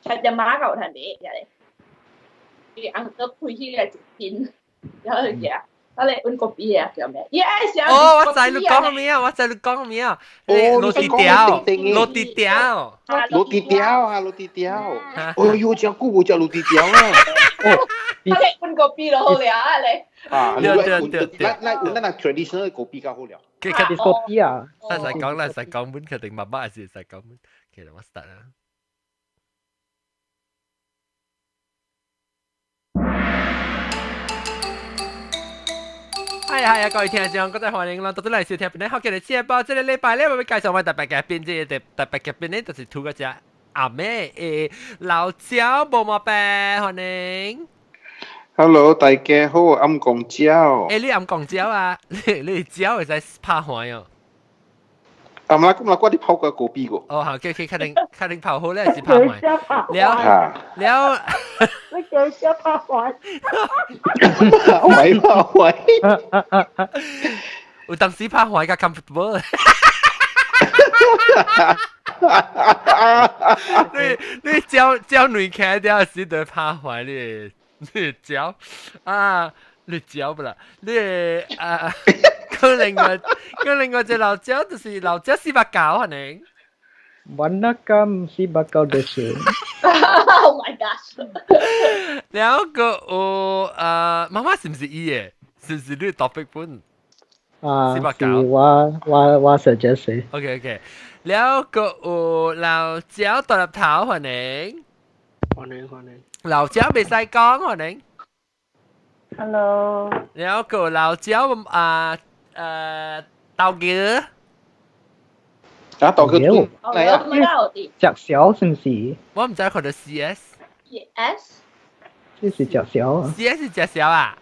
菜店仔有趁買咧。伊 uncle 開起來一間，然後就啊你揾 kopi 啊叫咩？Yes。哦，我知你講咩啊？我知你講咩啊？哦， roti 條，roti 條， roti 條啊，roti 條。哎呦，真久無食 roti 條啊！哦，你揾 kopi 就好了啊你。啊，對對對，咱咱咱那 traditional 咖啡較好了。其實咖啡啊，實實講啦，實講本確定媽媽還是實講本，其實我 start 啦。係係啊，各位聽眾，各位歡迎啦，到底嚟收聽邊咧？好，今日節目這個禮拜咧，我要介紹我特別嘉賓，這個特別嘉賓咧，就是土個只阿妹誒老椒無毛病，歡迎。 Hello，大家好，暗公椒。欸，你暗公椒啊？你椒會使拍橫喲？啊，唔啦，咁啦，我啲泡過咖啡個。哦，好，佢確定泡好咧，是拍橫。了了，你幾時拍橫？喂喂，有當時拍橫較 comfortable。你椒椒軟開掉時就拍橫你。你椒啊，你椒不啦？你啊，佢另外隻老椒就是老椒四百九可能。 வணக்கம்四百九です。 Oh my gosh！兩個有啊，媽媽是唔是伊嘅？是唔是你 topic 本？啊，是我 suggest。 OK，兩個有老椒大粒頭可能。歡迎歡迎。老椒袂使講可能。 Hello。然後個老椒啊豆芽。啊，豆芽嚟啊！食小是唔是？我唔知佢哋 CS。 CS。這是食小啊。 CS 是食小啊？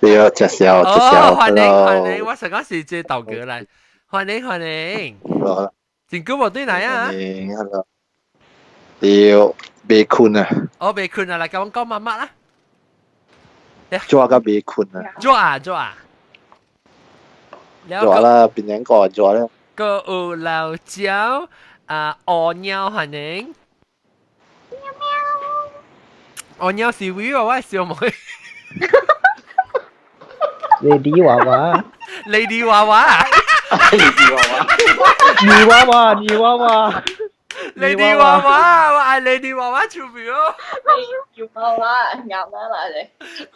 對啊，食小食小。哦，歡迎歡迎，我上個是這豆芽嚟，歡迎歡迎。真久無對來啊！歡迎，hello。對，未困啊！我未困啊，來甲阮講媽媽啦。做甲未困啊！做啊做啊！做啦，邊兩個做咧？個有老椒啊，烏貓歡迎。喵喵。烏貓是為我我小妹。 Lady 娃娃。 Lady 娃娃。 Lady 娃娃。女娃娃，女娃娃。 Lady 娃娃，我愛 Lady 娃娃出名哦。 Lady 娃娃，啱啦你。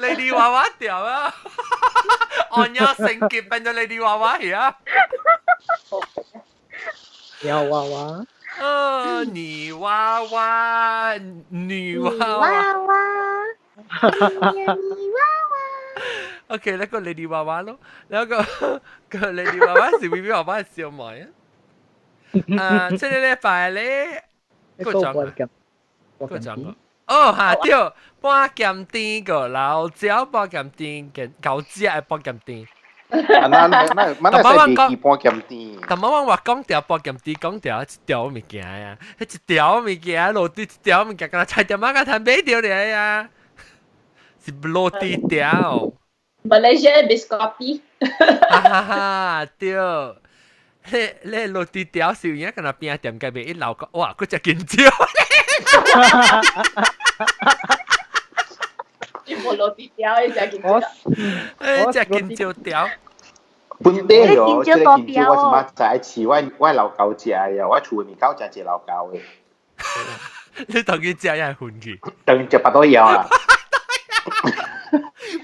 Lady 娃娃屌啊！我要升級變咗 Lady 娃娃去啊！喵娃娃。女娃娃，女娃娃。娃。女娃娃。 OK，那個 Lady 娃娃咯，那個個 Lady 娃娃是微微娃娃小妹啊。啊，這個禮拜咧，個講個講個，哦哈對，半鹹甜個老椒半鹹甜嘅狗食的半鹹甜。啊，那那那那使袂記半鹹甜。但我話講條半鹹甜，講條一條物件呀，彼一條物件落地一條物件，敢若菜店仔甲通買著咧呀，是落地條。 Malaysia biscotti。哈哈哈，對。你落地條是有影，敢若邊仔店家賣一樓個，哇！閣食緊少。你無落地條，你食緊少。誒，食緊少條。本地哦，這個緊少我是捌在飼，我老狗食的，我厝裡面狗食一老狗的。你當佢食也係混去？當佢食巴肚枵啊！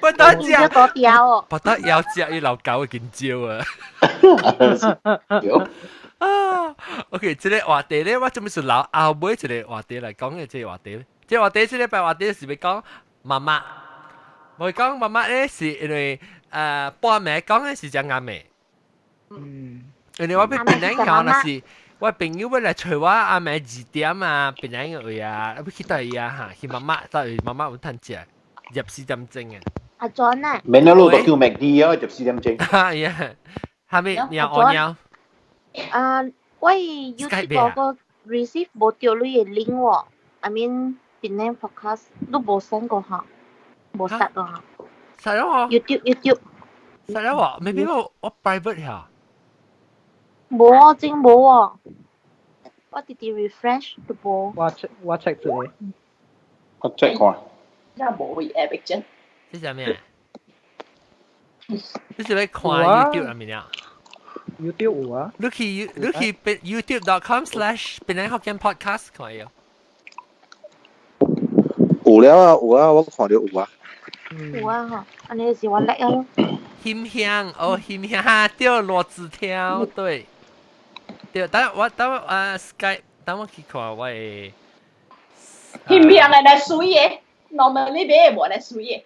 不得食多條哦！不得枵食伊老狗的緊少啊！啊，OK，這個話題咧，我準備是留後尾一個話題來講嘅，這個話題，這個話題這禮拜話題是欲講媽媽，我講媽媽咧是因為半暝講嘅是真啱嘅，因為我欲檳城講，若是我朋友欲來揣我暗暝2點啊，檳城個位啊，欲去佗位啊哈，去媽媽，佗位媽媽有趁食，24點鐘啊。阿 John 啊，免得路都叫麥迪哦，24點鐘。係啊，係咪貓烏貓？啊，我 YouTube 嗰個 receive 無著你的 link 喎，I mean 檳城 podcast 你無 send 過哈，無殺過哈。殺咗我。 YouTube。殺咗我，maybe 我 private 下。無啊，真無啊。我直直 refresh 都無。我 check 我 check 一下。我 check 看。那無位 app 啫。這是咩？你是欲看 YouTube 係咪啊？YouTube 有啊。你去 youtube.com/PenangHokkienPodcast 看有。有了啊，有啊，我看到有啊。有啊，吼，按呢是我叻啊。馨香哦，馨香哈，對，螺子條，對，對，等我等我啊，Skype，等我去看我的。馨香係來水的，normally 買無來水的。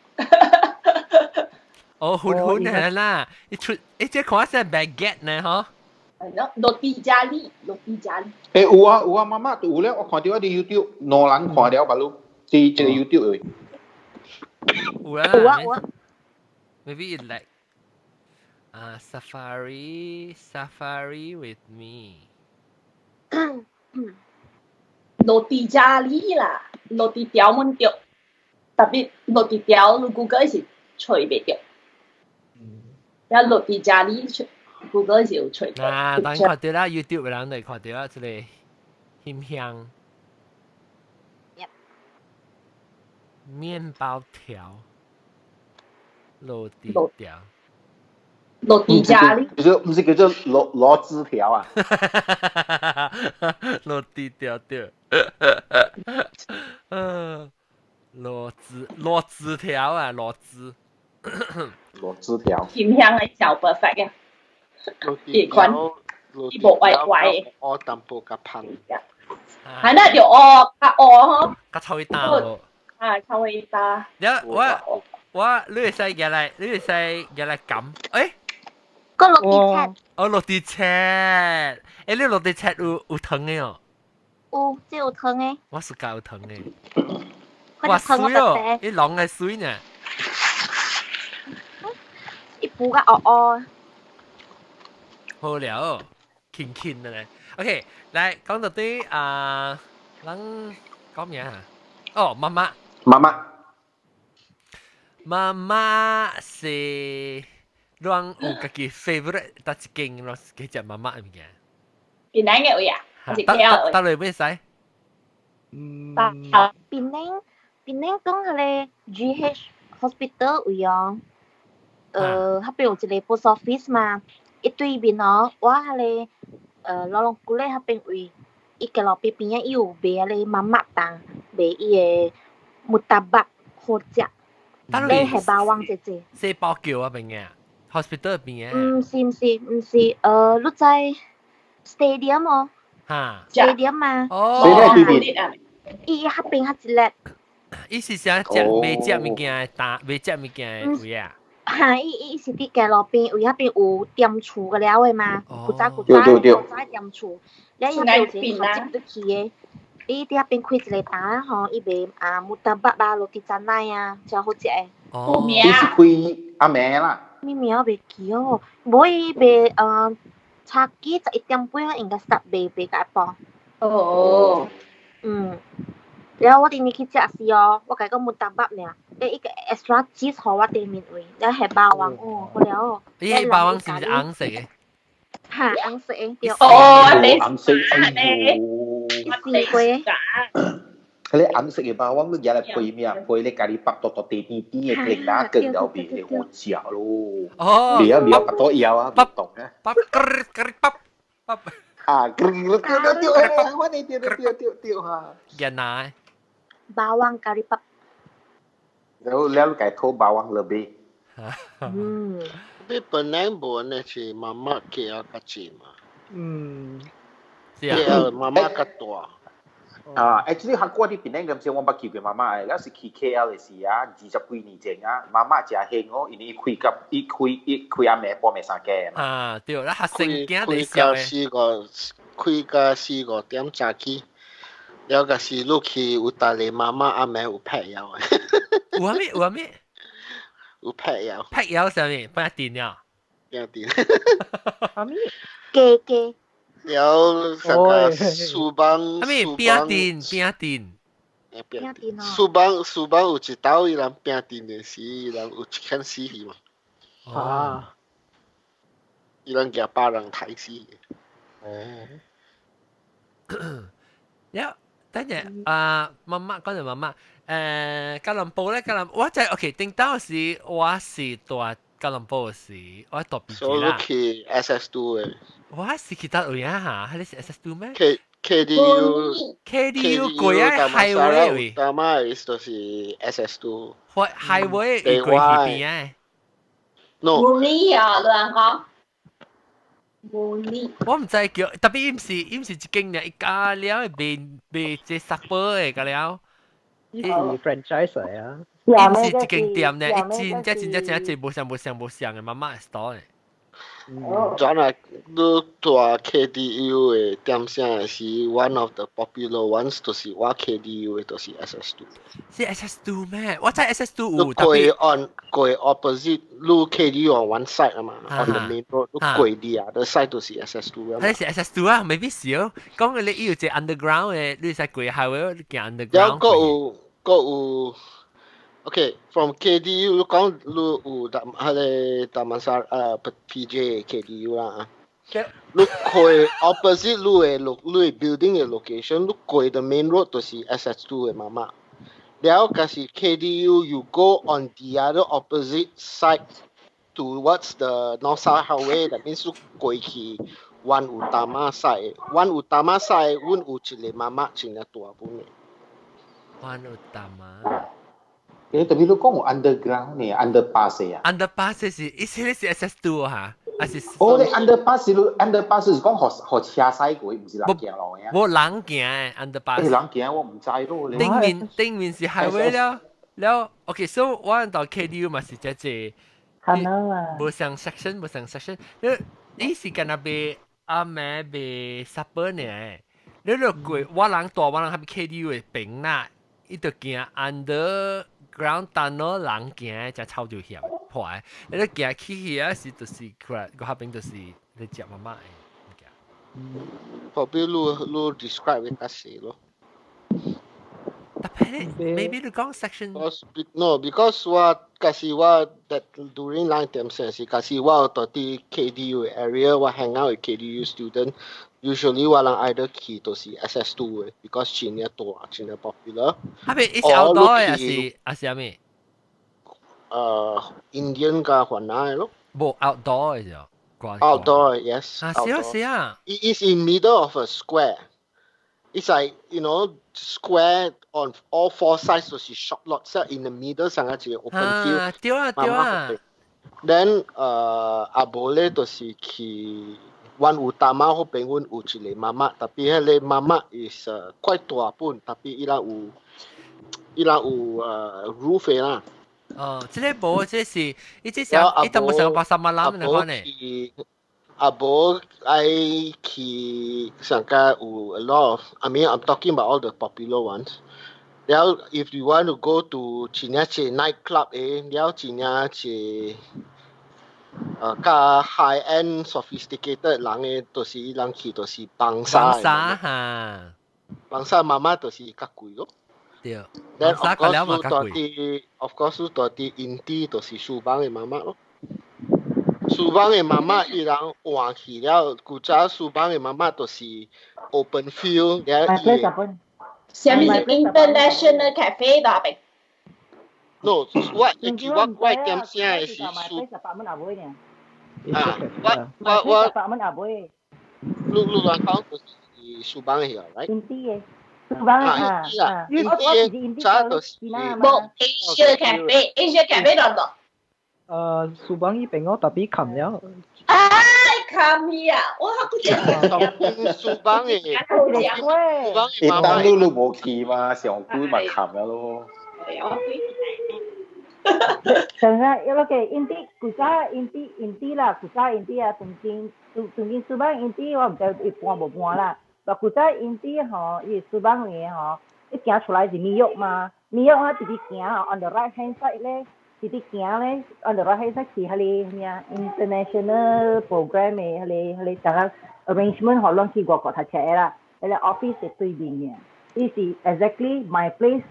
哦，粉粉的啦，一出，這看是 baguette 呢，嗬。係咯，roti jali，roti jali。欸，有啊有啊，媽媽有咧，我看到我佇 YouTube，兩人看了，巴魯，佇這個 YouTube 的。有啊。有啊有啊。 Maybe it like 啊，Safari Safari with me。 Roti jali 啦，roti 條滿著，特別 roti 條，你 Google 是揣袂著。然後 roti jali Google 是有揣。啊，當看到啦，YouTube 人就看到啦，這個馨香。麵包條，roti 條。 Roti jali。唔是叫做螺螺枝條啊？ Roti 條對。嗯，螺枝螺枝條啊，螺枝。螺枝條。馨香的小 perfect 啊！伊款，伊無歪歪的。我淡薄較芳。係那就哦，較烏吼。較臭味焦哦。啊，臭味焦。了我我你會使入來，你會使入來撳，欸？個 roti chat。哦，roti chat，欸，你 roti chat 有有糖的哦？有，這有糖的。我是較有糖的。哇，水哦，伊濃的水呢。伊補較烏烏。好了，輕輕的咧。OK，來講到對啊，咱講咩啊？哦，媽媽。媽媽。媽媽是咱有家己 favorite 佗一間咯，去食媽媽的物件。檳城的位啊，還是 KL 位？佗落欲使？嗯。檳城檳城講彼个 GH Hospital 位哦，彼邊有一個 post office 嘛，伊對面哦，我彼个老龍古咧彼邊位，伊個路邊邊仔伊有賣彼個媽媽檔，賣伊个 murtabak 好食。你係霸王姐姐。四包橋啊邊嘅，hospital 邊嘅。毋是毋是毋是，你知 stadium 哦？哈。 Stadium 嘛。哦。對面。伊彼邊較一粒。伊是啥食賣食物件的檔，賣食物件的位啊？哈，伊伊是佇街路邊，位彼邊有店厝個了的嘛？古早古早古早店厝，了伊彼邊有一個頭接入去的。伊佇彼邊開一個檔吼，伊賣啊 murtabak 啊、roti canai 啊，誠好食的。哦。伊是開暗暝啦。咩名我袂記哦，無伊賣早起11點半應該 start 賣賣到下晡。哦。嗯。了我頂日去食時哦，我共伊講 murtabak 爾，伊一個 extra cheese 予我頂面位，了係霸王哦，好了哦。伊霸王是毋是紅色的？哈，紅色的對。哦，你紅色，哎喲。試過。彼个紅色的霸王，你舉來配咩啊？配你咖喱包，多多甜甜甜的，零打羹後邊，好食咯。哦。袂曉袂曉，巴肚枵啊，不懂啊。包，咖喱包，包。啊，對對對，我對對對對對哈。原來。霸王咖喱包。了了，改討霸王lebih。嗯。你本來無呢是媽媽 KL 較濟嘛。嗯。 KL 媽媽較大。啊，actually 韓國啲檳城咁時，我捌去過媽媽的，了是去 KL 的時啊，20幾年前啊，媽媽誠興哦，因為伊開甲伊開伊開暗暝半暝三更嘛。啊，對，咱學生囝開到四個，開到四五點早起，了個是你去有逐个媽媽暗暝有劈藥的。有啥物？有啥物？有劈藥。劈藥啥物？變電了。變電。啥物？雞雞。了啥個書房？啥物？餅電，餅電。餅電。書房書房有一道伊人餅電的時，伊人有一間死去嘛。啊。伊人舉百人刣死。哦。了，等陣啊，mamak 講就 mamak，吉隆坡咧，吉隆我就 OK，頂當時我是住吉隆坡時，我住 PJ 啦。所以去 SS2 嘅。我是去佗位啊嚇？彼是 SS2 咩？K KDU KDU 過啊 highway 位。 Damansara 就是 SS2。或 highway 過去邊啊？No。冇理啊，你講。冇理。我毋知叫，特別伊毋是一間爾，伊加了賣賣這 supper 的個了。伊是 franchise 嚟啊。伊毋是一間店呢，伊真正真正真正無相無相無相的 mamak store 的。轉來你住 KDU 的點聲是 one of the popular ones，就是我 KDU 的，就是 SS2。是 SS2 咩？我知 SS2 有。過 on 過 opposite，你 KDU on one side 啊嘛，on the main road，你過 the other side 就是 SS2 啊。彼是 SS2 啊，maybe 是哦。講嘅你伊有一個 underground 的，你使過 highway 行 underground。有個有個有。Okay，from KDU 你講你有達彼个 Damansara PJ KDU 啦。你過 opposite 你的你的 building 的 location，你過 the main road 就是 SS2 的 mamak。了，可是 KDU you go on the other opposite side towards the North South Highway，that means 你過去 One Utama side，One Utama side，阮有一個 mamak 真正大本的。 One Utama。誒，特別你講有 underground 呢，underpass 啊？underpass 是，意思是 SS2 嚇，還是？哦，你 underpass 你 underpass 是講予車駛過，毋是人行路嘅。無人行的 underpass。人行我毋知咯。頂面是 highway 了，了，OK，so 我到 KDU 嘛是這這。可能啊。無相 section，無相 section，你你是干焦賣暗暝賣 supper 呢？你若過我人大我人還 KDU 的邊啦，伊就行 underground tunnel 人行，才臭就險破的。你咧行去遐是就是佢個下邊就是咧食 mamak 的物件。 Probably 你 describe 會較細咯。特別你 maybe 你講 section。 No, because 我假使我 that during 咱點先是，假使我到佇 KDU area，我 hang out with KDU student。Usually 我人 either 去就是 SS2 的，because 真正大，真正 popular。啊邊，伊是 outdoor 還是啥物？Indian 佮雲南的咯。無 outdoor 的就。 Outdoor, yes. 啊，是啊是啊。 It is in middle of a square. It's like square on all four sides 就是 shop lots in the middle 上個一個 open field。啊，對啊對啊。 Then 啊無咧就是去。One Utama 彼邊阮有一個 mamak，特別彼個 mamak is quite 大本，特別伊人有 roof 的啦。哦，這個無，這是伊這是伊都無上 pasar malam 那款呢。啊無愛去上個有 a lot of, I mean, I'm talking about all the popular ones。了，if you want to go to 真正一 night club 的，了真正一較 high end sophisticated 人的，就是伊人去就是 Bangsar。 Bangsar 哈。 Bangsar mamak 就是較貴咯。對。 Then of course 住佇，of course 住佇 Inti 就是 Subang 的 mamak 咯。Subang 的 mamak 伊人換去了，古早 Subang 的 mamak 就是 open field，了伊。啥物是 International Cafe 大邊？ No，我我點聲的是蘇。啊，我，你你亂講就是 Subang 的，right？ Inti 的，Subang 啊啊， Inti 早就是。無 Asia Cafe，Asia Cafe 度度。Subang 呢邊我特別冚了。哎，冚去啊！我還不記得。 Subang 的，你當你都無去嘛，上久嘛冚了咯。上個一個 Inti 古早 Inti Inti 啦，古早 Inti 啊，當今當今 Subang Inti 我毋知伊搬無搬啦。但古早 Inti 吼，伊 Subang 的吼，一行出來是 Miyok 嘛，Miyok 啊，直直行 on the right hand side 咧，直直行咧，on the right hand side 是彼个咩啊 international program 的彼个大家 arrangement 予攏去外國讀冊的啦，彼个 office 的對面嘅，伊是 exactly my place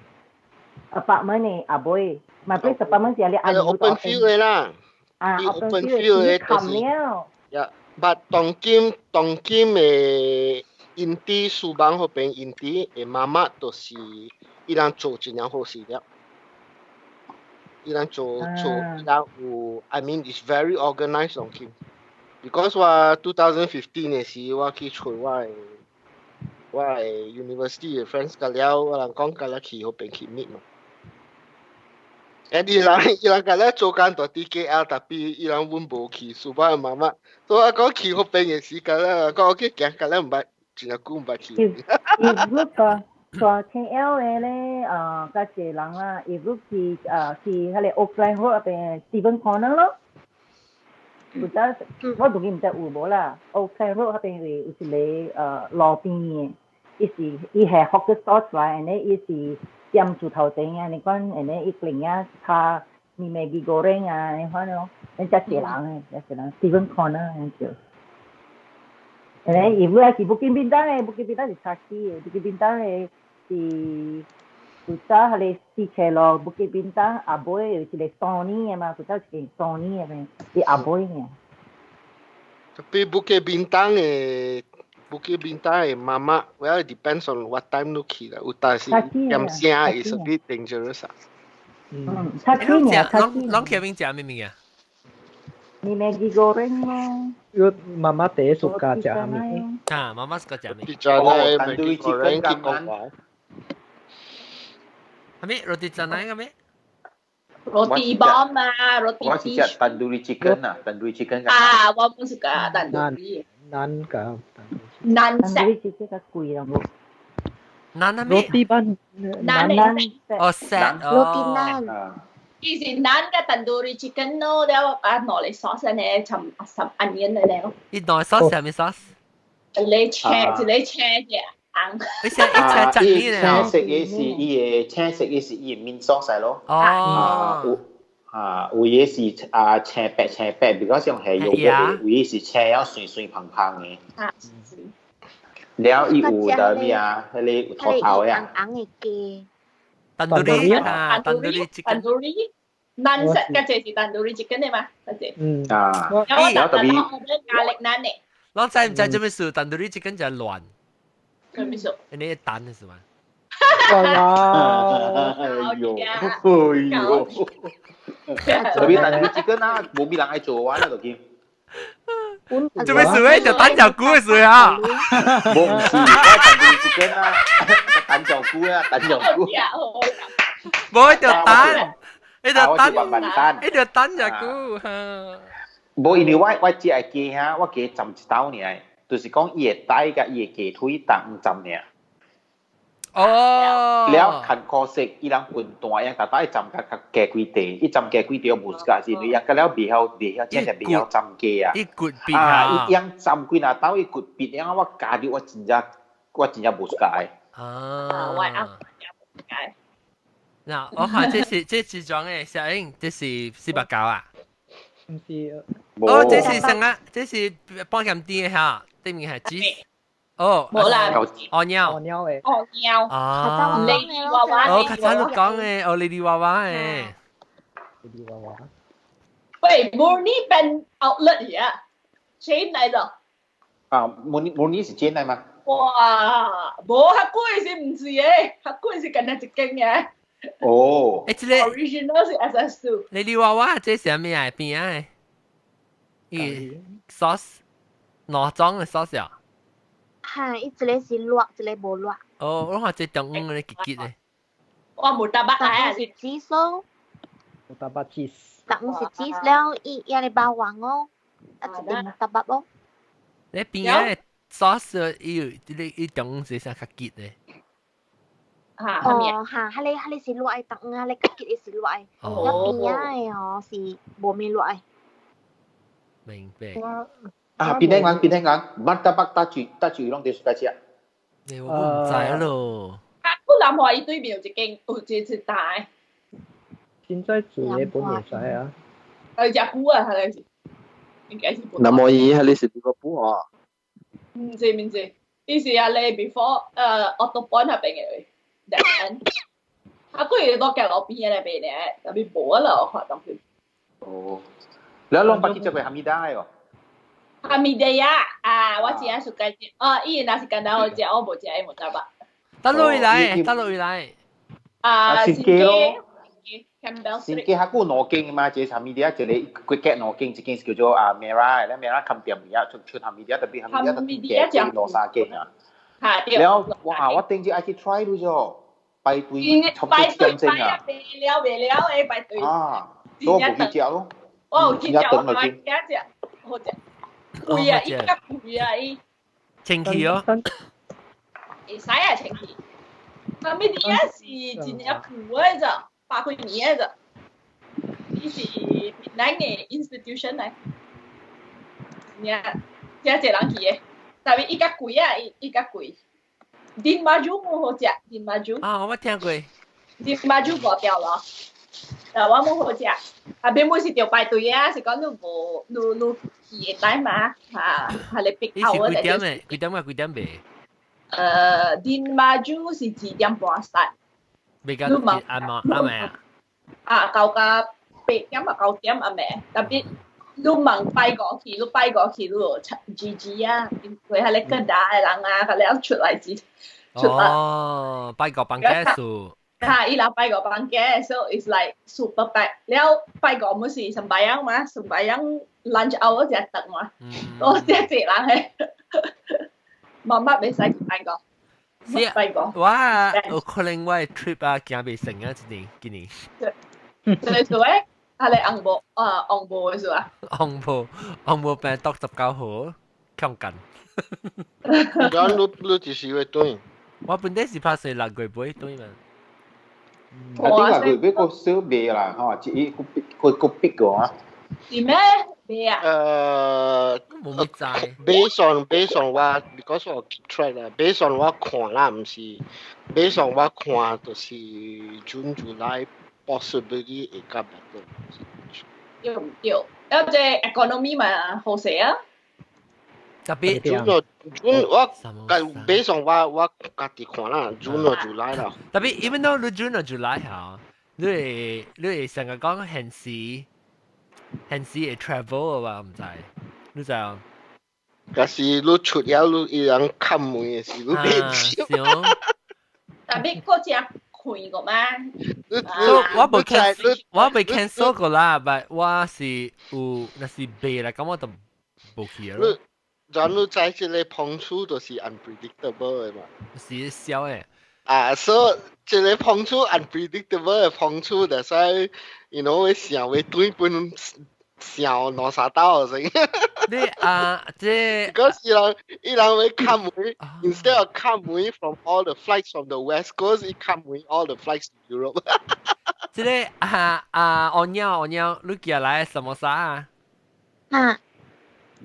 apartment 的後尾，my place apartment 是彼個 open field 的啦，啊，open field 的就是，呀，but 當今當今的 Inti Subang 嗰邊 Inti 嘅 mamak 都是伊人做真正好食了。伊人做做伊人有，I mean it's very organized on him。 Because 我2015嘅時，我去揣我的 university 嘅 friends 甲了，我人講甲了去嗰邊去 meet 嘛。誒，伊人甲了做工蹛佇 KL，但伊人阮無去，Subang 的 mamak。所以我講去嗰邊嘅時間咧，講我去行，甲了毋捌，真正久毋捌去。 If 你個蹛 KL 嘅咧，較濟人啦，if 你去彼个 Oakland Road 那邊 Steven Corner 咯。有早我如今毋知有無啦，Oakland Road 彼邊有一个路邊嘅，伊是伊係 hawker stall 出來，and then 伊是踮厝頭前啊，你講，and then 伊另啊炒麵 Maggi goreng 啊，你看咯，恁遮濟人嘅，遮濟人 Steven Corner 恁叫。And then 伊尾是 Bukit Bintang 嘅，Bukit Bintang 是炒起嘅，Bukit Bintang 嘅是古早彼个四車路 Bukit Bintang 後尾有一個 Sony 嘅嘛，古早一間 Sony 嘅咩，是後尾嘅。 Tapi Bukit Bintang 的 mamak, well, it depends on what time 你去啦。有當時點聲 is a bit dangerous 啊。嗯，較起爾，較起。攏去邊食咩物件？你 Maggi goreng 咯。有 mamak 第一 suka 食啥物？啊，mamak suka 食咩？哦，tandoori chicken 咁樣。係咪 roti canai 嘅咩？ Roti bomb 啊，roti。我是食 tandoori chicken 啊，tandoori chicken。啊，我毋 suka tandoori。 Naan 㗎。 Naan set。tandoori chicken 較貴啦，冇。 Naan 係咩？Roti bun。 Naan naan。哦，set。 Roti naan。伊是 naan 佮 tandoori chicken 咯，了啊攞嚟 sauce 呢，尋尋 onion 嚟咧咯。伊攞 sauce 係咩 sauce？一個青，一個青嘅紅。你食一青伊青色嘅是伊個青色嘅是伊個 mint sauce 嚟咯。哦。有啊，有嘅是啊青白青白，比較像係有嘅，有嘅是青了水水胖胖嘅。啊。了伊有的咩啊？彼個有土豆嘅啊。紅紅嘅雞。 Tandoori 啊，tandoori chicken。 Tandoori naan set 嗰隻是 tandoori chicken 嘅嘛？嗰隻。嗯。啊。有我特別我 garlic naan 嘅。我知毋知做咩事？Tandoori chicken 就係亂。做咩事？你蛋是嘛？哇！哎呦，哎呦！特別 tandoori chicken 啊，無咩人愛做啊，啦，就見。做咩事咧？就蛋腳菇嘅事啊！冇唔是，我 tandoori chicken 啊，蛋腳菇啊，蛋腳菇。冇就蛋，你就蛋，你就蛋腳菇。無，因為我只係雞嚇，我雞浸一兜爾，就是講伊個帶佮伊個雞腿同浸爾。哦。了較可惜，伊人分段，伊逐擺浸較較加幾塊，伊浸加幾塊無 suka 是，伊個了袂曉，真正袂曉浸雞啊。伊骨別啊！伊樣浸幾若兜，伊骨別樣我加入我真正無 suka 的。啊。我啱無 suka。嗱，我看這是裝的，小英，這是490啊？毋是。哦，這是啥啊？這是半鹹甜的哈，對面係雞。哦，無啦，哦鳥，哦鳥的，哦鳥，啊， Lady 娃娃，哦，較早你講的，哦，Lady 娃娃的，Lady 娃娃。喂，Murni 變 outlet 呀，chain 來的。啊，Murni 是 chain 來嗎？哇，無較貴是毋是的，較貴是干焦一間嘅。哦，欸，這个 original 是 SS2。 Lady 娃娃這是啥物啊？邊仔的？伊 sauce 哪種的 sauce 啊？哈，伊一个是熱，一个無熱。哦，我看這中央的結結的。我無打捌啊，是 cheese 咯。 Murtabak cheese。但是 cheese 了，伊也是包黃哦，啊一個 murtabak 咯。你邊仔的 sauce 伊有這个伊中央是啥較結的？嚇，哦，嚇，彼个是熱的，但彼个較結的是熱的，哦，邊仔的哦是無咩熱的。明白。啊，檳城人，檳城人，murtabak 搭住攏佇 suka 食。你我唔知咯。啊，不南華伊對面有一間，有一一大。現在做的本會使啊。食久啊，係咪是？應該是。那麼伊彼个是邊個補啊？毋是毋是，伊是啊，你 before Auto Point 那邊的。啊，佢都行路邊的那邊咧，但是無啊啦，我看當時。哦，你攏捌去食過哈密達的哦？哈米迪亞啊，我真係 suka 食。哦，伊若是簡單好食，我無食伊無得吧。得落來，得落來。啊，新界咯。 Campbell 新界較久兩間嘛，一個哈米迪亞，一個幾隔兩間，一間是叫做啊 Mera，咧 Mera 冚店而家出出哈米迪亞，特別哈米迪亞特別兩三間啊。嚇對。了，哇！我頂次愛去 try 咗啫，排隊差不多一點鐘啊。未了未了的排隊。啊，我無去食咯。我有去食，我買食食，好食。貴啊，伊較貴啊，伊。清氣哦。會使啊，清氣。哈米迪亞是真正舊的咋。百幾年的咋，伊是檳城的 institution 來，真真濟人去的，但是伊較貴啊，伊伊較貴。Din Maju 無好食，Din Maju。啊，我聽過。 Din Maju 無掉咯，但我無好食。啊，變本是著排隊啊，是講你無你你去會使嘛？嚇，係你逼頭啊！幾點的？幾點啊？幾點賣？Din Maju 是2點半 start。未夠暗嘛暗暝啊？啊，到甲8點啊9點暗暝，特別你問拜過去，你拜過去，你就 GG 啊，因為彼個更大的人啊，佢了出來錢出來。哦，拜個房間數。嚇，伊人拜個房間，so it's like super packed。了拜個毋是 sembahyang 嘛，sembahyang lunch hour 誠長嘛，我誠濟人嘿，媽媽袂使去拜個。是啊，我有可能我的 trip 啊，行袂成啊，這年今年。這個做誒，啊你紅毛啊紅毛的是吧？紅毛紅毛病毒19號，強緊。咁你你幾時會轉？我本底是拍算6月尾轉嘛。啊，頂6月尾閣少賣啦，吼，一個個個逼個啊。是咩？賣啊？無乜知。 Based on 我，because 我 keep track 啦，based on 我看啦，毋是，based on 我看就是 June July possibly 會較 better。對毋對？啊，這 economy 嘛好勢啊。特別 June 咯，June 我 based on 我我家己看啦，June 咯 July 啦。特別 even though 你 June 或 July 嚇，你會你會成日講現時現時會 travel 嘅話，毋知，你知啊？若是你出了你伊人敲門的時，你袂知。特別閣誠開過嗎？我無 cancel，我未 cancel 過啦，但我是有，若是賣啦，咁我就無去咯。咱你知這個風處就是 unpredictable 的嘛？是痟的。啊，所以這個風處 unpredictable 的風處，就使，you know，會想會對本想兩三道先。你啊，這嗰時人伊人會敲門，instead of 敲門 from all the flights from the west coast，伊敲門 all the flights to Europe。這個啊啊，阿鳥阿鳥，你寄來什麼啥啊？啊。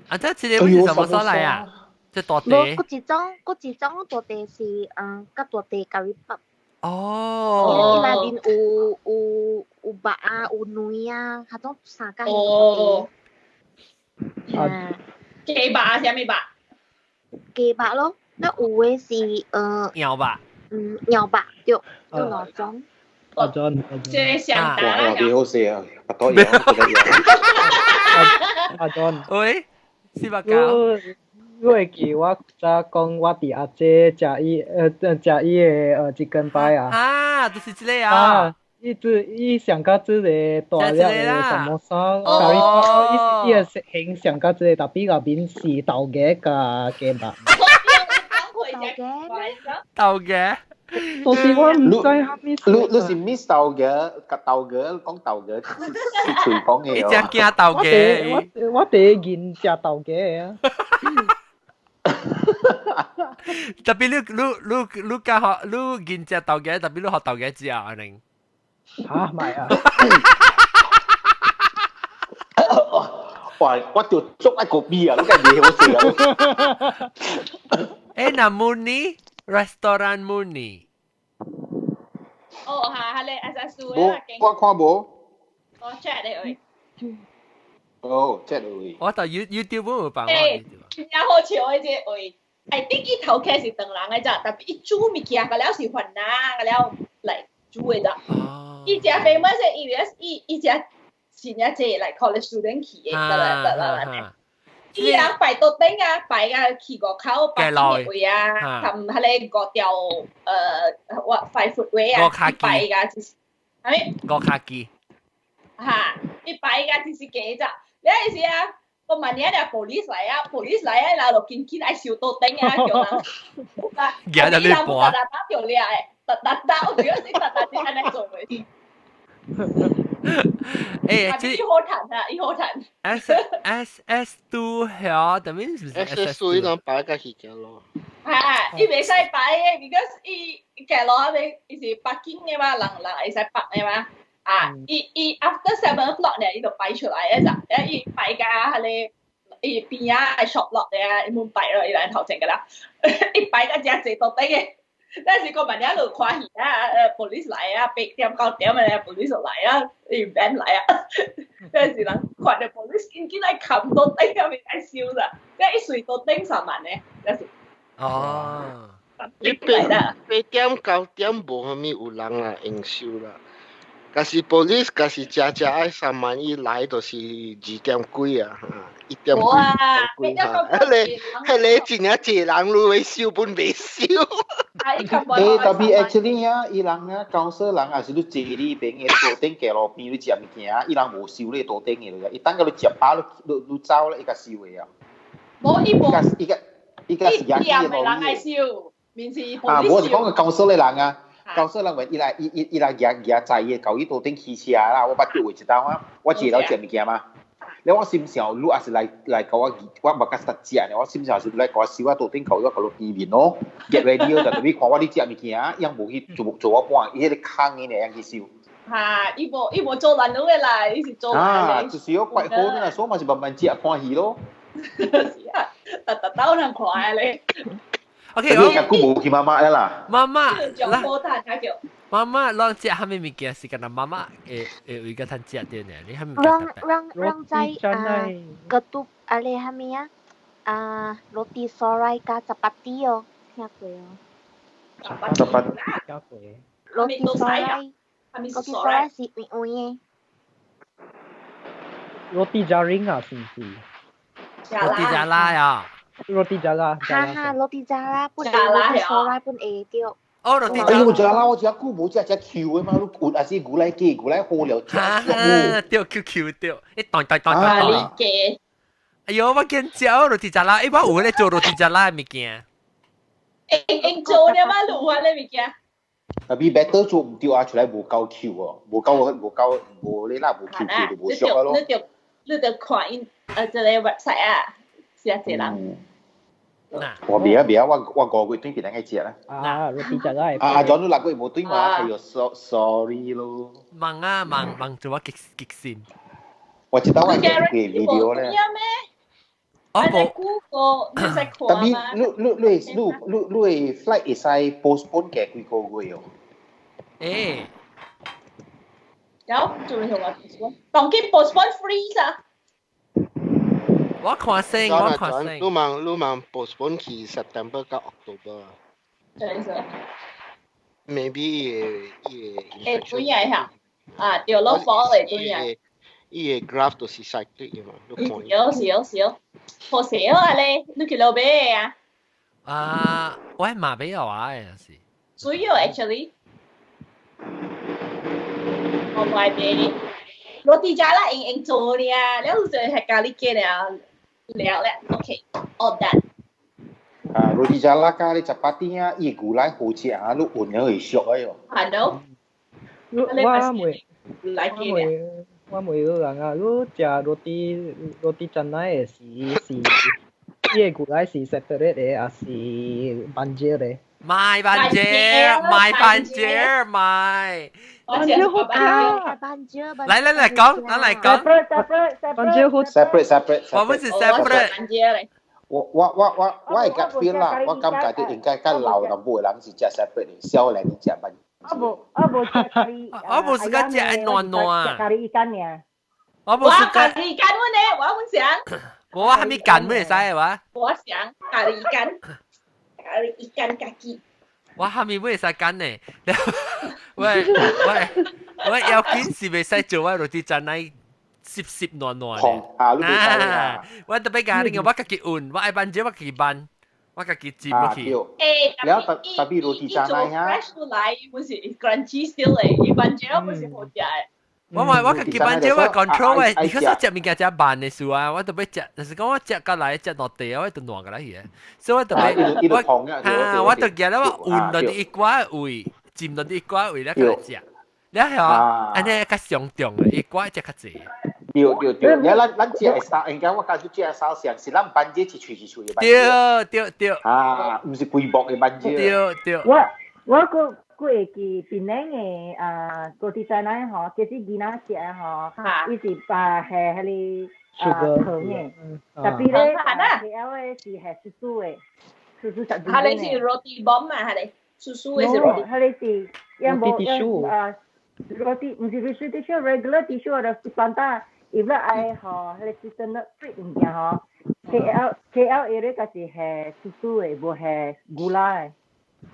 啊，這這個是什麼啥來啊？這大地。無，閣一種，閣一種大地是較大地咖喱包。哦。伊內面有有有肉啊，有卵啊，彼種三角形哦。啊。雞肉啊，啥物肉？雞肉咯，那有的是牛肉。嗯，牛肉對，有兩種。阿 John，這上大啦。哇，幾好食啊！不多嘢，不多嘢。阿 John。喂，489。你會記我早講我佇阿姐食伊食伊的chicken pie 啊？啊，就是這個啊！伊只伊上較這個大粒的什麼啥咖喱包，伊伊的形上較這個，特別個面是豆芽佮雞肉。豆芽？豆芽？到時我毋知蝦米。你你是 miss 豆芽，佮豆芽講豆芽是隨講的。伊誠驚豆芽。我我第一見食豆芽的啊。特別你你你你教學你見食豆芽，特別你學豆芽之後，可能。嚇，唔係啊！哇！我就捉一個味啊，你梗係好食啊！誒，那 Muni restaurant Muni。哦，嚇，係你阿阿蘇無，我看無。我 check 你位。哦，check 你位。我到 YouTube 有放。誒，真正好笑的這個位。I think 伊頭開是唐人的咋，特別伊煮物件個了是番仔個了來煮的咋。伊誠 famous 的，因為伊伊誠真正濟來 college student 去的，得啦得啦啦。伊人擺桌頂啊，擺啊去外口擺嘅位啊，同彼個五條我 5 foot 位啊，擺個就是，係咪？五跤機。嚇！伊擺個就是假咋，你意思啊？個萬一你 police 來啊，police 來啊，然後就緊緊愛收桌頂啊，叫人。舉得你盤。噠噠噠叫你啊，噠噠噠，我主要是噠噠噠按呢做嘅。誒，這伊好彈啊，伊好彈。 S S S two 曉，等於是 S S two 伊攏擺個去行路。嚇，伊袂使擺嘅，because 伊行路仔邊伊是 parking 嘅嘛，人人會使泊嘅嘛。啊，伊伊 after 7 o'clock 呢，伊就擺出來嘅咋，伊擺甲彼个伊邊仔 shop lot 咧，伊滿擺咯，伊來頭前個啦，伊擺甲誠濟桌頂嘅。但是個萬一就看戲啊，police 來啊，8點9點啊，police 就來啊，伊 van 來啊，但是人看到 police 緊緊來冚桌頂啊，未愛收啦，即一隨桌頂上萬呢，就是。哦。伊8點9點無啥物有人啦，用收啦。假是 police，假是食食愛3萬，伊來就是2點幾啊，1點幾幾嚇。彼個真正濟人，你會收本袂收。欸，tapi actually 啊，伊人啊，council 人也是你坐你邊的桌頂街路邊你食物件，伊人無收你桌頂的咯，伊等到你食飽，你你走咧，伊才收的啊。無伊無。伊個伊個是店的人愛收，面是啊，我是講個 council 的人啊。council 人話伊來伊伊伊來舉舉載伊，到伊桌頂騎車啦，我捌叫位一道啊，我坐樓食物件嘛。了我心想，你也是來來共我，我無甲實食呢，我心想是來共我收我桌頂口，我共你邊面咯，get ready 就特別看我咧食物件，伊無去做做我半，伊彼個空的呢，樣去收。嚇！伊無伊無做難路的啦，伊是做啊，就是我怪好啦，所以嘛是慢慢食歡喜咯。是啊，逐逐兜人看咧。 OK，我久無去媽媽啦。媽媽，啦。媽媽，攏食啥物物件是干焦媽媽會會為個通食著呢？你啥物？人人人在啊，個都啊咧啥物啊？啊，roti sorai 加 chapati 哦，聽過哦。 chapati。 roti sorai，roti sorai 是圓圓的。 roti jaring 啊，是唔是？roti jala 呀。 roti jala。哈哈，roti jala 本 roti sorai 本會著。哦，roti 哎呦，jala 我食久無食食 Q 的嘛，你有還是牛奶雞，牛奶好了食。對，Q Q 對，一段段段段段。哎呦，我見食 roti jala，欸，我有咧做 roti jala 的物件。會會做了嗎？滷啊咧物件。 tapi better 做毋對啊，出來無夠 Q 哦，無夠無夠無你啦，無 Q Q 就無俗啊咯。你就你就看𪜶這个 website 啊，是啊，這人。我袂啊袂啊，我我5月轉變來食啦。啊，roti jala。啊，阿 John 你6月無轉嘛？哎呦，sorry 咯。忙啊忙忙做我激激心。我知道我見過 video 咧。哦，無。 Google 你識看 tapi 你你你你你你 flight 會使 postpone 嘅幾個月哦。欸。有做咩同我 postpone？當今 postpone free 咋？我看先，我看先。你問你問 postpone 去 September 到 October。對是。 Maybe 伊會轉一下，啊，對，落 fall 會轉啊。伊个 graph 都是 cyclic 嘛，你看。有是有是有，好笑啊咧，你去老買啊？啊，我係馬尾啊，是。水哦，actually。我唔愛買。roti jala 用用做呢，了就係咖喱雞了，了了，OK，all done。啊，roti jala 加啲 chapati 啊，伊牛奶好食啊，你混了會熟哎喲。係咯。我袂，我袂，我問你人啊，你食 roti roti canai 的時是，伊个牛奶是 separate 的，還是 banjir 的？買 banjir，買 banjir，買。 banjir 好啊！banjir，來來來講，咱來講。 banjir 好 separate separate。我們是 separate。我我我我我會覺 feel 啦，我感覺就應該較老淡薄的人是食 separate 的，少年食 banjir。我無我無食咖喱，我無是個食愛軟軟。咖喱乾爾。我無是咖喱乾阮呢，我阮想。我還沒乾會使哇？我想咖喱乾，咖喱乾家己。我還沒會使乾呢。喂喂，我要緊是袂使做我 roti canai。濕濕爛爛嘅。啊，你袂使啊！我特別教你，我家己換，我愛挽這我家己挽，我家己煎落去。欸，了特特別 roti canai 哈。 fresh 出來，不是 crunchy still 嘅，伊挽這不是好食嘅。我話我家己挽這我 control 嘅，你可是食物件食慢的事啊，我特別食，就是講我食過來食落地，我就爛過來去，所以我特別我啊，我就記得我換到一寡位，煎到一寡位咧，佢食。你係啊，按呢較上重嘅，一寡食較濟。對對對，你咱咱食會燒，應該我感覺食會燒上是咱挽這一喙一喙的挽這。對對對。啊，毋是規木的挽這。對對。我我閣閣會記檳城的啊，roti canai 吼，其實囡仔食的吼，伊是把下彼個啊糖的，特別咧 KL 的是下 susu 的，susu 十彼個是 roti bomb 啊，彼個 susu 的是 roti。彼個是，也無啊 roti，毋是 roti tissue，regular tissue 或者是 planta。if 你愛吼，彼個 sweetener sweet 物件吼，KL KL area 才是下 susu 的，無下 gula 的。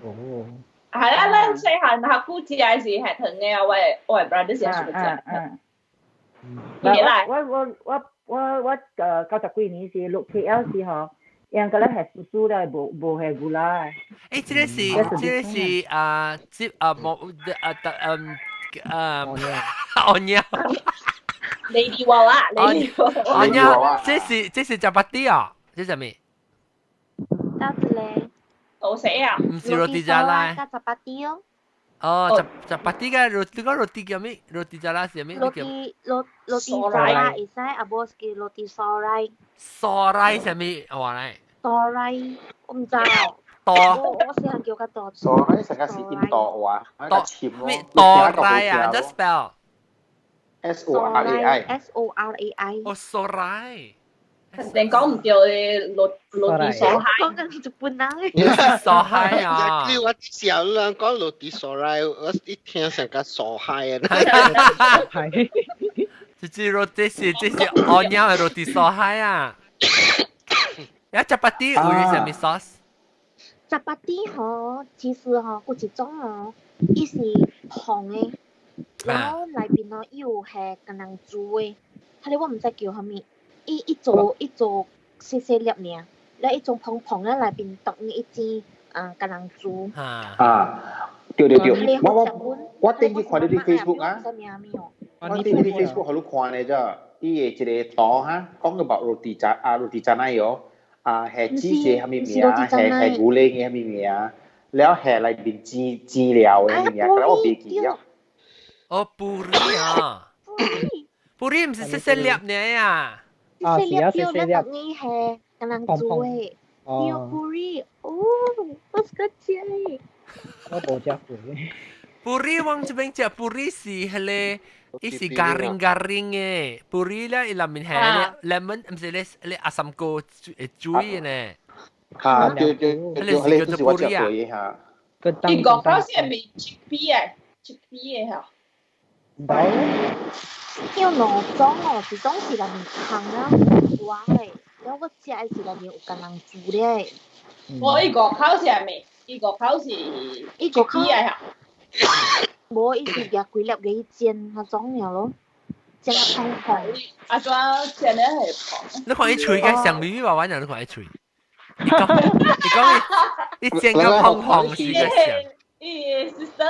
哦。係啊，咱細漢學古食的是下糖的啊，我我 brother 是食食。我我我我我九十幾年時落 KL 時吼，應該咧係 susu 咧，無無係 gula 的。欸，這個是這個是啊，這啊冇啊嗯啊哦尿。 Lady 娃娃，Lady 娃娃。哦尿，這是這是 chapati 啊，這是啥物？到這咧。多死啊！毋是 roti canai。加 chapati 哦。哦，chapati 個 roti 個 roti 叫咩？roti canai 是咩？ roti roti canai 會使，啊無是叫 roti sorai。 sorai 啥物話咧？sorai 我毋知哦。多。我我細漢叫較多。 sorai 成個是印度話，多咩？多拉啊，just spell。 S O R A I。 S O R A I。哦，sorai。你講唔對，落落地傻閪。講緊日本人。傻閪啊！我小人講 roti sorai，我一聽成個傻閪啊！係。這是 roti 是這是按鳥的 roti 傻閪啊！一 chapati 有啥物 sauce？ chapati 吼，其實吼，有一種哦，伊是紅的，然後內邊哦，伊有下橄欖豬的，彼个我毋知叫啥物。伊伊做伊做細細粒爾，了伊種蓬蓬的內邊當一支啊橄欖豬。啊，對對對，我我我頂日看到你 Facebook 啊，我頂日 Facebook 予你看咧啫，伊的一個圖哈，講到 roti 炸啊 roti canai 哦，啊係芝士啥物名，係係牛奶嘅啥物名，了係內面煎煎料的物件，可能我袂記了。哦，puri 啊，puri 毋是細細粒爾啊。啊，是啊，細細粒。了當係橄欖豬的，對 puri，哦，我是個食的。我無食過。 Puri 往這邊食 puri 是彼個，伊是 garing garing 的，puri 咧伊內面係 lemon，毋是咧咧阿三哥會煮的呢。嚇，對對對，彼個叫做 puri 啊。伊個口是咪 chickpea 的？chickpea 的嚇。有兩種哦，一種是內面空啊瓜的，了我食的是內面有橄欖豬咧。我伊個口是係咪？伊個口是伊個口的嚇。無，伊是夾幾粒嘅煎那種爾咯，煎啊蓬蓬。啊，怎煎的係蓬？你看伊喙個像咪咪娃娃樣，你看伊喙。伊講伊講伊煎個蓬蓬是個像。伊是啥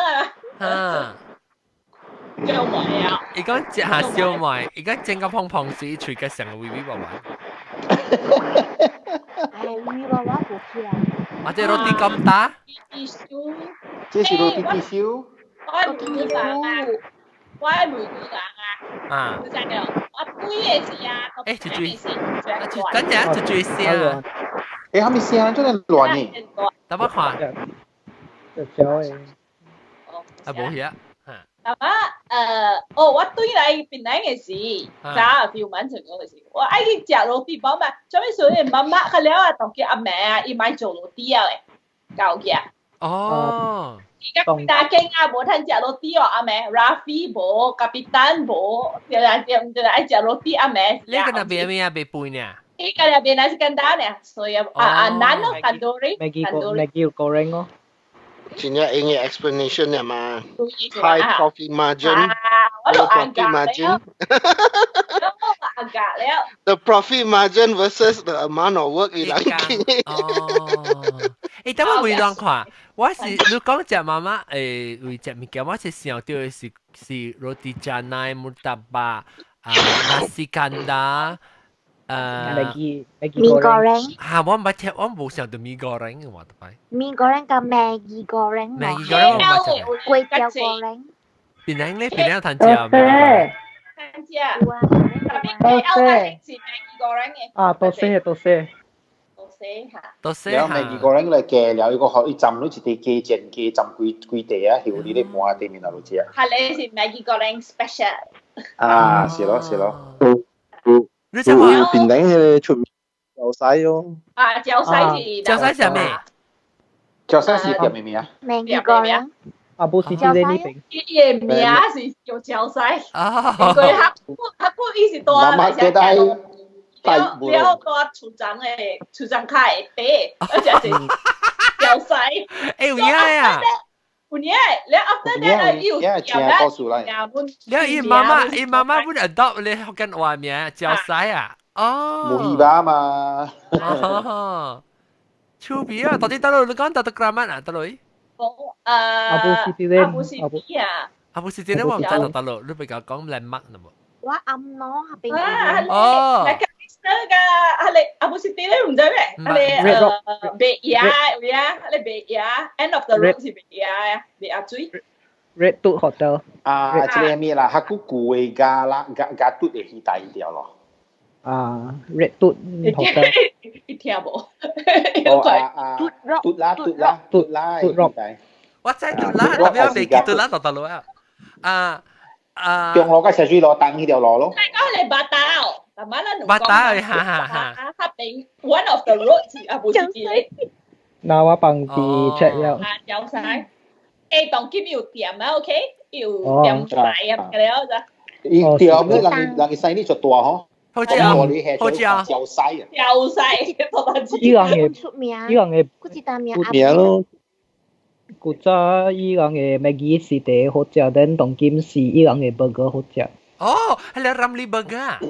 啊？啊。燒賣啊！伊講食下燒賣，伊講煎個蓬蓬是伊喙個像個微微娃娃。哎，微微娃娃無起來。啊，這 roti 咁大？這是 roti tisu。我問你人啊，我問你人啊。啊。你知道？我對的是啊，欸，一嘴，等陣一嘴聲。欸，啥物聲？這麼亂呢？等我看。就小的。啊，無遐。啊，哦，我對來檳城的時，早表滿成嗰個時，我愛去食 roti 包嘛，做咩事？媽媽較了啊，當叫阿妹啊，伊買做 roti 啊咧，搞起。哦。而家大間啊，無通食 roti 哦，阿妹，Rafi 無，Kapitan 無，對啊對對，愛食 roti 阿妹。你個那邊咩啊？袂肥呢？你個那邊 nasi kandar 呢？所以啊啊難咯，tandoori。 Maggi Maggi goreng 哦。真正用嘅 explanation 啊嘛，high profit margin，low profit margin。價了。 The profit margin versus the amount of work 伊人哦，等我會亂看，我是你講食 mamak 為食物件，我是想到的是 roti canai、murtabak 啊、nasi kandar。 Maggi Maggi Mee goreng。嚇！我唔捌聽，我無想到 mee goreng 嘅話，特擺。 Mee goreng 佮 Maggi goreng。 Maggi goreng 我唔捌食。粿條 goreng。檳城咧，檳城有通食咩？通食。特別 KL 那是 Maggi goreng 嘅。啊，多謝多謝。多謝嚇。多謝了 Maggi goreng 來加了，伊個學伊浸落一塊雞煎雞浸幾幾塊啊，曉你咧盤對面那度食。係你是 Maggi goreng special。啊，是咯是咯。你知話檳城彼个出名椒絲哦。啊，椒絲是。椒絲是咩？椒絲是叫咩名啊？Maggi goreng。啊，無是佇咧呢邊。伊伊个名是叫椒絲。啊。佢較較久伊是住來遮了了住厝長的厝長卡下底，而且是椒絲。欸，有影啊！有影，了 after that 伊有店啦，了伊媽媽，伊媽媽本 adopt 咧福建話名椒絲啊。哦。無希巴嘛。哦。趣味啊！到底佗落你講佗佗 Keramat 啊？佗落？阿布斯蒂咧，阿布斯蒂啊。阿布斯蒂咧，我毋知佗佗落，你比較講 landmark 啦無？我暗儂彼邊。哦。來個啊，你阿布斯蒂咧毋知咩？啊你白牙有影，你白牙，end of the road 是白牙啊，白牙水。 Red Tooth Hotel。啊，這個咩啦？較久舊的加啦，加加嘟的戲大條咯。啊，Red Tooth Hotel。你聽無？哦啊啊，嘟啦嘟啦嘟啦，嘟 rock。我知嘟啦，特別未記嘟啦，佗佗落啊。啊啊！中路佮赤水路東彼條路咯。你講係八達哦，但係咱八達哈哈哈。啊，彼邊 one of the road 是阿布斯蒂咧。那我幫你 check 了。啊，有晒。當今有店啊，OK，有店牌啊，了就。伊店咧，人人伊生意就大吼。好食啊！好食啊！椒絲啊！椒絲，多大伊人的出名，伊人的古一單名出名咯。古早伊人的 Maggi 是第好食，但當今是伊人的 burger 好食。哦，彼个 Ramly burger 啊！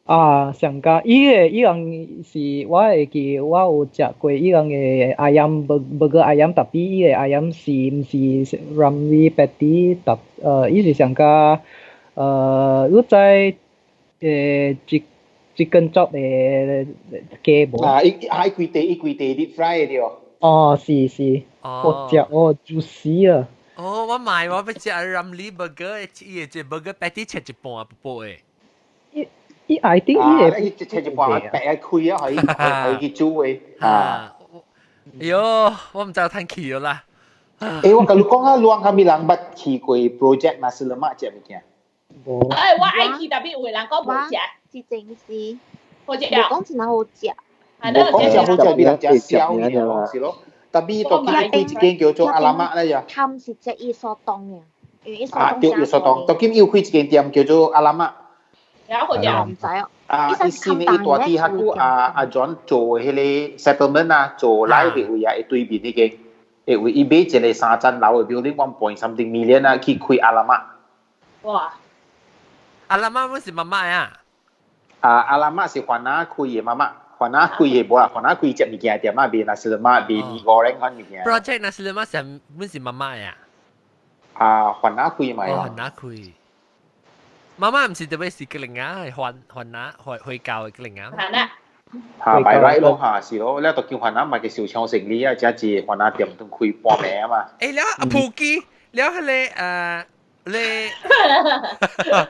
啊，上加伊个伊人是我會記，我有食過伊人的 ayam burger ayam，特別伊个 ayam 是毋是 Ramly patty，特伊是上加你知chicken chop 的雞無？啊，伊啊伊規塊伊規塊 deep fry 的對。哦，是是，好食哦，juicy 啊！哦，我買我欲食 Ramly burger，伊個這 burger patty 切一半薄薄的。伊 I think 伊個伊切一半白開啊，可以可以去煮的啊。哎喲，我毋知有趁去了啦。欸，我共你講啊，路啥物人捌去過 project nasi lemak 這物件？無。哎，我愛去，特別有人講無食。是真是。好食。無講真好食。無講食好食，比人食燒嘅是咯。特別到今開一間叫做 Alamak 咧呀。他們是食伊蘇東嘅，因為伊蘇啊，對，伊蘇東。到今又開一間店叫做 Alamak。有好食。毋知哦。啊，伊新的伊大啲較久啊阿 John 做彼个 settlement 啊，做來的位啊，伊對面彼間，會位伊買一個三層樓的 building 1 point something million 啊，去開 Alamak。哇！ Alamak 不是 mamak 啊？啊，Alamak 是番仔開的 mamak，番仔開的無啦，番仔開食物件店啊，賣 nasi lemak，賣 mee goreng 款物件。 Project nasi lemak 是本是 mamak 呀？啊，番仔開嘛。哦，番仔開。mamak 毋是特別是吉令啊，係番番仔回回教的吉令啊。番仔。嚇，擺來咯嚇，是咯，了就叫番仔嘛，去受搶生意啊，遮濟番仔店都開半暝啊嘛。欸，了啊，普基，了彼个你，彼个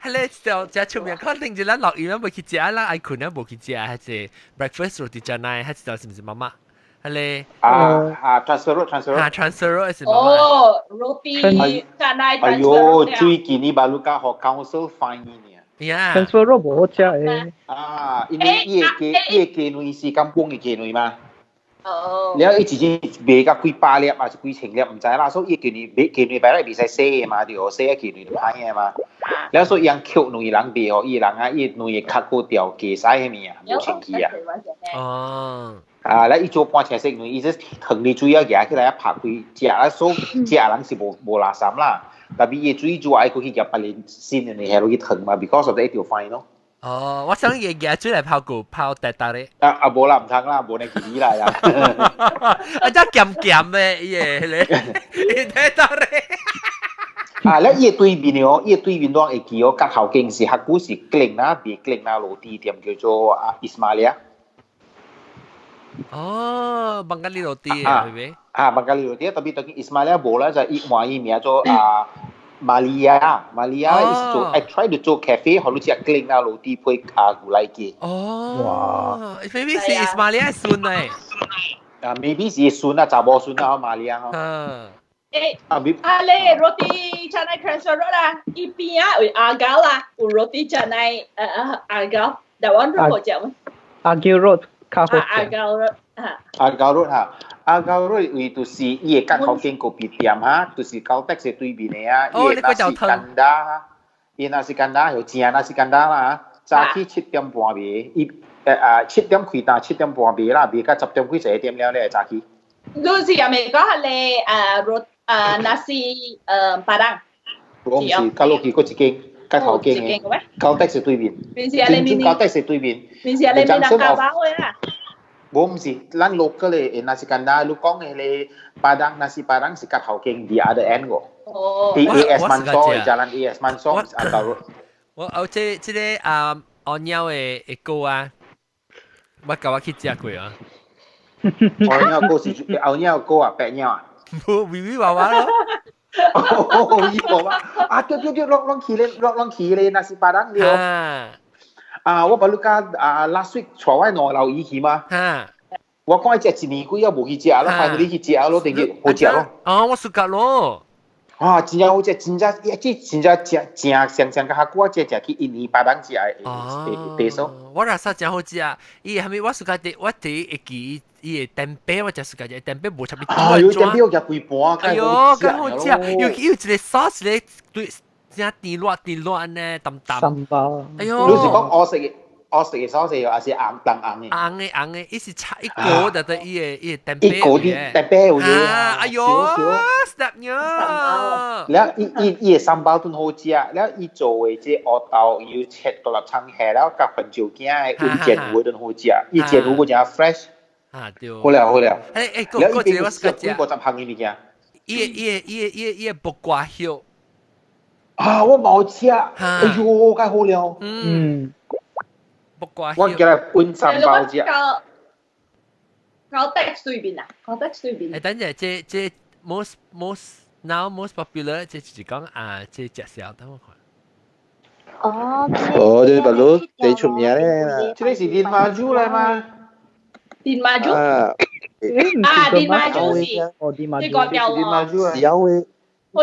彼个就遮出名，可能就咱落雨咱無去食，咱愛睏咱無去食，彼個 breakfast roti canai，彼個是毋是 mamak？彼個啊啊，transfer road transfer road 啊，transfer road 是 mamak。哦，roti canai。哎喲，最近你把路家予 council fine 呢？呀，transfer road 無好食的。啊，因為伊个雞伊个雞卵是甘榜的雞卵嘛。哦。了伊一日賣甲幾百粒還是幾千粒，毋知啦。所以伊雞卵賣雞卵擺來袂使洗的嘛，對，洗啊雞卵就歹的嘛。了所以伊人扣兩個人賣予伊人啊，伊兩个較過掉雞屎彼物啊，無清氣啊。哦。啊，來伊做半青色卵，伊這糖裡水啊夾起來啊拍開食啊，所以食人是無無垃圾啦。特別伊水煮愛過去夾別個新的下落去糖嘛，because of 一條 fine 咯。哦。哦，我想日日出來泡股泡大大咧。啊啊，無啦，毋通啦，無呢記起來啦。啊，真鹹鹹的，伊個咧，伊大大咧。啊，咧伊對面哦，伊對面攏會記哦，隔後間是較久是格啦，別格啦羅蒂店叫做啊伊斯瑪利亞。哦，邦加里羅蒂係咪？啊，邦加里羅蒂，特別特別伊斯瑪利亞無啦，就伊換伊名做啊。瑪利亞，瑪利亞是做，I try to 做 cafe，予你食格啦羅蒂配啊牛奶雞。哦，哇，maybe 是伊斯瑪利亞孫嚟。啊，maybe 是孫啊，查某孫啊，瑪利亞。嗯。誒，啊，你 roti canai Transfer Road 啦，伊邊啊有阿狗啦，有 roti canai 阿狗，台灣 road 好食嗎？ Argyle Road 較好食。 Argyle Road 嚇。 Argyle Road 嚇，Argyle Road 位就是伊個隔後間咖啡店哈，就是 Caltex 對面的啊。哦，你個就 nasi kandar，伊 nasi kandar 有正 nasi kandar 啦，早起7點半賣，伊啊7點開單，7點半賣啦，賣到10點幾11點了咧早起。你是係咪講係你roti nasi padang？我毋是，較落去閣一間，較頭間的，Caltex 對面。邊是啊？你 Caltex 對面。邊是啊？你面人家包的啦。無毋是，咱 local 的 nasi kandar，你講的咧 padang nasi padang 是較頭間 the other end 個。哦。 D A S Mansor Jalan A S Mansor 阿狗。我哦，這個啊，我鳥的的歌啊，我共我去食過啊。我鳥歌是後鳥歌啊，白鳥啊。無，微微娃娃咯。哦，伊個啊，啊對對對，攏攏去咧，攏攏去咧，nasi padang 了。啊，我把你家啊 last week 帶我兩老姨去嘛。我講伊食一年幾啊無去食咯，finally 去食咯，定佢好食咯。哦，我 suka 咯。啊，真正好食，真正一這真正食正上上個較久，我這食去印尼巴當食的地所。我那啥真好食，伊係咪我 suka 啲，我第一記伊的 tempeh，我真 suka 食 tempeh 無差別。啊，有 tempeh 我食規盤，哎喲，較好食，又有一個 sauce 咧，對，真甜辣甜辣呢，淡淡。 Sambal。哎喲。你是講烏色的烏色的 sauce 還是紅紅紅的？紅的紅的，伊是炒一個就得伊個伊個 tempeh。一個啲 tempeh 有嘢。啊，哎喲，sedap nya。了伊伊伊的 sambal 都好食，了伊做的這烏豆有切獨立葱下了，佮番椒羹的溫煎魚都好食，伊煎魚真 fresh。啊對。好了好了。誒誒，個個一個我 suka 食。幾五十項的物件。伊個伊個伊個伊個伊個木瓜葉。啊，我冇食，哎喲，太好了。嗯。木瓜我叫來溫 sambal 食。 Caltex 對面啊，Caltex 對面。誒，等陣，這這 most most now most popular，這就是講啊，這食啥？等我看。哦。哦，這白鷺最出名咧。這個是電馬珠來嗎？電馬珠。啊。啊，電馬珠是。哦，電馬珠。這個掉咯。小的。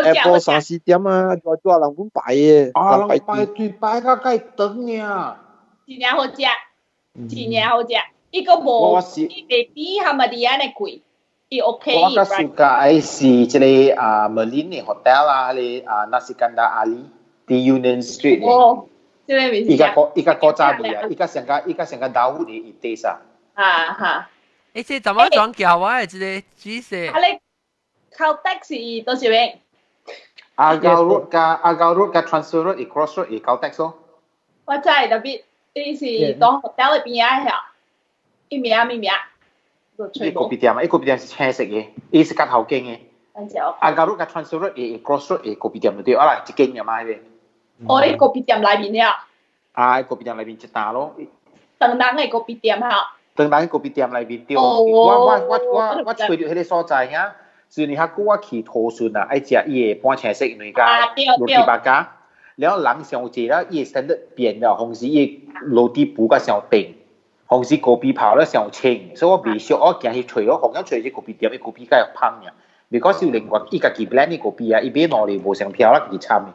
下晡三四點啊，大大人本排的。啊，人排隊排到蓋長呢。真正好食，真正好食。伊個無，伊袂比哈瑪利亞的貴，伊 OK。我較 suka 是這個啊，Merlin 的 hotel 啊，迄個啊，Nasi Kandar Ali，佇 Union Street 的。哦，這個名伊較古伊較古早味啊，伊較上個伊較上個老的伊 taste 啊。啊哈。欸，這怎麼轉叫我的這個紫色？啊，你 Caltex 是佗一邊？ Argyle Road 加 Argyle Road 加 Transfer Road 伊 Cross Road 伊 Caltex 咯。我知，特別伊是當 hotel 的邊仔遐，伊名咩名？伊咖啡店啊，伊咖啡店是青色的，伊是較頭間的。Argyle Road 加 Transfer Road 伊 Cross Road 伊咖啡店就對，啊啦，一間爾嘛彼個。哦，伊咖啡店內面了。啊，咖啡店內面一沓咯。長人的咖啡店哈。長人咖啡店內面對。我我我我我揣著彼個所在遐，是你較久我去桃順啊，愛食伊的半青色兩家 roti bakar，了人傷濟了，伊的 standard 變了，同時伊羅蒂布較傷甜，同時咖啡泡了傷清，所以我袂熟，我行去揣我，紅揣這咖啡店，伊咖啡較芳爾。because 有另外伊家己 blend 的咖啡啊，伊買兩粒無相飄啦，家己摻的。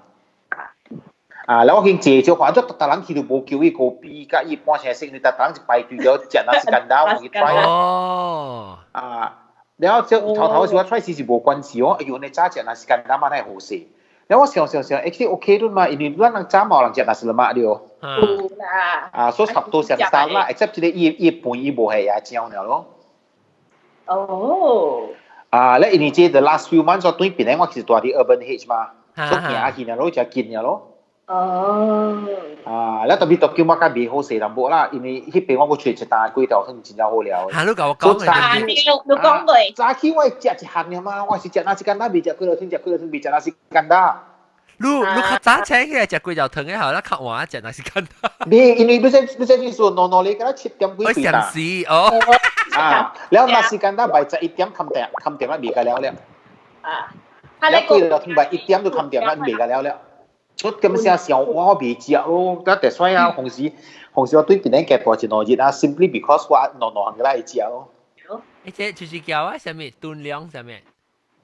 啊，然後我經坐少看，逐逐人去都無叫伊咖啡，佮伊半青色，你逐逐人就排隊了食 nasi kandar，我去 try。哦。啊，然後這頭頭時我 try 時是無關係哦，哎呦，你早食 nasi kandar 嘛，乃好勢。然後我想想想，actually OK 啦嘛，因為咱人早無人食 nasi lemak 對。有啦。啊，所以差不多相三啦，except 這個伊伊飯伊無係椰漿了咯。哦。啊，咧因為這 the last few months 我對邊咧，我其實住佇 Urban H 嘛，所以行去了咯，誠近了咯。哦。啊，你特別到叫我較袂好勢淡薄啦，因為彼邊我閣揣一單粿條湯真正好料。嚇，你共我講啊，對，你講過。早起我會食一項爾嘛，我是食 nasi kandar，袂食粿條湯，食粿條湯袂食 nasi kandar。你較早醒起來食粿條湯的後，咱較晚食 nasi kandar。你因為你這就是儂儂你敢若7點幾我想死哦。啊，了 nasi kandar 賣11點冚店，冚店啊袂個了了。啊。了粿條湯賣1點就冚店啊袂個了了。我咁聲想我袂食咯，得特衰啊！紅時我對邊咧夾大一兩日啊，simply because 我兩兩行個來食咯。你這就是叫啊，啥物燉量啥物？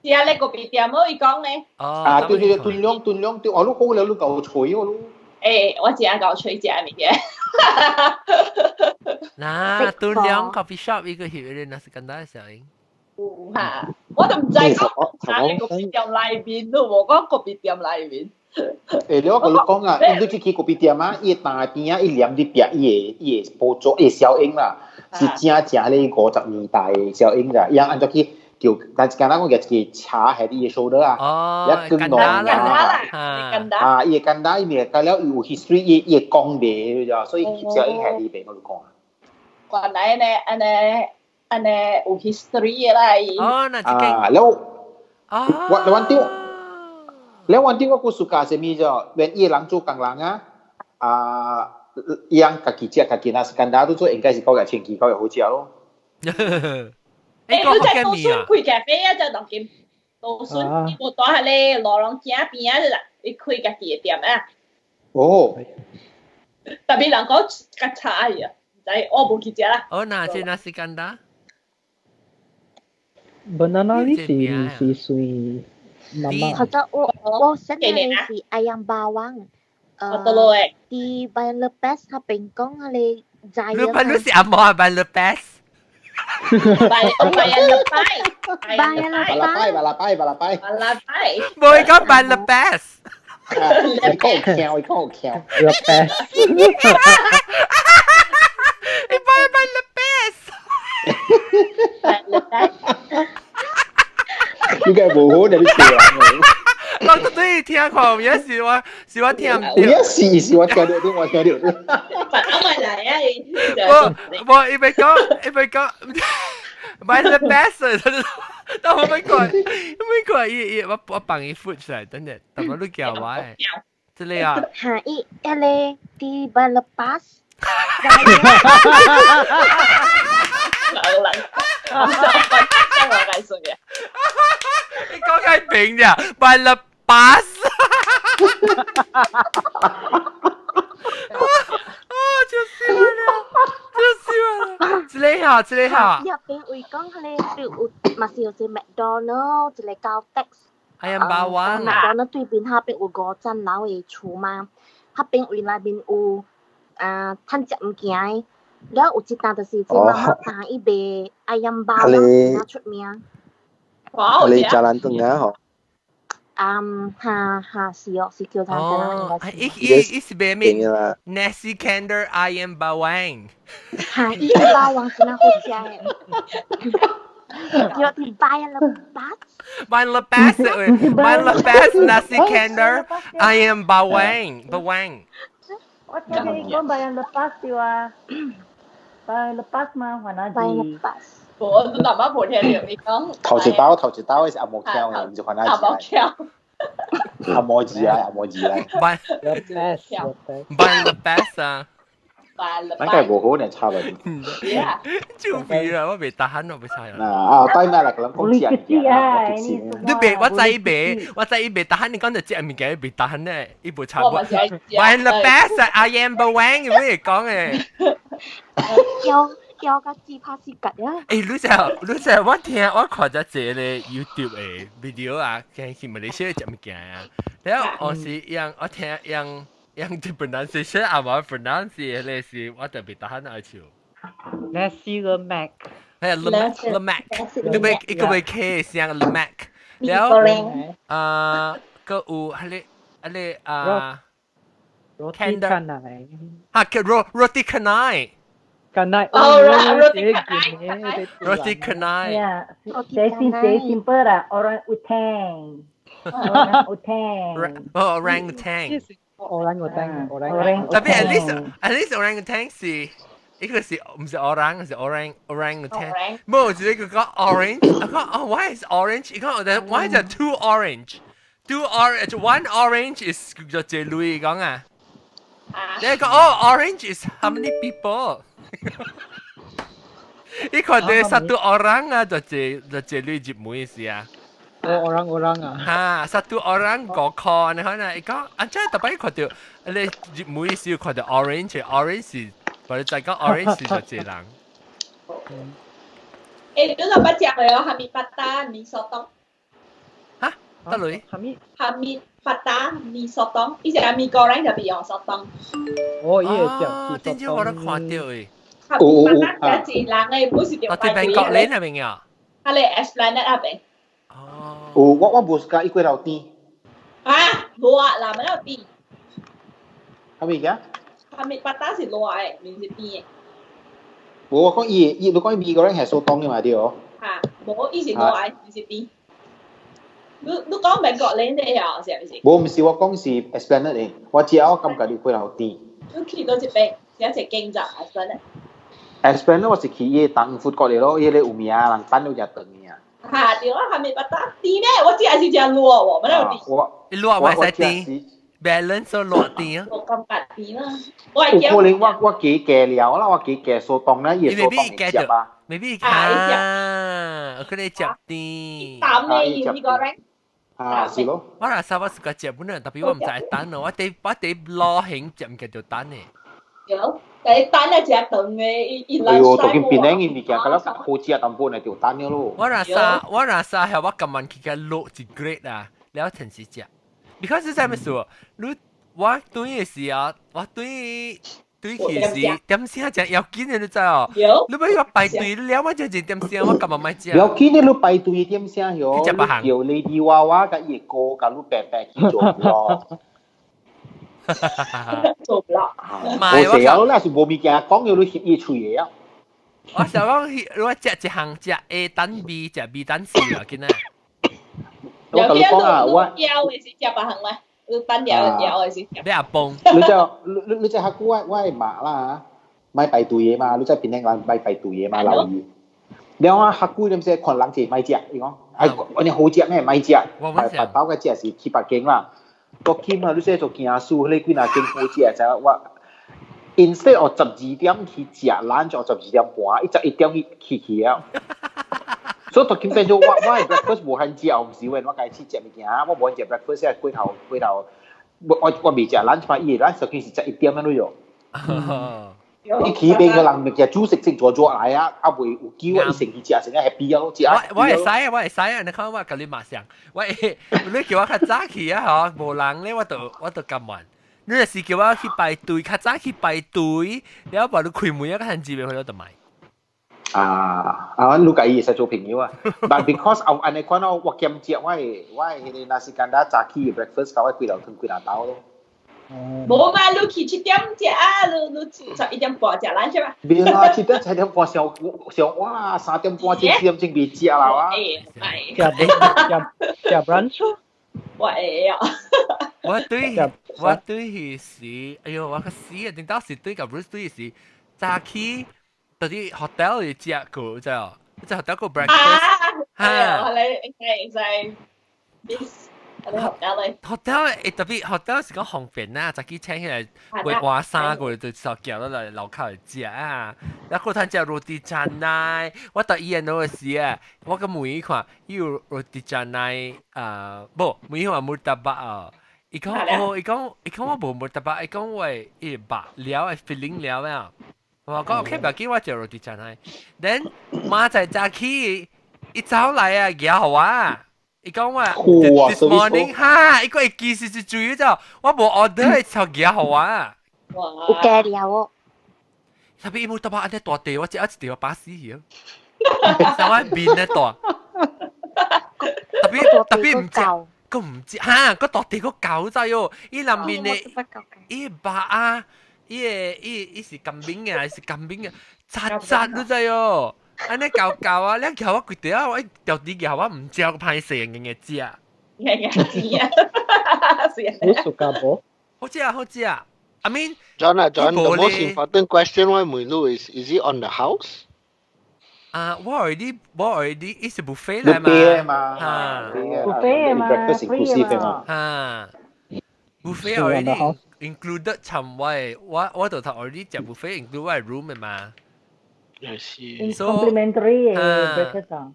是啊，你個別店我伊講咧。哦。啊，對對對，燉量燉量對，哦，你好了，你夠吹哦，你。欸，我真夠吹食物件。嗱，燉量 coffee shop 伊個翕的 nasi kandar 小英。有哈，我都毋知講啊，你個別店內面都無講個別店內面。欸，你我共你講啊，因為這去咖啡店啊，伊個單邊啊，伊黏佇壁，伊個包裝，伊個小英啦，是正正咧50年代的小英啦，伊按怎去叫，但是簡單講，一個茶喺伊個 shoulder 啊，一根濃啊，啊，伊個簡單，伊咪加了有 history，伊個講袂，所以小英喺呢邊我就講啊。原來呢，按呢按呢有 history 的啦，伊。哦，那這間。啊，了，我我丟。你揾啲我個暑假啥物啫？連伊人做工人啊，啊，伊人家己食家己 nasi kandar 都做，應該是九月千幾九月好食咯。欸，你在都順開咖啡啊？在當今都順，伊無住喺咧羅龍井邊啊，啦，伊開家己的店啊。哦。特別人講較差啊，毋知我無去食啦。哦，那這 nasi kandar？ Banana 是算。或者我識嘅是 ayam bawang，佇 Bayan Lepas 那邊講嗰個你朋你是阿毛啊 Bayan Lepas？ Bayan Lepas。 Bayan Lepas。巴拉拜巴拉拜巴拉拜。無講 Bayan Lepas。你講好巧，你講好巧。 Lepas。你 Bayan Lepas。 Bayan Lepas。應該無好你笑啊！我對聽看，有時我是我聽唔到。有時是我聽到，我聽到。反埋來啊！我我伊欲講，伊欲講，Bayan Lepas，但我欲看，欲看伊伊我我放伊 foot 出來，等陣，但我你叫我誒，這裡啊。嚇！伊迄個佇 Bayan Lepas。老人，我我解釋嘅。你講緊平咋？Bayan Lepas。啊！笑死我了，笑死我了！這裡好，這裡好。入邊會講迄個有嘛是有一個麥當勞，一個 Caltex。 Ayam bawang。麥當勞對面彼邊有5層樓的厝嘛，彼邊位內面有啊，趁食物件的。了有一檔就是這媽媽檔伊賣 ayam bawang 真出名。哇！你 Jalan Tengah 嗬？嗯，哈哈，是哦，是叫他哦，伊伊伊是賣咩？Nasi Kandar Ayam Bawang。哈，伊個 bawang 真好食的。叫佇 Bayan Lepas。 Bayan Lepas，Bayan Lepas Nasi Kandar Ayam Bawang Bawang。我聽你講 Bayan Lepas 對啊，Bayan Lepas 嘛，還哪字？Bayan Lepas。我媽媽無聽著你講。頭一刀頭一刀是紅毛橋的，毋是番仔紅毛橋。紅毛字啊，紅毛字啊。 Bayan Bayan Lepas 啊。咱個無好呢，差不多。就肥啦，我袂 tahan 我袂使啦。啊，對啦，啦，人講食物件啊，你袂，我知伊袂，我知伊袂 tahan，你講就食物件袂 tahan 咧，伊無差不多。Bayan Lepas ayam bawang，你會講誒？叫叫個自拍是吉啊！欸，你知你知我聽我看咗一個 YouTube 的 video 啊，去馬來西亞食物件啊，然後我是用我聽用。用啲 pronunciation 啊，無 pronounce 咧是我特別 tahan 愛笑。 Nasi lemak。係 lemak lemak，你欲一個欲 K 聲 lemak，然後啊個有彼個彼個啊，roti canai。啊，叫 roti canai。 Canai。哦，roti canai。 Roti canai。 Yeah，這是這 simple 啦，orang utan。orang utan。哦，orang utan。Orang utang, orang. 特別 at least orangutan 是一個是唔是 orang 是 orangutan。冇，只係佢講 orange，我講哦，why is orange？伊講 why is there two orange？Two orange, one orange is 就這類講啊。你講哦，orange is how many people？呢個係 satu orang 啊，就這就這類入門意思啊。哦，orang orang 啊。嚇，satu orang 5塊，你看啊，伊講啊，真係特別看到你入門意思看到 orange，orange 是，或者再講 orange 是就這人。誒，你老捌食過哦？哈密巴達米索東。嚇？得類？哈密？哈密巴達米索東，伊是 mee goreng 就變用索東。哦，伊會食。點知我都看到誒。哈密巴達一人誒，不是叫我對邊國林那邊啊。啊，你 Esplanade 那邊。哦。有，我無是甲伊過頭甜。啊，熱啦，沒有甜。係咪㗎？哈密巴達是熱的，唔是甜的。無，我講伊伊，你講伊 mee goreng 係 sotong 嘅嘛對哦。嚇，無，伊是熱的，唔是甜。你講美國林的啊，是毋是？無，毋是我講是 Esplanade 的，我食我感覺你過頭甜。你去到這邊，是一間就 Esplanade。 Esplanade 我是去伊個東富國的咯，伊個有名人等咗食長嘅啊。嚇，對啊，哈密巴達甜咩？我食是食熱喎，沒有甜。我熱我會使甜，balance 咗熱甜啊。我感覺甜啦。我有可能我幾加料啦，我幾加 sotong 啦，伊 sotong 會食啊。未必啊，佢哋食甜。淡嘅呢個咧。啊，是咯。我那時我是個食本啊，特別我唔知等咯，我哋攞興食唔叫做等嘅。有，但係等啊食長嘅，伊伊哎喲，當今檳城嘅物件，佢了好食淡薄嚟就等了咯。我那時係我今晚去個落一 grade 啊，了停時食。because 是啥物事？你我對嘅時啊，我對對去時點聲食要緊嘅，你知哦？你欲我排隊了，我就一點聲，我今日莫食。要緊你排隊點聲喲？去食別項。叫 Lady 娃娃佮伊個哥佮你白白去做咯。做唔落。唔係我成日啦，是無物件講，要你翕伊喙的啊。我想講，我食一項食 A 等 B，食 B 等 C 啊，囡仔。我同你講啊，我枵的是食別項咩？你等了枵的是。你阿崩。你就你你就下久我會罵啦，莫排隊的嘛，你在檳城人莫排隊的嘛，留意。了啊，較久點說看人坐莫食，伊講，哎，按呢好食咩？莫食，排包個食是七八間啦。我起碼你說做驚輸，彼幾若間好食，知影我 instead of 12點去食，咱就12點半，伊11點去啊。所以到今變做我 breakfast 無限食，毋是話我家己去食物件，我無限食 breakfast 啊，過頭過頭，我未食 lunch 嘛，伊 lunch 就是11點咁樣。伊起邊個人物件煮食食做做來啊，啊未有機會伊先去食，先 happy 啊，食。我會使啊，我會使啊，你看我共你馬上，我你叫我較早去啊，嗬，無人咧，我就甘願。你若是叫我去排隊，較早去排隊，了後你開門一個限制袂去就買。啊啊！你佮伊會使做朋友啊，but because 我按呢款哦，我兼食我的彼個 nasi kandar 早起 breakfast，我規頭湯幾若兜咯。無嘛，你去7點食啊，你11點半食咱是吧？袂啦，7點7點半上上哇，3點半4點鐘未食啦哇。食食食 brunch 我會啊。我對彼時，哎喲，我個死啊！頂當時對個 Bruce 對時，早起到啲 hotel 裡食過，知哦？即 hotel 個 breakfast 嚇。你會使 miss hotel 咧，特別 hotel 是講方便啊，早起請起來會換衫過就手夾落來樓跤嚟食啊。然後通食 roti canai，我到醫院嗰個時啊，我個問伊看，伊有 roti canai 啊，無，問伊話 murtabak 啊。伊講哦，伊講我無 murtabak，伊講我伊肉料的 filling 料啊。我講 OK，不要緊，我食 roti canai。Then 明仔早起，一早來啊，夾予我。伊講我 this morning 哈，伊個會記是注意咗，我無 order 伊就夾予我。有加料哦。特別伊 murtabak 按呢大塊，我食一條我飽死去。上我面咧大。特別唔食，佢唔知哈，個大塊個厚仔喲，伊內面的伊肉啊，伊個伊伊是甘冰嘅，是甘冰嘅，扎扎你知喲。按呢厚厚啊，你夾我規條啊，我一條啲夾我唔食，我歹勢硬硬食。硬硬食啊，你 suka 無？好食啊，好食啊。I mean， John 啊，John，the most important question 我問你 is it on the house？啊，我 already 伊是 buffet 來嘛，嘛，嚇，buffet 嘛，breakfast inclusive 嘛，嚇，buffet already included 尋位，我就頭 already 食 buffet include 我 room 嘅嘛。 I see。 Complimentary breakfast 啊。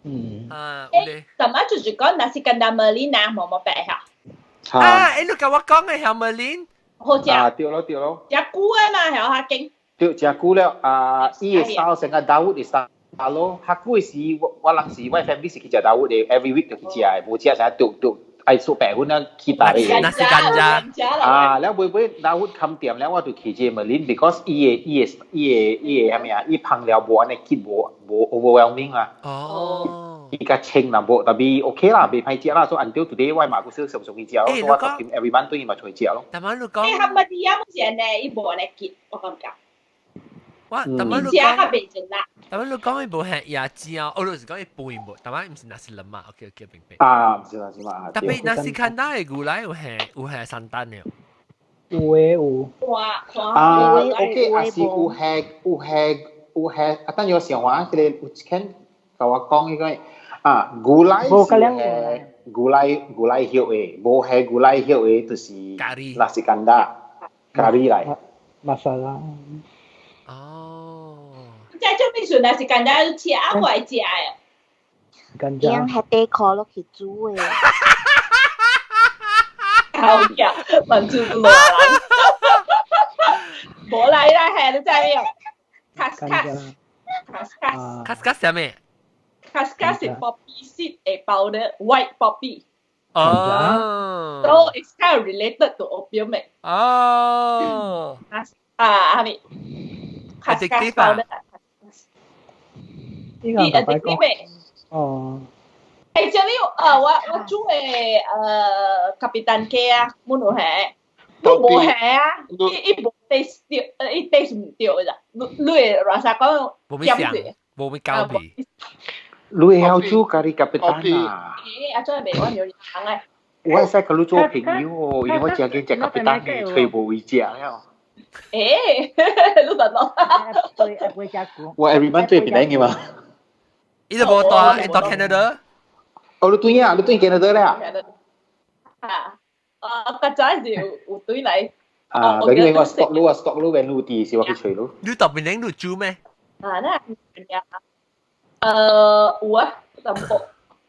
嗯。啊，誒，怎麼就是講 nasi kandar Merlin 啊，無冇白嚇？啊，誒，你甲我講嘅係 Merlin。好食。啊，對咯對咯。食久啊嘛，係較勁。對，食久了啊，伊嘅 style 成個 Dawood 嘅 style 咯。較久時我人是我 family 是去食 Dawood 嘅，every week 就去食嘅，無食成對對愛數白粉啊去大嘅。 Nasi kandar。啊，了尾尾 Dawood 冚掂了，我就去這 Merlin，because 伊嘅啥物啊，伊烹料無按呢結無 overwhelming 啦。哦。伊較清啦，無 tapi OK 啦，袂歹食啦。所以 until today 我嘛閣少常常去食咯，所以我 every month 對伊嘛出去食咯。但係你講，你係乜嘢啊？目前呢，伊無按呢結，我感覺。我但係你講，較袂真啦。但係你講伊無係椰漿，哦，你是講伊飯無，但係毋是 nasi lemak，OK OK 明白。啊，毋是 nasi lemak。 Tapi nasi kandar 的牛奶有係 santan 的。有的有。哇！啊，OK，也是有係有係有係，啊，等我想話，這個有一間共我講彼個。啊，牛奶是係牛奶葉的，無係牛奶葉的，就是 nasi kandar 咖喱來。 Masala。哦。這做咩事 nasi kandar 食啊，壞食的。用係地殼落去煮的。好呀，問住落來。無來啦，係你知未？Khas khas。Khas khas。 Khas khas 啥物？ Khas khas 是 poppy seed 的 powder, white poppy. 哦。 So it's kind of related to opium 的。哦。啊，係咪？Khas khas powder。呢個 addictive 的。哦。誒，這裡我煮的Kapitan 雞啊，滿有係，你無係啊，伊無 taste 對，伊 taste 毋對咋，你會 rasa 講無咩香，無咩膠味。你會曉煮咖喱 Kapitan 啊？欸，阿真係袂，我有人誒。我會使佮你做朋友哦，因為我真緊食 Kapitan 嘅，揣無位食了。欸，你問我？對，會食久。我 every month 做檳城嘅嘛。伊都無蹛，伊蹛 Canada。哦，你對啊，你對 Canada 咧啊？啊，啊，較早時有對來。啊，嗰啲我 stock 滷啊，stock 滷嘅滷啲是我去揣滷。你蹛檳城你煮咩？啊，那有啊，淡薄。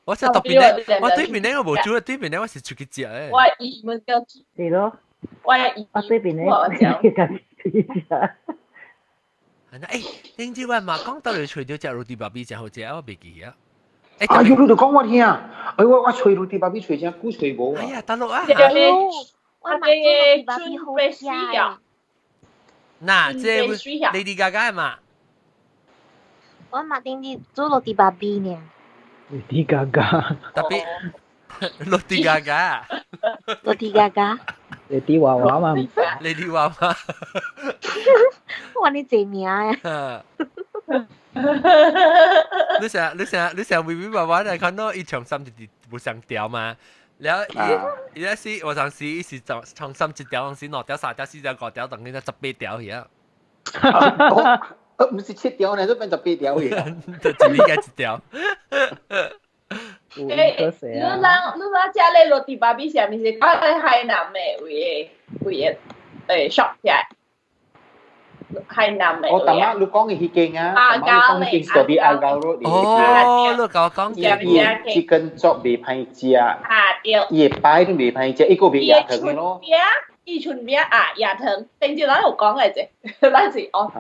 我真蹛檳城，我對檳城我無煮，對檳城我是出去食的。我伊們叫煮。是咯。我伊。我對檳城我食。去食。誒，頂次我嘛講到你揣著食 roti babi 真好食，我袂記啊。哎呦，你就講我聽，哎我揣 roti babi 揣真久揣無。哎呀，大陸啊。我嘛做 roti babi 好食。嗱，這 Lady Gaga 嘛。我嘛頂日做 roti babi 呢。 Lady Gaga。 Tapi Roti Gaga。 Roti Gaga。 Lady 娃娃嘛。 Lady 娃娃。我你這名啊。你成微微娃娃來看到伊長衫就是無相條嘛，然後伊伊是我上時伊是長衫一條，是兩條、三條、四條、五條，等於18條去啊。唔是七條呢，都變18條去。就一個一條。欸，你人食咧 roti babi 啥物是？啊，海南的位的位的欸 shop 起來。海南的。我淡仔你講的彼間啊，阿膠咧，嗰邊阿膠 road。哦，你共我講伊 chicken chop 袂歹食。啊對。伊的擺都袂歹食，伊閣賣椰糖的咯。伊春餅啊，椰糖，頂次咱有講的者，咱是 off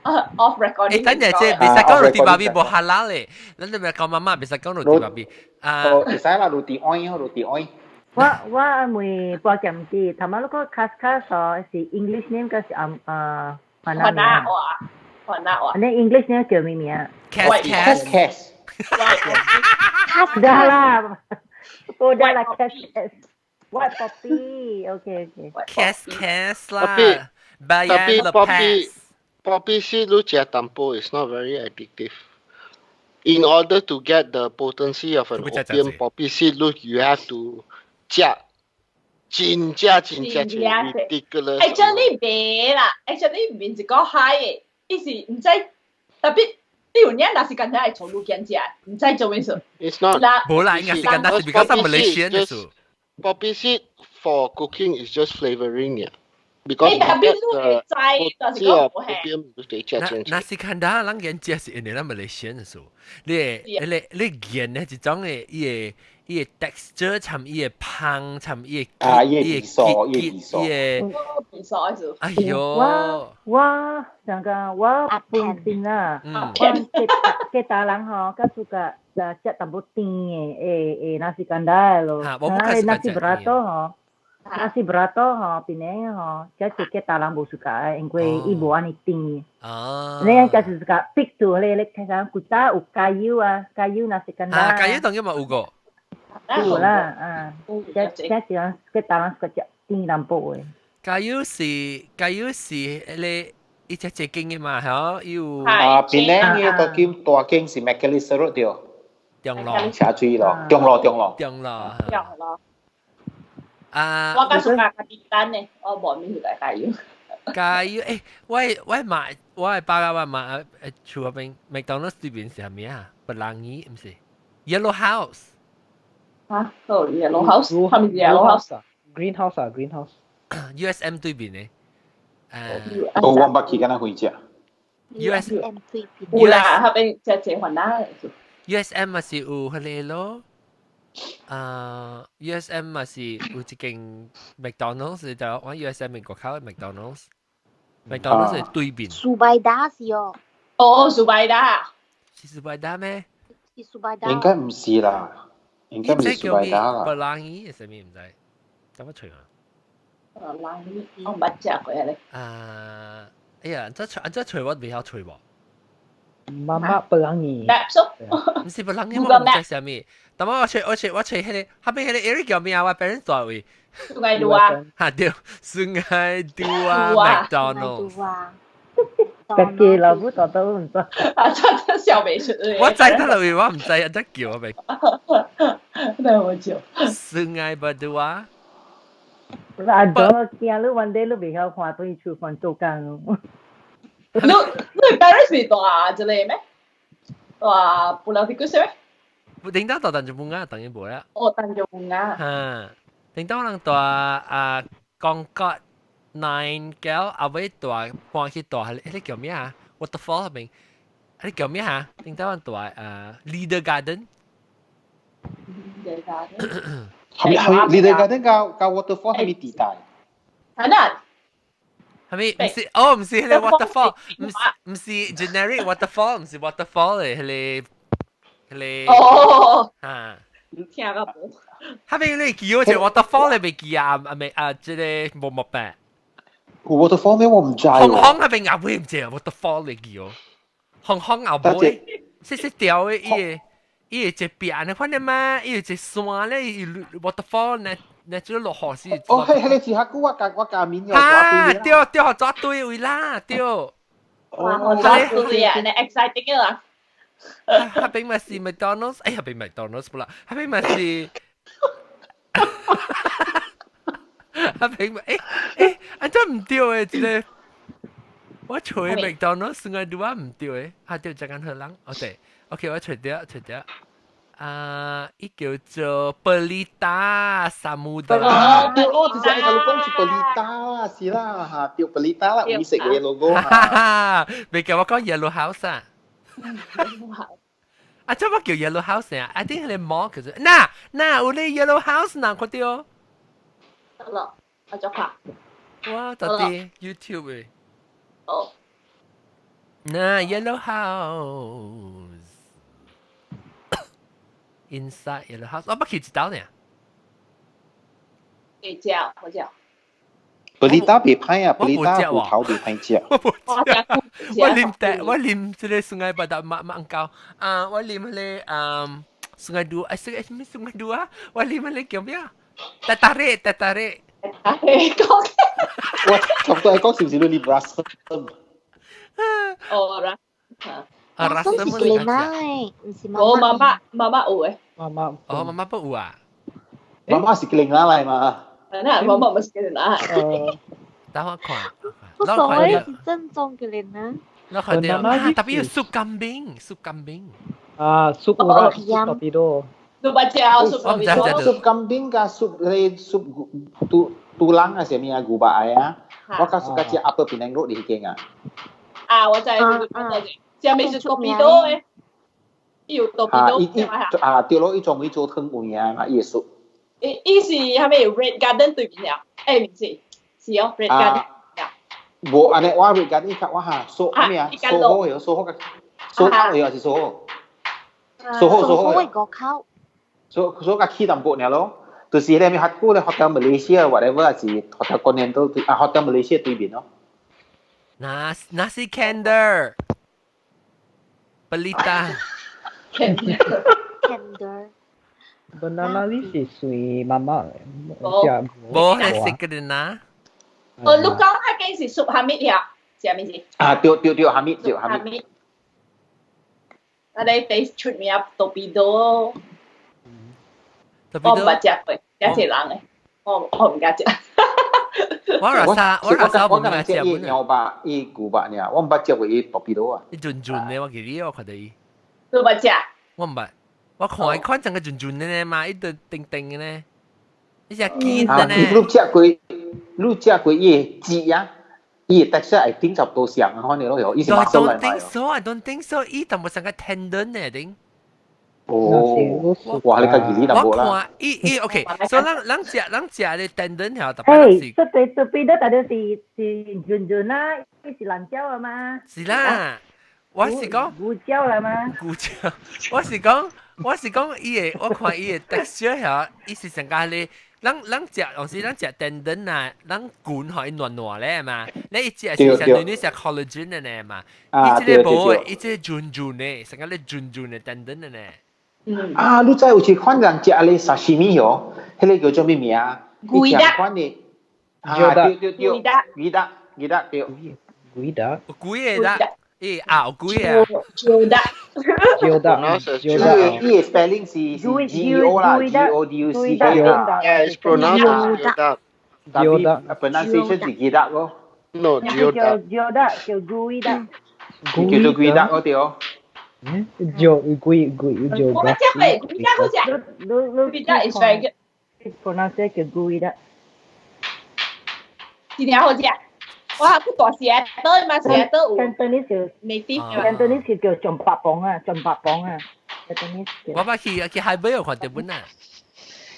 off recording。欸，等陣這袂使講 roti babi 無 halal 咧，咱你咪講媽媽袂使講 roti babi。啊，會使啦，roti oil roti oil。我問半劍啲，頭仔嗰個 khas khas 哦，是 English name 還是啊華納名？話，華納話。你 English name 叫咩名？Cass Cass Cass。 Cass 得啦，我得啦 Cass Cass。White poppy，OK OK。 Cass Cass 啦。 Tapi poppy seed 你食淡薄 is not very addictive. In order to get the potency of an opium poppy seed, you have to 食真正真正真 ridiculous。 Actually 袂啦，actually 唔是講海的，伊是毋知特別你有影若是簡單會做路見食，毋知做咩事。 It's not。無啦，應該是簡單是 because Malaysian 的事。 Poppy seed for cooking is just flavoring 嘅。Because 特別你會知，但是講無係。那是簡單，咱見食是因為咱 Malaysian 的事。你你你見呢一種的，伊個伊個 texture 參伊個香參伊個啊，伊個味素，伊個味素，伊個味素還是。哎喲！我上個我本身啊，我吉達人吼，較 suka 食淡薄甜的，會 nasi kandar 咯。nasi beratur 吼。Nasi beratur 吼，檳城吼，這是吉達人無 suka，因為伊無按呢甜。哦。你就是 suka 逼住你，你睇下古早有 kayu 啊，kayu nasi kandar。啊，kayu 當然嘛有個。有啦，啊，這這是人吉達人 suka 食甜淡薄的。 Kayu 是 kayu 是你一隻隻間的嘛，嚇？有。啊，檳城嘅大間大間是 Macalister Road 對。中路。車水咯，中路中路。中路。中路。啊！我較 suka 家己單呢，我無咩是來 kayu。 Kayu，誒，我買我爸爸我媽厝嗰邊麥當勞對面是啥物啊？Pelangi 毋是 Yellow House。嚇，哦，Yellow House，係咪 Yellow House？ Greenhouse 啊，Greenhouse。 USM 對面的。哦，我捌去，敢若回食。 USM 對面。有啦，嗰邊食濟番仔。 USM 嘛是有彼个咯。啊，USM 嘛是有一間 McDonald's，就我 USM 美國口 McDonald's，McDonald's 係對面。蘇拜達是哦。哦，蘇拜達。是蘇拜達咩？是蘇拜達。應該唔是啦，應該唔是蘇拜達啦。 Pelangi 係啥物毋知？等我揣下。 Pelangi，我毋捌食過咧。啊，哎呀，這揣這揣我袂曉揣無。 Mamak Pelangi。毋是 Pelangi，我毋知啥物。但我揣我揣我揣彼個，後邊彼個 area 叫咩啊？我 parents 住位。 Sungai Dua。哈對，Sungai Dua McDonald's。家己老母大都毋知。啊，真真笑袂出。我知得啦，我毋知，真叫我未。那我叫。 Sungai Dua。啊，咗驚你 one day 你袂曉看對廚房做工。你 parents 是蹛這个咩？蹛 Pulau Tikus 咩？頂當蹛 Tanjung Bungah，當然無啦。哦，Tanjung Bungah。哈，頂當人蹛啊，Concord Nine 橋，後尾蹛搬去蹛，彼個叫咩啊？Waterfall 彼邊，彼個叫咩啊？頂當人蹛啊，Leader Garden。 Leader Garden。係咪係咪 Leader Garden 佮 Waterfall 係咪地帶？係啦。係咪？毋是，哦，毋是彼個 waterfall，毋是 generic waterfall，毋是 waterfall 嚟，彼個彼個。哦。啊。聽個無。後邊你記我隻 waterfall 你未記啊？啊未啊？這個無木白。有 waterfall 咩？我唔知喎。紅紅那邊後尾毋知 waterfall 你記哦。紅紅後尾，細細條的，伊個伊個一邊的款的嘛，伊有一山咧，伊 waterfall 呢。你只落雨時。哦，係係，是下久我加面有啊，對對，抓對位啦，對。哇，抓對啊，你 exciting 啦。彼邊嘛是 McDonald's，哎呀，彼邊 McDonald's 不啦，彼邊嘛是。彼邊嘛，欸，啊真毋對的，這个。我揣 McDonald's Sungai Dua 毋對的，啊對，這間好人，哦對，OK，我揣著揣著。啊，伊叫做 Pelita Samudera。對咯，就是你講是 Pelita 啦，是啦，嚇，對 Pelita 啦，黃色嘅 logo。未叫我講 Yellow House 啊？啊，做乜叫 Yellow House 啊？I think 係 mall 叫做，嗱嗱，有咧 Yellow House 嗱，看到。得啦，我再看。哇，到底 YouTube 嘅。哦。嗱，Yellow House。Inside Yellow House，我捌去一道呢。會食，好食。 Pelita 袂歹啊，Pelita 芋頭袂歹食。我無食，我啉茶，我啉這個 Sungai Badak 馬馬膠啊，我啉彼個啊 Sungai Dua，哎，什麼 Sungai Dua？我啉彼個叫咩啊？Teh tarik，teh tarik。講。我差不多係講是唔是你啉 Rasam？哦啦。啊， Rasam 是牛奶，毋是我媽媽媽媽有的。媽媽。哦，媽媽不有啊？媽媽是牛奶來嘛？那我冇乜事啦。等我看。我所謂是正宗嘅咧呢。我看到啊，特別係 sup kambing，sup kambing。啊，sup urat torpedo。你捌食 sup kambing？ Sup kambing 加 sup 咧 sup tu tulang 啊，啥物啊，牛肉啊，我較 suka 食 Upper Penang Road 呢間啊。啊，我知，我知，啥物是 torpedo 的？有 torpedo。伊伊啊，對咯，伊專門做湯有影嘛，伊的 sup。伊伊是啥物 Red Garden 對面了？欸，毋是，是哦，Red Garden。無按呢，我 Red Garden 較我哈，蘇啥物啊？蘇好有蘇好個，蘇好有還是蘇好？蘇好蘇好。蘇好個口。蘇蘇較起淡薄爾咯，就是迄個咩較久咧，Hotel Malaysia whatever 還是 Hotel Continental 對啊，Hotel Malaysia 對面咯。 Nasi Kandar Pelita。 Kandar。 Banana leaf 是隨媽媽嘅，無係食嘅啦。哦，你講彼間是 sup 蝦米呀？是啥物事？啊，對對對，蝦米對蝦米。啊，你第出名 torpedo。我毋捌食過，食一人的，我毋敢食。我 rasa 我 rasa 我敢食伊牛肉，伊牛肉爾，我毋捌食過伊 torpedo 啊。伊潤潤的，我記得我看到伊。你捌食？我毋捌，我看伊看成個潤潤的呢嘛，伊就叮叮的呢，伊隻堅的呢。你食過，你食過伊的舌啊？伊的 texture 會頂差不多像啊，可能咯，伊是 I don't think so, I don't think so。伊淡薄像個 tendon 呢，頂。哦，哇！你較記得淡薄啦。我看伊伊 OK，所以咱咱食咱食的 tendon 條特別是。這對這邊都大家是是潤潤啦，伊是辣椒啊嘛。是啦，我是講。胡椒啦嘛。胡椒，我是講我是講伊的，我看伊的 texture 遐，伊是成個咧。咱咱食，有時咱食 tendon 啊，咱滾予伊軟軟咧嘛。你伊食是相當於食 collagen 的呢嘛。伊這個無，伊這個潤潤的，成個咧潤潤的 tendon 的呢。啊，你知有一款人食咧 sashimi 哦，彼個叫做咩名啊？魚蛋。款的，啊，對對對，魚蛋，魚蛋對。魚蛋。有幾個啦？欸啊，有幾個啊？椒蛋。椒蛋。椒蛋。伊的 spelling 是是 G O 啦，G O D U C K 啦。 Yeah, it's pronounced as 椒蛋。椒蛋。pronunciation 是魚蛋咯。 No，椒蛋。椒蛋叫魚蛋。叫做魚蛋嗰對哦。椒魚魚椒。我食過，魚蛋好食。魚蛋 is very good。 pronounce 叫魚蛋。真正好食。我去大城島嘛，城島有。 Cantonese 叫 native。 Cantonese 叫象拔蚌啊，象拔蚌啊。Cantonese 我捌去去海尾有看到本啊。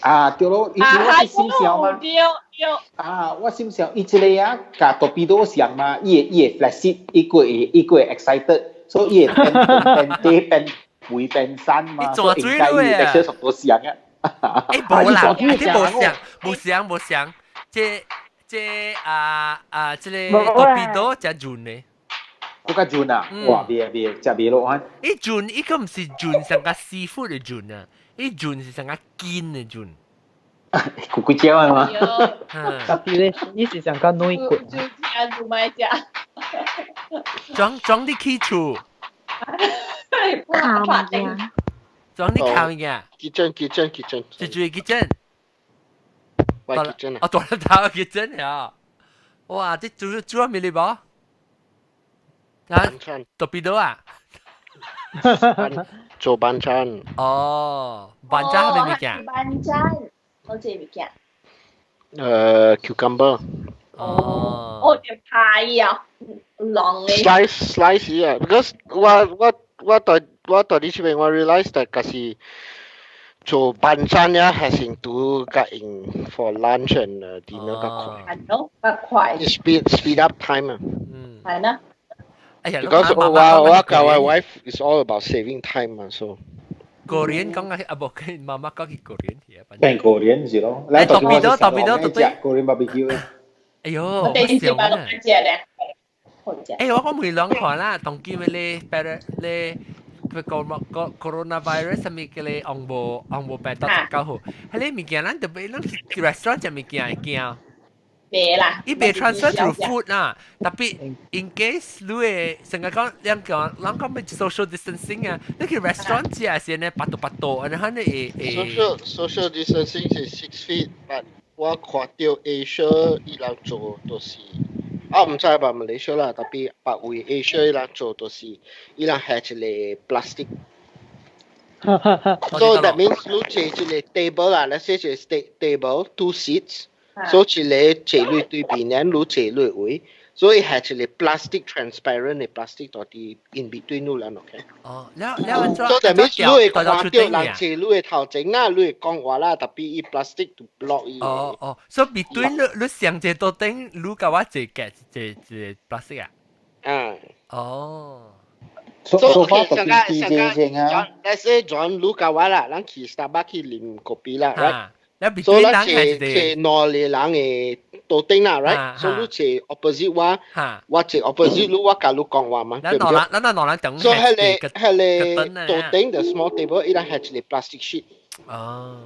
啊，對咯，伊我是心想嘛。對對。啊，我心想，伊這個啊，佮 torpedo 像嘛，伊會伊會 flaccid，伊個會伊個會 excited，所以伊會變變變變肥變瘦嘛，所以應該伊 texture 差不多像啊。欸，無啦，你無像，無像無像，這這啊啊，這個 torpedo 誠潤的。閣較潤啊！哇，袂袂，食袂落啊！伊潤，伊個毋是潤像個 seafood 的潤啊，伊潤是像個筋的潤。骨骨椒啊嘛。特別咧，伊是像個軟骨。就食就買食。裝裝你起厝。烤物裝你烤物件。 Kitchen kitchen kitchen。就住 kitchen。喂 kitchen 啊！哦，大粒頭 kitchen 呀！哇，這煮煮咩嚟無？班餐。 Torpedo 啊？做班餐。哦，班餐係咩物件？班餐，好似物件。Cucumber。哦。哦，條派啊，狼嘅。 Slice slice 啊，because 我我我在我在你這邊我 realize that 就是做班餐呀，還是都較用 for lunch and dinner 較快。係咯，較快。 Speed speed up time 啊。嗯。係啦。哎呀，because 我我教我 wife is all about saving time 嘛，so。 Korean 講啊，啊無，佢媽媽講佢 Korean 嘅。變 Korean 是咯。來，torpedo torpedo 對。 Korean barbecue。哎呦，我第一次擺落食咧。欸，我講每兩看啦，當今嘅咧，白咧。個個 coronavirus 啥物嘅咧，紅無紅無病毒較好。彼个物件咱特別咱去 restaurant 食物件會驚。袂啦。伊袂 transfer through food 啦，特別 in case 你會成日講兩講，人講欲 social distancing 啊，你去 restaurant 食時呢，巴肚巴肚，然後你會會。 Social distancing 是 6 feet，but 我看到 Asia 伊人做就是，啊毋知吧 Malaysia 啦，tapi 別位 Asia 伊人做就是伊人係一個 plastic。So that means 你坐一個 table 啦，let's say 一個 table two seats，所以一個坐你對面，然你坐你位，所以係一個 plastic transparent 的 plastic 到佇 in between 你人，OK？哦，了了安怎？所以 that means 你會看到人坐你的頭前啦，你會講話啦，tapi 伊 plastic to block 伊。哦哦，所以 between 你你上一桌頂，你共我坐隔一一 plastic 啊？啊。哦。 So so far 特別 PJ 先啊。 Let's say John 你共我啦，咱去 Starbucks 去啉咖啡啦，right？所以咱坐坐兩個人的桌頂啦，right？所以你坐 opposite 我，我坐 opposite 你，我共你講話嘛，對唔對？咱兩人等。所以彼個彼個桌頂的 small table，伊人係一個 plastic sheet。哦。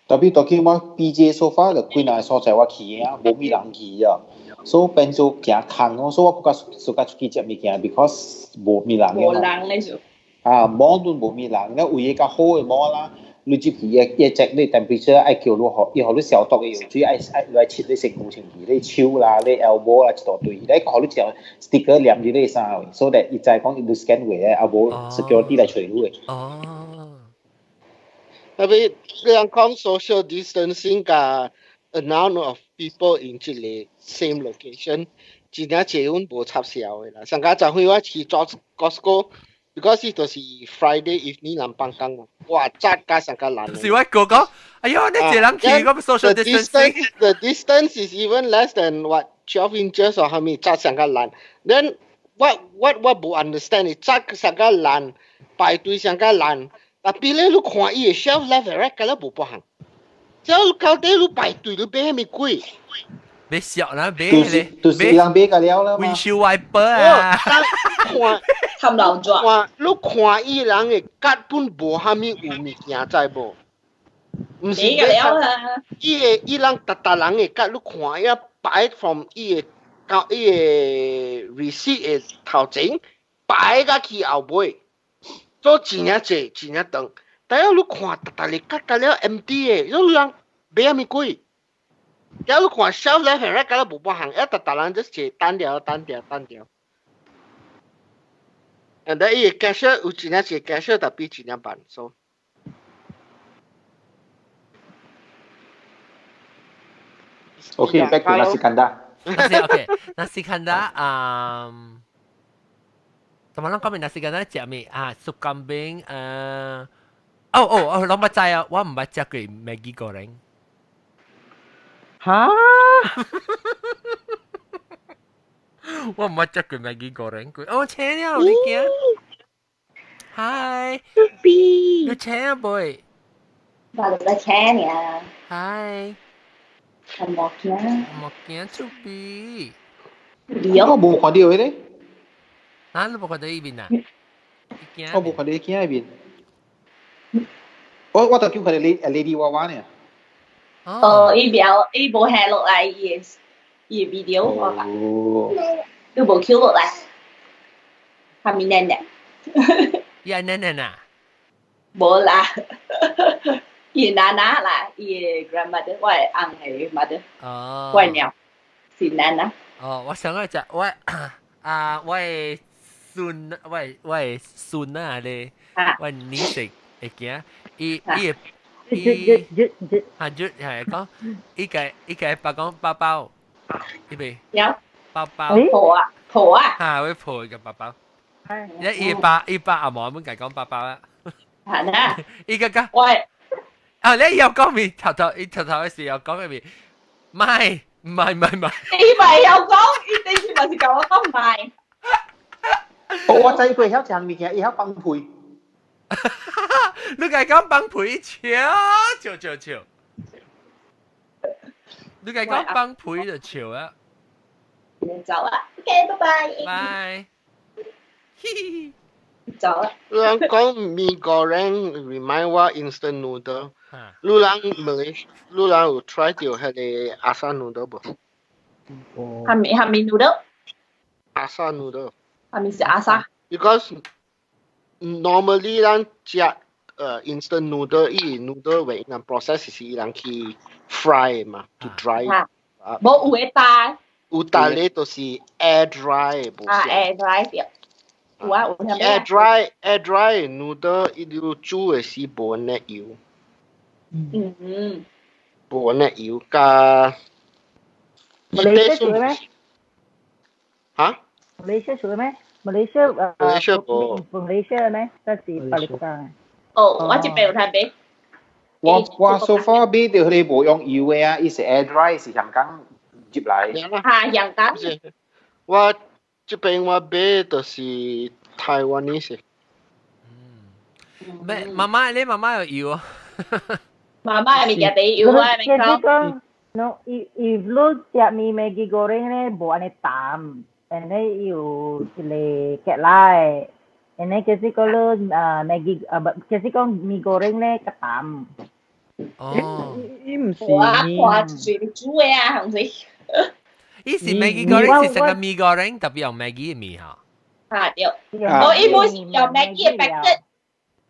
特別當今我 PJ so far 就幾若個所在我去啊，無咩人去啊，所以變做行空咯，所以我較喜歡出去食物件，because 無咩人無人咧就。啊，網都無咩人，了有個較好的網啦。你入去伊伊 check 你 temperature 愛叫你予伊予你消毒的藥水，愛愛來拭你身軀清氣，你手啦、你 elbow 啦一大堆，你予你一條 sticker 黏佇你衫位，所以伊知講伊 scan 過咧，啊無 security 來揣你的。哦。 Tapi 你人講 social distancing 佮 amount of people in 這個 same location，真正濟阮無插銷的啦。上家昨昏我去做 Costco。because 就是 Friday evening 人放工嘛，哇，扎加上個難。是我哥講，哎喲，你這人去個 social distancing。 The distance is even less than what 12 inches or 係咪紮上個難？Then 我我無 understand 你紮上個難，排隊上個難，tapi 咧你看伊的 shelf left and right，敢若無半項。之後到底你排隊你買啥物鬼？買小啦，買咧，就是人買個了啦嘛。 Windshield wiper 啊。看。含流紙。看，你看伊人的根本無啥物有物件，知無？毋是買了啊！伊的伊人逐逐人的 cart，你看伊擺 from 伊的到伊的 receipt 的頭前，擺到去後尾，做真正濟，真正長。但係你看逐逐個 cart 甲了 empty 的，你人買啥物鬼？了你看 shelf left and right 敢若無半項，一逐逐人就是坐單調單調單調。And then 伊個 cashier 有真正一個 cashier，tapi 真正慢，so。 Okay, back to nasi kandar. Nasi okay, nasi kandar 同埋咱講明 nasi kandar 食咩啊？Sup kambing 誒，哦哦哦，攏捌知啊，我毋捌食過 Maggi goreng。哈？我毋捌食過 Maggi goreng 過。哦，請了你驚？Hi，你請啊，boy。我來請你啊。 Hi。我驚。我驚出邊。我無看到伊咧。啊，你無看到伊面啊？我無看到伊囝面。我我就叫佢哋 Lady 娃娃呢。哦，伊表伊無下落來伊的伊的 video 我吧，你無 Q 落來，係咪奶奶？伊係奶奶啊？無啦，伊奶奶啦，伊的 grandmother，我的翁的 mother。哦。我的娘是奶奶。哦，我想愛食我啊，我的孫，我的我的孫啊咧，我女婿會驚，伊伊會。伊啊，就係講，伊個伊個爸講包包，伊未有包包抱啊抱啊，嚇會抱個包包，一伊爸伊爸阿媽們共講包包啊，係啦，伊個講，喂，啊你又講面頭頭，伊頭頭嘅時候講嘅面，唔係唔係唔係唔係，伊咪又講，伊頂次咪是教我講唔係，我知佢曉食物件，伊曉放屁。你共講放屁笑笑笑笑，你共講放屁就笑啊！走啦，OK，拜拜。拜。嘻嘻。走啦。你人講 mee goreng remind 我 instant noodle。你人 Malaysia，你人有 try 到彼个 Asa noodle 無？係咪係咪 noodle？ Asa noodle。係咪是 Asa ？Because normally 咱食 instant noodle，伊 noodle 為人 process 是伊人去 fry 嘛，去 dry。無有的焦。有焦咧就是 air dry 無啊，air dry 對。有啊，有 air dry noodle 伊就煮的時無呢油。無呢油加。馬來西亞做咩？嚇？馬來西亞做咩？馬來西亞馬來西亞無。馬來西亞咩？這是巴里國家。哦，我這邊有睇買。我 so far 買到彼個無用油的啊，伊是 air dry 是香港入來。嚇，香港。我這邊我買就是台灣的是。咩？媽媽，你媽媽有油啊？媽媽的物件第油啊，你講。No, if 你食麵 Maggi goreng 咧，無按呢淡，and 咧有一個結來，and 咧其實講你啊 Maggi 啊不，其實講 mee goreng 咧較淡。哦，伊毋是我看隨煮的啊，係咪？伊是 Maggi goreng 是成個 mee goreng，特別用 Maggi 的麵吼。啊對，我伊無是用 Maggi 的 packet。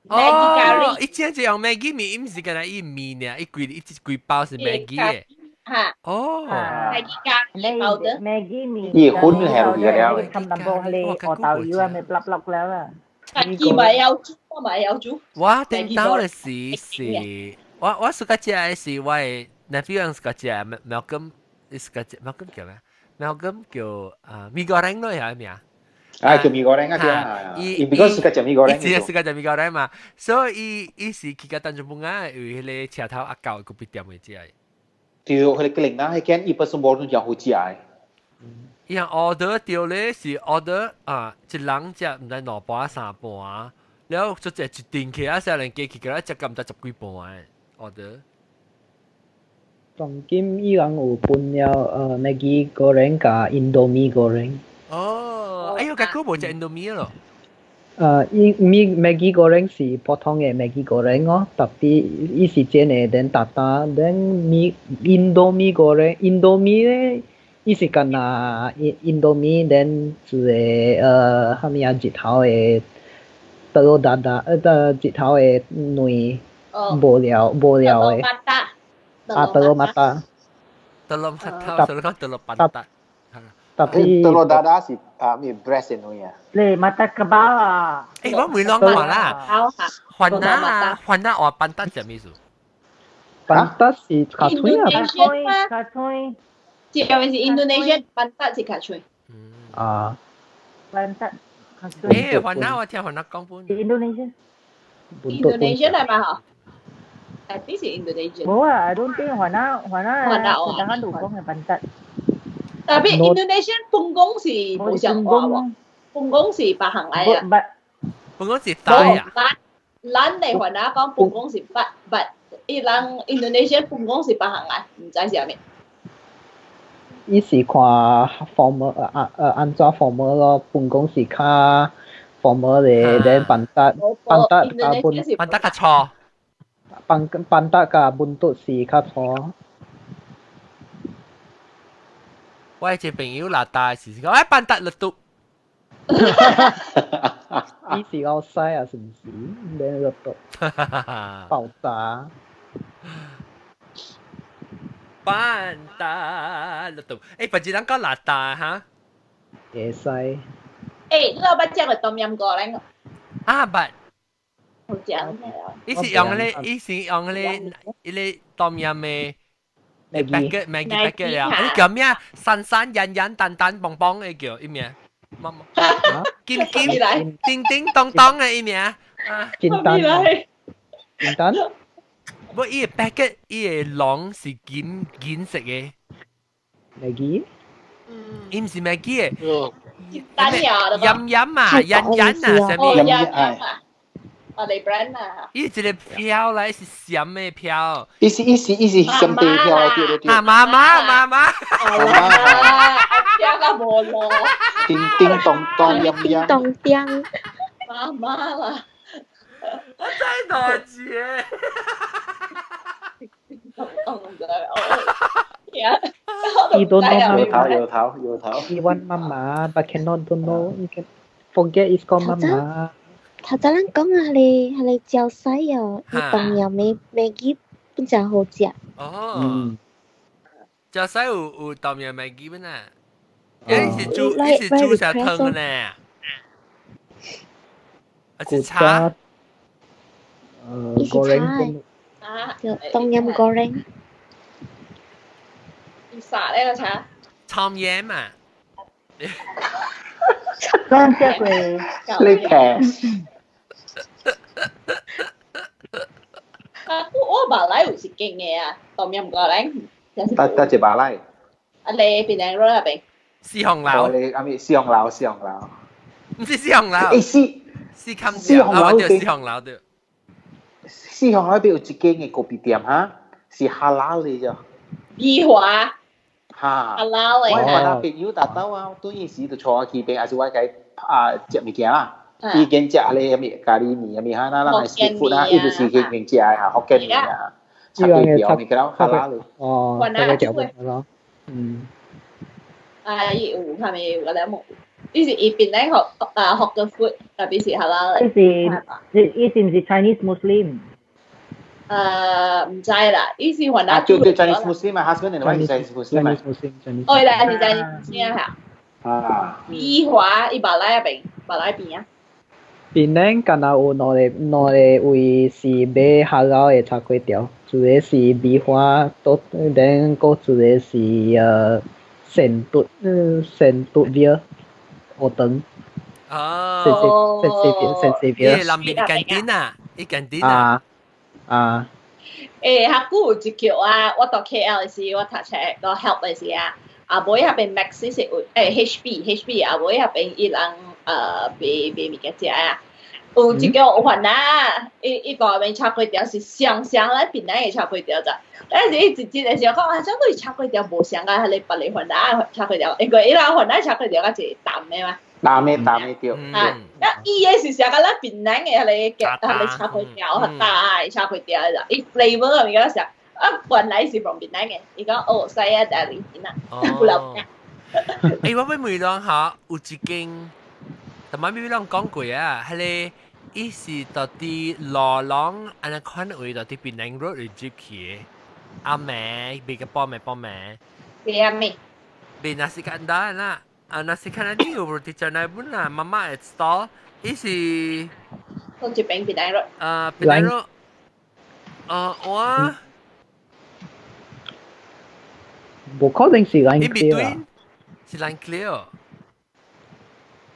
哦，伊真正用 Maggi 麵，伊毋是干焦伊麵爾，伊規伊一規包是 Maggi 的。嚇。哦。 Maggi 咖喱包的。 Maggi 麵。伊粉係落去了。冚淡薄係學豆油啊，咪粒粒了啊。家己嘛會煮，我嘛會煮。我頂到的時是，我 suka 食的是我的 nephew 人 suka 食，Malcolm suka 食，Malcolm 叫咩？Malcolm 叫啊 mee goreng 咯，係咩啊？啊，叫 mee goreng 啊，對啊。伊 because suka 食 mee goreng。伊只 suka 食 mee goreng 嘛，所以伊伊是去到 Tanjung Bungah 有彼個車頭阿狗咖啡店的食的。對，彼個吉靈啦，彼間伊本身無論誠好食的。伊人 order 著咧是 order 啊，一人食毋知兩盤三盤，了後就一定起啊，成人加起來食到毋知十幾盤 order。當今伊人有分了Maggi goreng 佮 Indomie goreng。哦，哎喲，較久無食 Indomie 咯。伊 mee Maggi goreng 是普通的 Maggi goreng 哦，tapi 伊是煎的，then 焦焦，then mee Indomie goreng，Indomie 咧，伊是干焦 Indomie then 一個啥物啊日頭的 telur dadah，日頭的卵，無料無料的。啊，telur mata。 telur mata，所以講 telur pantat。 tapi telur dadah 是啊咩 breast 的卵啊？你 mata kerbau 啊？誒，我未諗過啦。番仔番仔話 pantat 係咩意思？ pantat 是尻腿啊。尻腿。這個是 Indonesia pantat 是尻腿。啊。 pantat。誒，番仔我聽番仔講本。 Indonesia。 Indonesia 嚟嘛嗬？I think 是 Indonesia。冇啊，I don't think 番仔番仔，番仔其他都講係 pantat。 Tapi Indonesia punggung 是無相話喎，punggung 是別行來啊。 punggung 是大啊。咱咱的番仔講 punggung 是腹，but 伊人 Indonesia punggung 是別行來，毋知是啥物。伊是看 formal 啊按怎 formal 咯，punggung 是較 formal 的，then pantat pantat 佮本 pantat 較粗。 pantat 佮 buntut 是較粗。我一個朋友拉大時講，哎，pantat letup。伊是老西啊，是毋是？then letup 爆炸。 pantat letup，誒，別人講拉大哈？會使。誒，你有捌食過冬陰功咧？啊，捌。好食。伊是用咧，伊是用咧，伊個冬陰的。packet Maggi packet 啊！你叫咩？散散圓圓蛋蛋棒棒的叫伊名？乜乜？金金叮叮當當的伊名？啊！簡單。簡單。不，伊個 packet 伊個籠是金金色的。 Maggi？伊毋是 Maggi 的。單呀！飲飲啊，圓圓啊，啥物？飲飲啊。我哋 brand 啊！伊一個飄來是閃的飄。伊是閃地飄來對對對。啊媽媽媽媽。媽，飄到無路。叮叮咚咚飲飲。咚叮。媽媽啦！我真係多謝。咚咚的哦。 He don't know 有頭有頭有頭。 He want mama, but cannot don't know. He can forget it's called mama. 頭先咱講啊，彼個椒絲哦，伊冬陰的 Maggi 本真好食。哦，椒絲有冬陰 Maggi 本啊？伊是煮啥湯的呢？還是炒？伊是炒的，冬陰 goreng。啥呢個炒？炒鹽嘛。講這個，你平。啊，我馬來有一間的啊，冬陰 goreng。得一馬來。啊，你檳城路那邊？四紅樓。你阿咪四紅樓，四紅樓。唔是四紅樓。欸，四。四坎四紅樓對，四紅樓對。四紅樓邊有一間的咖啡店哈，是 halal 的啫。美華。哈。 halal 的。我那朋友達到啊，對伊時就坐我去邊，還是我共啊食物件啦。伊見食咧啥物咖喱麵，啥物哈，咱咱食 food 啊，伊就是去邊食的哈，福建麵啊，炒粿條，物件 halal 的。哦，炒粿條咯，嗯。啊，伊有係咪有個兩木？伊是伊邊咧學啊學個 food，特別是 halal。伊是伊是毋是 Chinese Muslim？毋知啦，伊是雲南。就對 Chinese Muslim 啊，husband and wife Chinese Muslim 啊。哦，伊啦是 Chinese Muslim 啊。啊。美華伊馬來邊，馬來邊啊。檳城敢若有兩個位是買 halal 的炒粿條，一個是美華，倒then閣一個是聖篤廟學堂。哦。聖聖聖聖聖南邊近點啊，伊近點啊。啊。欸，較久有一橋啊，我到 KL 的時，我讀冊到 help 的時啊，後尾彼邊 Max 是有欸 HP 後尾彼邊伊人賣物件食啊，有一個有番仔，伊伊大邊炒粿條是雙雙咱檳城的炒粿條咋，但是伊一日的時候講啊，這個炒粿條無相佮彼個別个番仔炒粿條，因為伊人番仔炒粿條較濟淡的嘛。淡的淡的對。啊，啊伊的是啥個咱檳城的彼個彼個炒粿條，較大的炒粿條啦，伊 flavor 物件啥，啊原來是 from 檳城的，伊講哦，saya dari 檳城，不老。欸，我欲問人哈，有一間，頭擺咪攏講過啊，彼個伊是到佇羅朗按呢款位到佇檳城 road 入去的，阿妹賣個報名報名。咩阿妹？賣 nasi kandar 啦，啊 nasi kandar 你有 roti canai pun 啦，mamak stall，伊是。佗一邊檳城 road。啊，檳城 road。啊，我。無可能是 Line Clear 啊。是 Line Clear。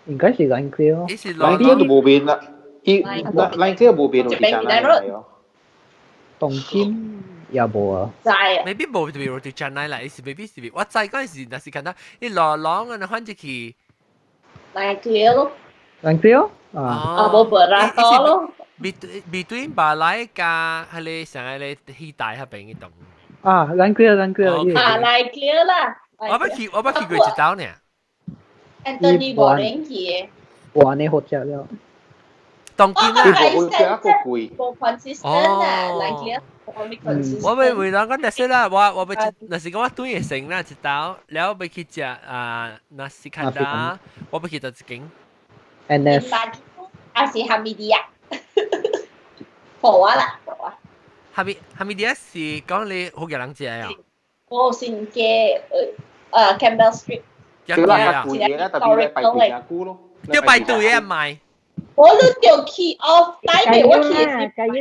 應該是 Line Clear。伊是 Line Clear 都無變啦，伊 Line Clear 無變 roti canai 哦。東京也無啊。知啊。 maybe 無特別 roti canai 啦，伊是 maybe 是我知嗰陣時，若是看到伊羅朗啊，反正去。 Line Clear 咯。 Line Clear 啊。啊，無 Berato 咯。 between 馬來加彼個啥個戲台彼邊彼棟。啊，Line Clear，Line Clear。啊，Line Clear 啦。我捌去過一道呢。 Anthony 無人去的。哇，你好食了。當今啊，無好食個貴。無 consistent 啊，Line Clear 我欲問人講，若是啦，我欲若是講我轉會成啦一道，了欲去食啊，nasi kandar，我欲去佗一間。 NS。還是哈密迪亞？好啊啦，好啊。哈密迪亞是講你福建人食的啊？我新街Campbell Street。對啦，較貴嘅啦，特別咧排隊較久咯。要排隊啊買。我都著去 off 台北，我去是加油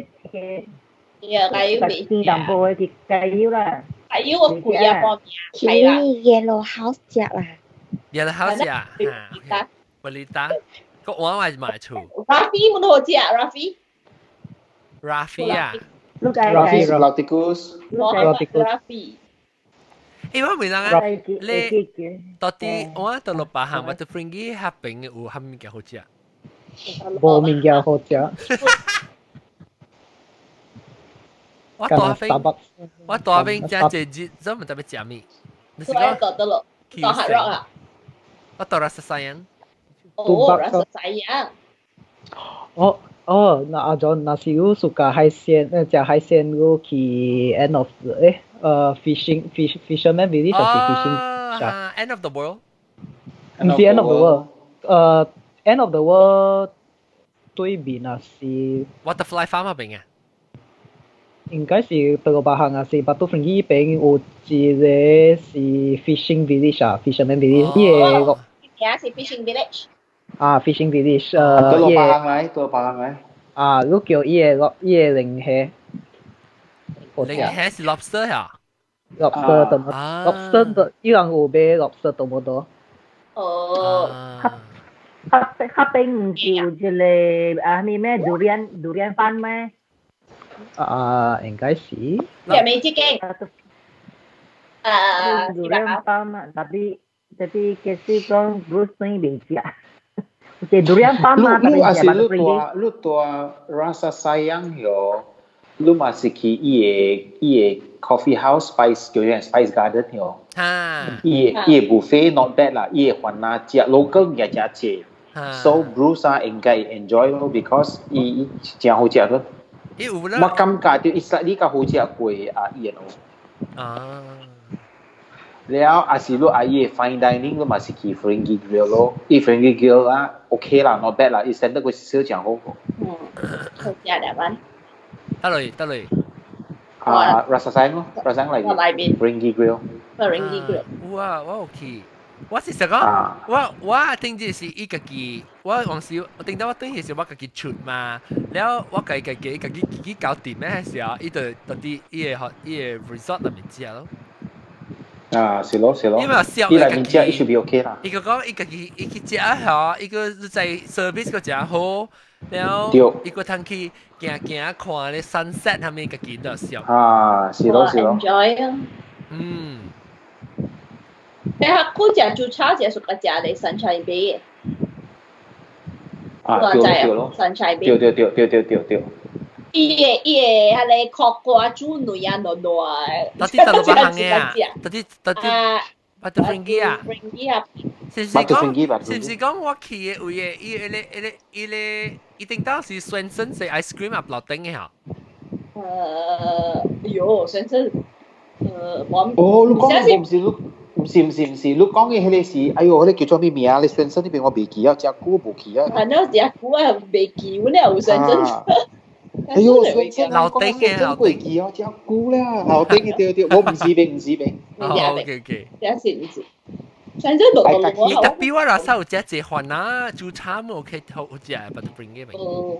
呀，加油未？淡薄的去加油啦。加油我貴啊，報名。去 Yellow House 食啦。 Yellow House 啊，嚇。不哩打，個我還是買厝。 Rafi 冇好食，Rafi。 Rafi 啊。 Rafi Lautikus。 Rafi。欸，我問人啊，你到底我到落巴行，我到 Fringe 彼邊有啥物件好食？無物件好食。我大邊食一日，怎毋知欲食物？你是講到得咯？到 Hard Rock 啊？我到 Rasa Sayang。哦，Rasa Sayang。哦哦，那阿 John，若是有 suka 海鮮，食海鮮，你去 end of fishing fisherman village 還是 fishing ？End of the world？毋是 end of the world，end of the world。對面啊是 Butterfly Farm 嗰邊啊？應該是 Telok Bahang 啊，是 Batu Ferringhi 邊有一個是 fishing village 啊，fisherman village，伊個名是 fishing village。啊 fishing village， Telok Bahang 來，Telok Bahang 來。啊，你叫伊個伊個龍蝦。龍蝦是 lobster 呀？lobster 都 lobster 都，伊人有賣 lobster 都無多。哦。較較邊毋是有一個啊咩咩 durian durian 飯咩？啊，應該是。係咪這間？啊，durian 飯嘛，tapi tapi 其實講 Bruce 未食。有 durian 飯嘛，你也是你蹛你蹛 Rasa Sayang 喲，你嘛是去伊个伊个 coffee house Spice 叫咩 Spice Garden 喲。伊个伊個 buffet not bad 啦，伊個番仔食 local 也誠濟。So Bruce 啊應該 enjoy 咯，because 伊伊誠好食咯。伊有啦。我感覺著伊實你較好食過啊伊個咯。了，也是你阿伊 fine dining 你嘛是去 Ferringhi Grill 咯，伊 Ferringhi Grill 啊 OK 啦，not bad 啦，伊 standard 個少誠好。嗯，好食兩晚。得嚟得嚟。啊，Rasa Sayang 咯，Rasa Sayang 嚟邊 Ferringhi Grill。 Ferringhi Grill。有啊，我有去。我是實講，我我頂日是伊家己，我往時我頂到我轉去時我家己出嘛，了我家己家己家己自己搞掂咩時候，伊就到啲伊個伊個 resort 內面食咯。啊，是咯是咯。因為笑伊內面食，伊 should be OK 啦。伊個講伊家己伊去食吼，伊個在 service 個誠好，了伊個通去行行看咧 sunset 係咪家己都笑。啊，是咯是咯。 enjoy 啊。你較久食煮炒食屬個食咧 Sunshine Bay 啊，對對咯， Sunshine Bay。對對對對對對對。伊個伊個彼個苦瓜煮卵啊糯糯的。到底佗落行的啊？到底到底 Batu Ferringhi 啊？ Ferringhi 啊？是毋是講？是毋是講我去的位的？伊個伊個伊個一定到是 Swensen's ice cream 啊，樓頂的吼。喲，Swensen's，我哦，你講毋是你。毋是毋是毋是，你講的彼個是，哎喲，彼個叫做咩名啊？你 Swensen's 那邊我袂記啊，誠久無去啊。反正誠久啊，袂記，阮也有 Swensen's。哎喲，Swensen's 樓頂嘅樓頂記啊，誠久啦，樓頂嘅對對，我毋是邊毋是邊。哦，OK OK。這是毋是？Swensen's 落落伊 tapi 我 rasa 有食一番啊，煮炒 OK 好食，Batu Ferringhi 嘅。哦。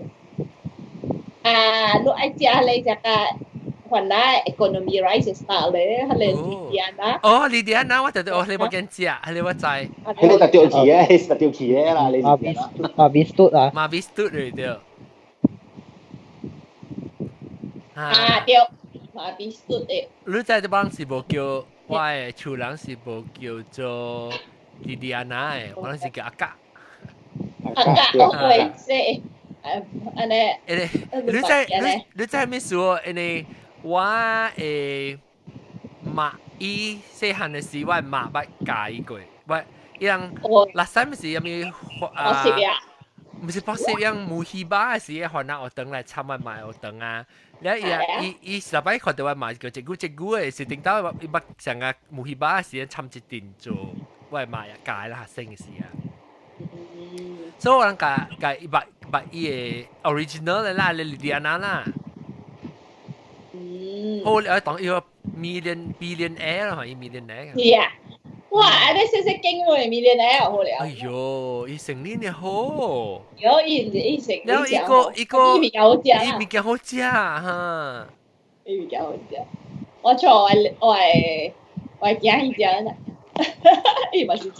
啊，你愛食咧食個。番仔 economy rice style 咧，彼個 Liliana。哦，Liliana，我就對哦，你冇見食，彼個我知。彼個特掉去嘅，特掉去嘅啦，你馬比馬比斯啊。馬比斯對對。啊對，馬比斯的。你知這幫是無叫我的厝人是無叫做 Liliana 的，我是叫阿甲。阿甲，我會說，按呢。誒，你知你你知咩事哦？因為我的媽伊細漢的時，我的媽捌教伊過，我伊人六三時有咪啊？毋是博士，樣無希巴的時，番仔學堂來參我媽學堂啊。了伊啊，伊伊十擺看著我媽叫一句一句的，是頂到伊捌上個無希巴的時參一陣做我的媽也教啦學生的時啊。所以我人教教伊捌捌伊的 original 的啦，Liliana 啦。好，你當伊個 million billionaire 啦，伊 millionaire。是啊，哇！你細細經喎，millionaire 好了。哎喲，伊生理呢好。有伊伊生理。然後一個一個，伊物件好食。伊物件好食哈。伊物件好食。我錯，我我我驚伊食啦，伊嘛是食。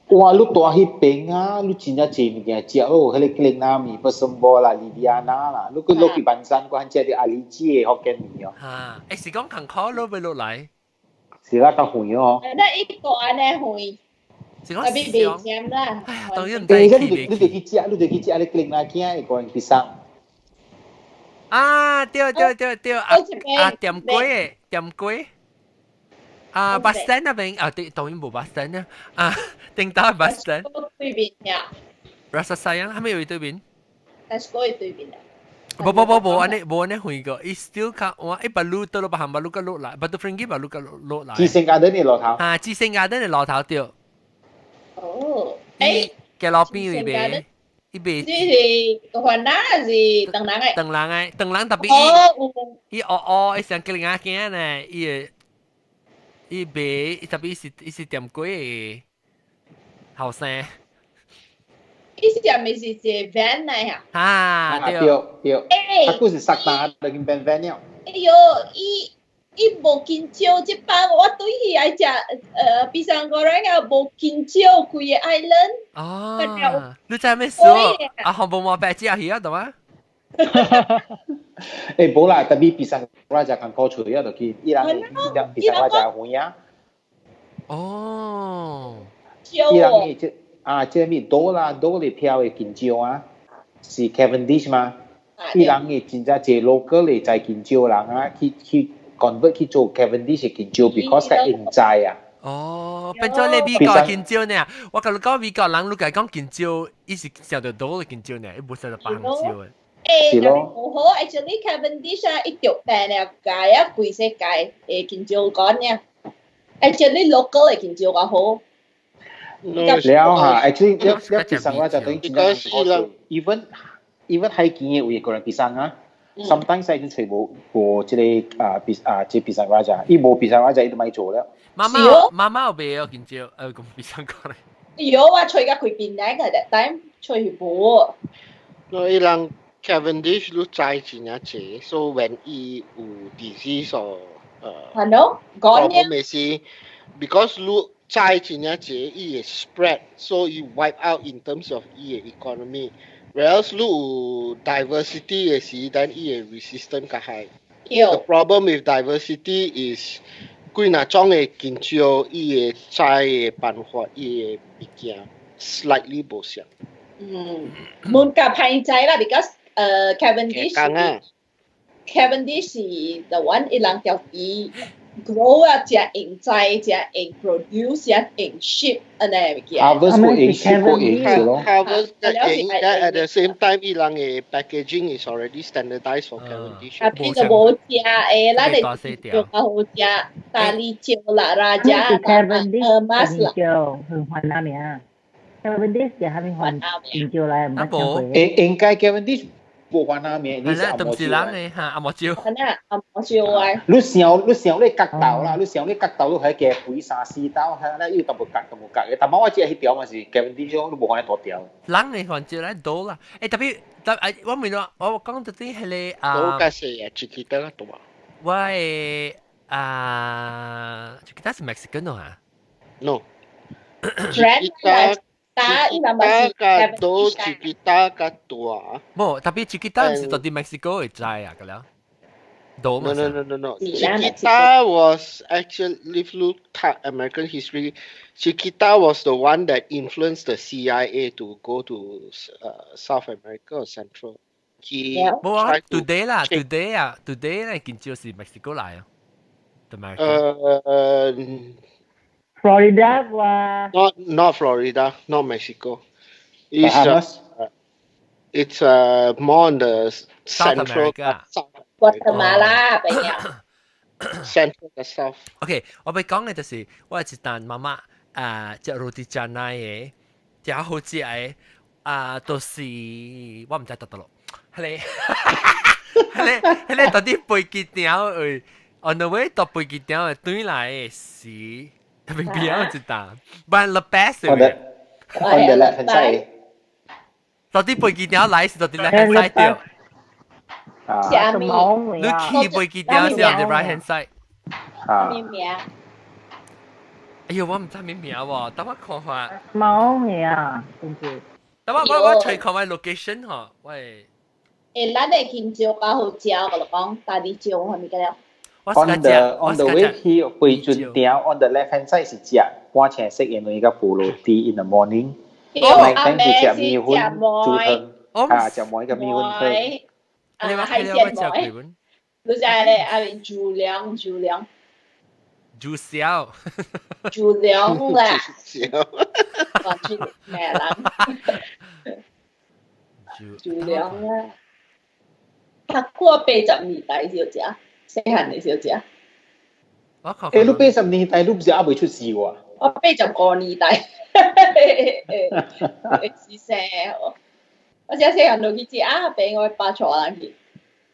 哇！你蹛彼邊啊，你真正濟物件食哦，彼個吉蘭麵、不森波啦、莉莉安娜啦，你閣落去板山，閣食著阿里姐的福建麵哦。哈！欸，是講艱苦落欲落來？是啦，較遠哦。那伊大按呢遠。是講特別袂尖啦。哎呀，當然毋知去你你就去食，你就去食你吉蘭仔的個人比送。啊，對對對對，啊啊，點粿的點粿。啊，bus stand 那邊啊，對，當然無 bus stand 啊，啊，頂到 bus stand。對面呀。 Rasa Sayang 係咪有對面？ Tesco 對面啊。無無無無按呢無按呢遠個，伊 still 較我一百路到落別行，百路個落來，Batu Ferringhi 百路個落來。志聖家燈的路頭。啊，志聖家燈的路頭對。哦，欸。街路邊位賣，伊袂。你是番仔還是唐人的？唐人的，唐人 tapi 伊伊哦哦，伊像吉林仔囝呢，伊會伊袂，tapi 伊是點鬼的後生。伊是咪是一個 van 來啊？啊，對對。他故是殺打就變 van 了。哎喲，伊伊無緊張，這班我對伊愛食 pisang goreng 啊，無緊張規個 island。哦，你知咩事？啊，紅毛毛白食去啊，懂嗎？欸，無啦，tapi pisang goreng 就較好喙啊，就去伊人 pisang goreng 就遠啊。哦。伊人伊這啊，這物多啦，多哩票的香蕉啊，是 Cavendish 嘛？伊人伊真正濟 local 的在香蕉人啊，去去 convert 去做 Cavendish 的香蕉，because 較應在啊。哦，變做你美國香蕉呢？我共你講美國人，你共講香蕉，伊是想著多的香蕉呢，伊無想著白香蕉的。欸，但是無好，actually Cavendish 啊，伊著病了界啊，規世界的香蕉館呢。actually local 的香蕉較好。了嚇，actually 了了 pisang 我就等於真正好，even 海邊的有個人 pisang 啊，sometimes 伊就揣無無這個啊pis啊這 pisang raja，伊無 pisang raja 伊就莫做了。媽媽媽媽有賣哦，香蕉，講 pisang 過來。有啊，揣甲開邊來個，但揣無。我伊人 Cavendish 你知真正濟，so when 伊有 disease or 係咯，講呢是 because 你知真正濟，伊會 spread，so 伊 wipe out in terms of 伊的 economy。Whereas 你有 diversity 的時，then 伊的 resistance 較 high。The problem with diversity is 幾若種的香蕉，伊的栽的辦法，伊的物件 slightly 無相。嗯，冇較歹栽啦，because Cavendish Cavendish 是 the one 伊人條伊 grow 啊，誠用栽，誠用 produce，誠用 ship 按呢物件。 Harvest 過用 ship 過用是咯。 Harvest 用，at the same time 伊人的 packaging is already standardized for Cavendish。啊，變就無食的，咱的就較好食，大理椒啦、拉加啦、 Cavendish 香蕉，番仔名。Cavendish 是啥物番香蕉來？毋捌聽過。應應該 Cavendish 無番仔名，你是紅毛椒。人的哈，紅毛椒。係啊，紅毛椒啊。你想你想你角頭啦，你想你角頭，你係加肥三四刀，係咧又淡薄角淡薄角嘅。但我只彼條嘛是 Cavendish，你無看大條。人的番椒來多啦，欸 tapi 但誒我問你，我講到啲彼個啊。我較細啊，Chiquita 較大。我的啊，Chiquita 是 Mexican 哦嚇？No。 Chiquita 打伊人嘛是較多，Chiquita 較大。無，tapi Chiquita 是到佇墨西哥會知啊，個了。 No, no, no, no, no. Chiquita was actually, if you look at American history, Chiquita was the one that influenced the CIA to go to South America or Central. He 無啊，today 啦，today 啊，today 咧，見招是墨西哥來啊。 Florida 哇 Not Florida, not Mexico. It's more on the central South Guatemala 朋友。 Central 嘅 South。 OK，我欲講嘅就是我有一單媽媽啊，食 roti canai 的，誠好食的，啊，就是我毋知佗佗落，彼個彼個彼個到底飛機場位，on the way 到飛機場的轉來的時，特別邊有一單，but the best on the on the left hand side。到底飛機場來是到底 left hand side 對？啊，你去飛機場是 on the right hand side。啊。咩名？哎呦，我毋知咩名喎，等我看看。貓嘅啊，真是。等我我我揣看我 location 嗬，喂。欸，咱的香蕉較好食，我就講大理椒係咪個了？On the way 去飛船場，on the left hand side 是食半青色的那個菠蘿豬 in the morning。哦，阿妹是食麵粉煮湯，啊，食糜個麵粉湯。啊，海鮮糜。你知咧？阿煮糧煮糧。煮燒。煮糧啦。我去咩人？煮糧啦。讀過80年代小姐，細漢的小姐。我靠！欸，你80年代你毋是猶未出世喎？我85年代，是生哦。我只細漢落去食啊，俾我爸帶人去。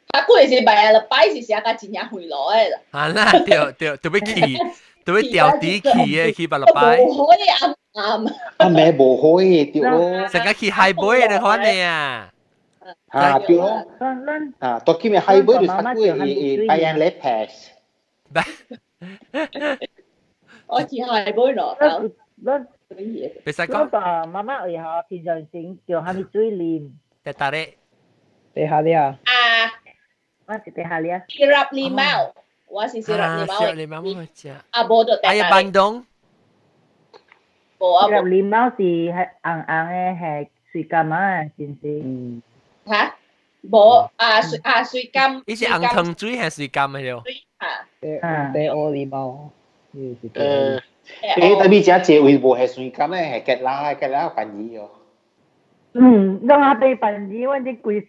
啊，嗰時拜啊，拜是寫甲真正回來的啦。啊啦，對對，特別去，特別調底去的去捌禮拜。無可以啱啱。啊，咩無可以對咯？成個去海尾的款的啊。啊對咯。啊，到今日海尾就較貴，伊拜人來 pass。我去海尾咯。別使講。我爸媽媽以後平常時叫蝦米水啉。在哪裡？在下裡啊。啊。我是在下裡啊。 Sirap limau，我是 sirap limau。 Sirap limau 我食。啊，無就哎呀，板東。無啊。 Sirap limau 是係紅紅的，係水柑啊，是毋是？嚇？無啊，水啊水柑。伊是紅糖水還是水柑的喲？啊。茶烏梨貓。誒，特別食這位無係水柑咧，係芥辣芥辣番薯哦。嗯，讓阿伯番薯，我真鬼死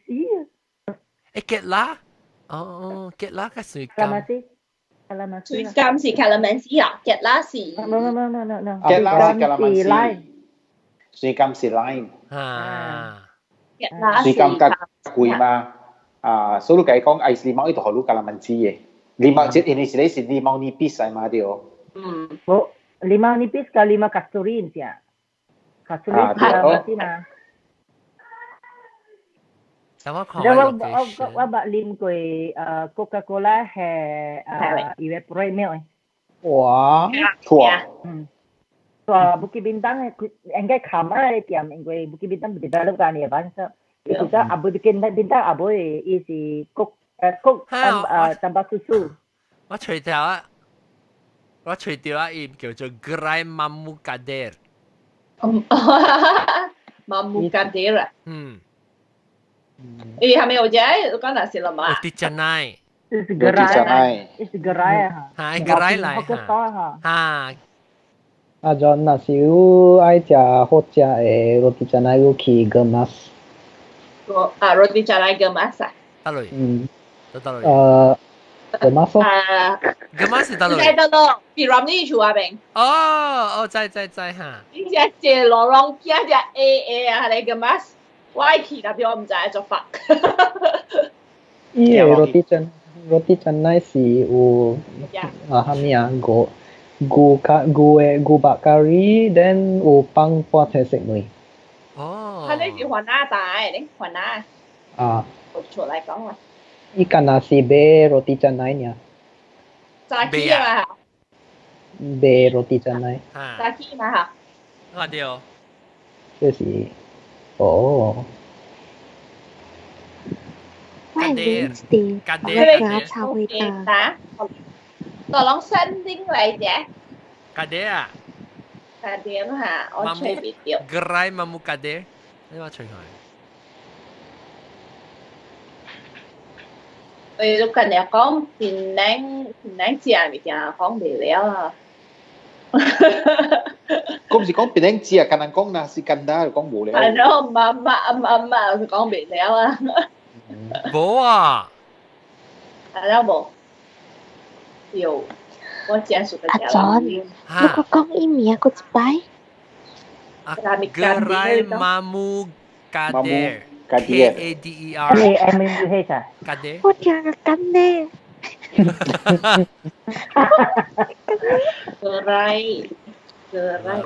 啊！誒，芥辣。哦，芥辣較水柑。水柑是 calamansi 啊，芥辣是。 No no no no no no。芥辣是 calamansi。水柑是 lime。啊。水柑較貴嘛？啊，所以你講愛是 limau 伊就予你 calamansi 的。limau 這因為是咧是 limau nipis 嘛對。嗯。無 limau nipis 佮 limau kasturi 毋是啊？Kasturi calamansi 嘛。等我看我我我捌啉過Coca-Cola 係evaporate milk 哇！錯。嗯。哇，Bukit Bintang 嘅應該冚啊嘅店，因為 Bukit Bintang develop 緊嘅反正，伊就阿 Bukit Bintang 阿尾伊是 Coke Coke tambah susu。我隨條啊，我隨條啊，伊叫做 Gerai Mamu Kader。 Mamu Kader 啊。嗯。伊係咪有隻講那是啦嘛？ Roti canai。是 gerai，是 gerai 啊。嚇，gerai 來嚇。嚇。阿 John，若是有愛食好食的 roti canai，有去 Gemas。啊，roti canai Gemas 啊。得類。嗯。得得類。Gemas 咯。啊。 Gemas 是得類。知得咯，P. Ramlee 厝嗰邊。哦哦，知知知嚇。你只隻羅朗加隻 A A 啊，你 Gemas。我愛去，但係我毋知做法。伊個 roti can roti canai 是有啊蝦米啊牛牛咖牛的牛肉咖喱，then 有放半青色糜。哦。佢呢是雲南大嘅，雲南。啊。出來講啦。伊敢若是賣 roti canai 爾。早起嘛。賣 roti canai。早起嘛嚇。我對。這是。哦。我係 Wednesday，我炒會打。大龍山頂來嘅。咖喱啊！咖喱嚇，我吹唔到。 Gerai Mamu Kader，你話吹佢？我都近日講檳榔檳榔食物件講袂了啊。講是講檳榔食，敢若講若是簡單就講無了。係咯，媽媽媽媽講袂了啊。無啊。係啦，無。有，我真熟阿 John，你個講伊名閣一擺。 Gerai Mamu Kader。K A D E R。 K M U H 啊。 Kader。我聽個干呢。 Gerai Gerai。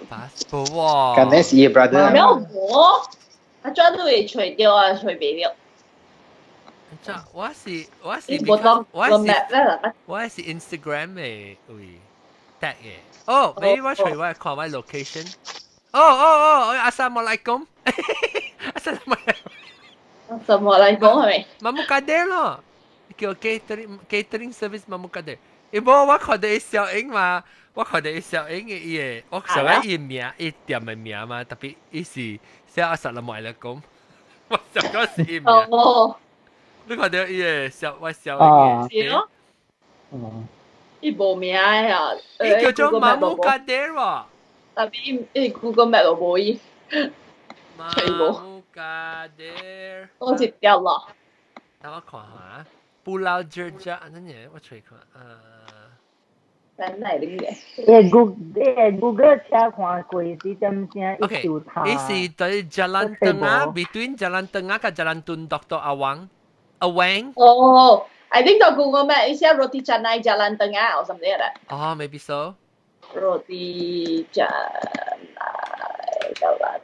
無喎。干呢是伊 brother。沒有無，阿 John 都會揣著啊，揣袂著。這我是我是我是我是 Instagram 的位 tag 嘅。哦，maybe 我揣我看我 location。哦哦哦，Assalamualaikum。 Assalamualaikum。 Assalamualaikum 係咪？ Mamu Kader 咯，叫 catering catering service Mamu Kader。伊無我看到伊小英嘛，我看到伊小英嘅伊個，我想講伊名，伊店的名嘛，特別伊是寫 Assalamualaikum，我想講是伊名。哦。你看到伊個小我小英嘅？是咯。伊無名啊！伊叫做 Mamu Kader 喎。特別伊 Google Map 都無伊。 Mamu Kader。我一條咯。等我看下，Pulau Jerjak，等陣我揣看。真係呢嘅。誒 Google 車看過是點聲 OK，一條伊是對 Jalan Tengah between Jalan Tengah 佮 Jalan Tun Dr. Awang Awang。哦，I think 就 Google Map 伊寫 roti canai Jalan Tengah or something like that。哦，maybe so。 Roti canai Jalan。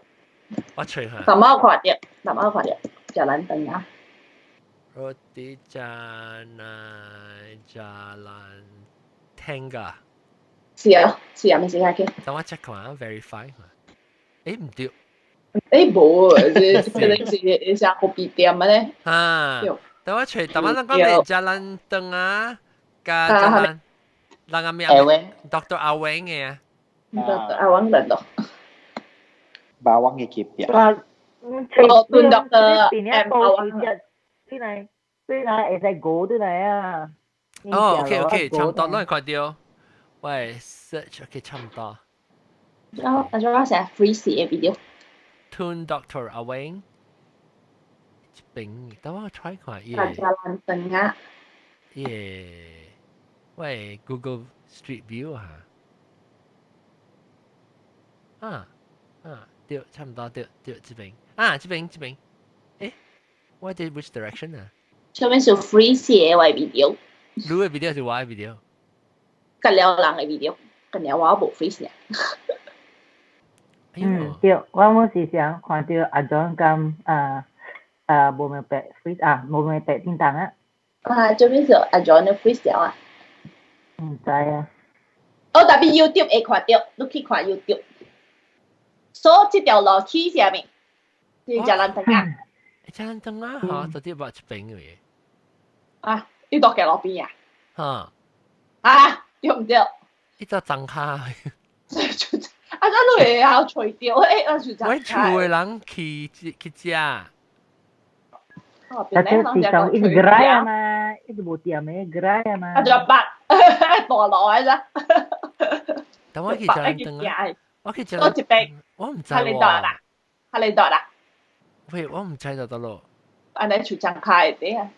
我揣下。頭毛看到，頭毛看到 Jalan Tengah。 Roti canai Jalan Tengah。是啊，是啊，咪試下嘅。等我 check 看，verify 看。誒唔對。誒無，這可能是一下咖啡店嘅咧。啊。等我揣，等我咱講嘅 Jalan Tengah 佮 Jalan 人個名 Dr. 阿榮嘅啊。 Dr. 阿榮人咯。巴王嘅級別。哇！哦，對 Dr. M 阿榮。對來對來會使過對來啊。哦，OK OK，差唔多，攏會看到。喂，search OK，差唔多。我我做成日 freeze 嘅 video。 Tun Doctor 阿榮，這邊，等我 try 看伊。 Jalan Tengah。耶，喂，Google Street View 啊。啊啊，對，差唔多，對對，這邊啊，這邊這邊，誒，我哋 which direction 啊？上面是 freeze 嘅 video。你嘅 video 是我嘅 video？隔了人嘅 video，隔了我無 freeze 啊。嗯，對，我冇時常看到阿 John 咁啊啊無明白 freeze 啊，無明白叮當啊。啊，這邊是阿 John 嘅 freeze 了啊。唔知啊。哦，特別 YouTube 會看到，你去看 YouTube。所以這條路去啥物？是 Jalan Tengah。 Jalan Tengah 嚇，到底捌一邊嘅。啊，你到行路邊啊？嚇。啊，對唔對？伊就張卡。啊，咁你會曉揣著？誒，啊就我厝的人去去食。但是是講伊是 gerai 啊嘛，伊是無店的 gerai 啊嘛。啊，就白大路來啫。等我去 Jalan Tengah，我去 Jalan。我一邊。我唔知喎。哈利多啦，哈利多啦。喂，我唔知就得咯。按呢厝張開啲啊。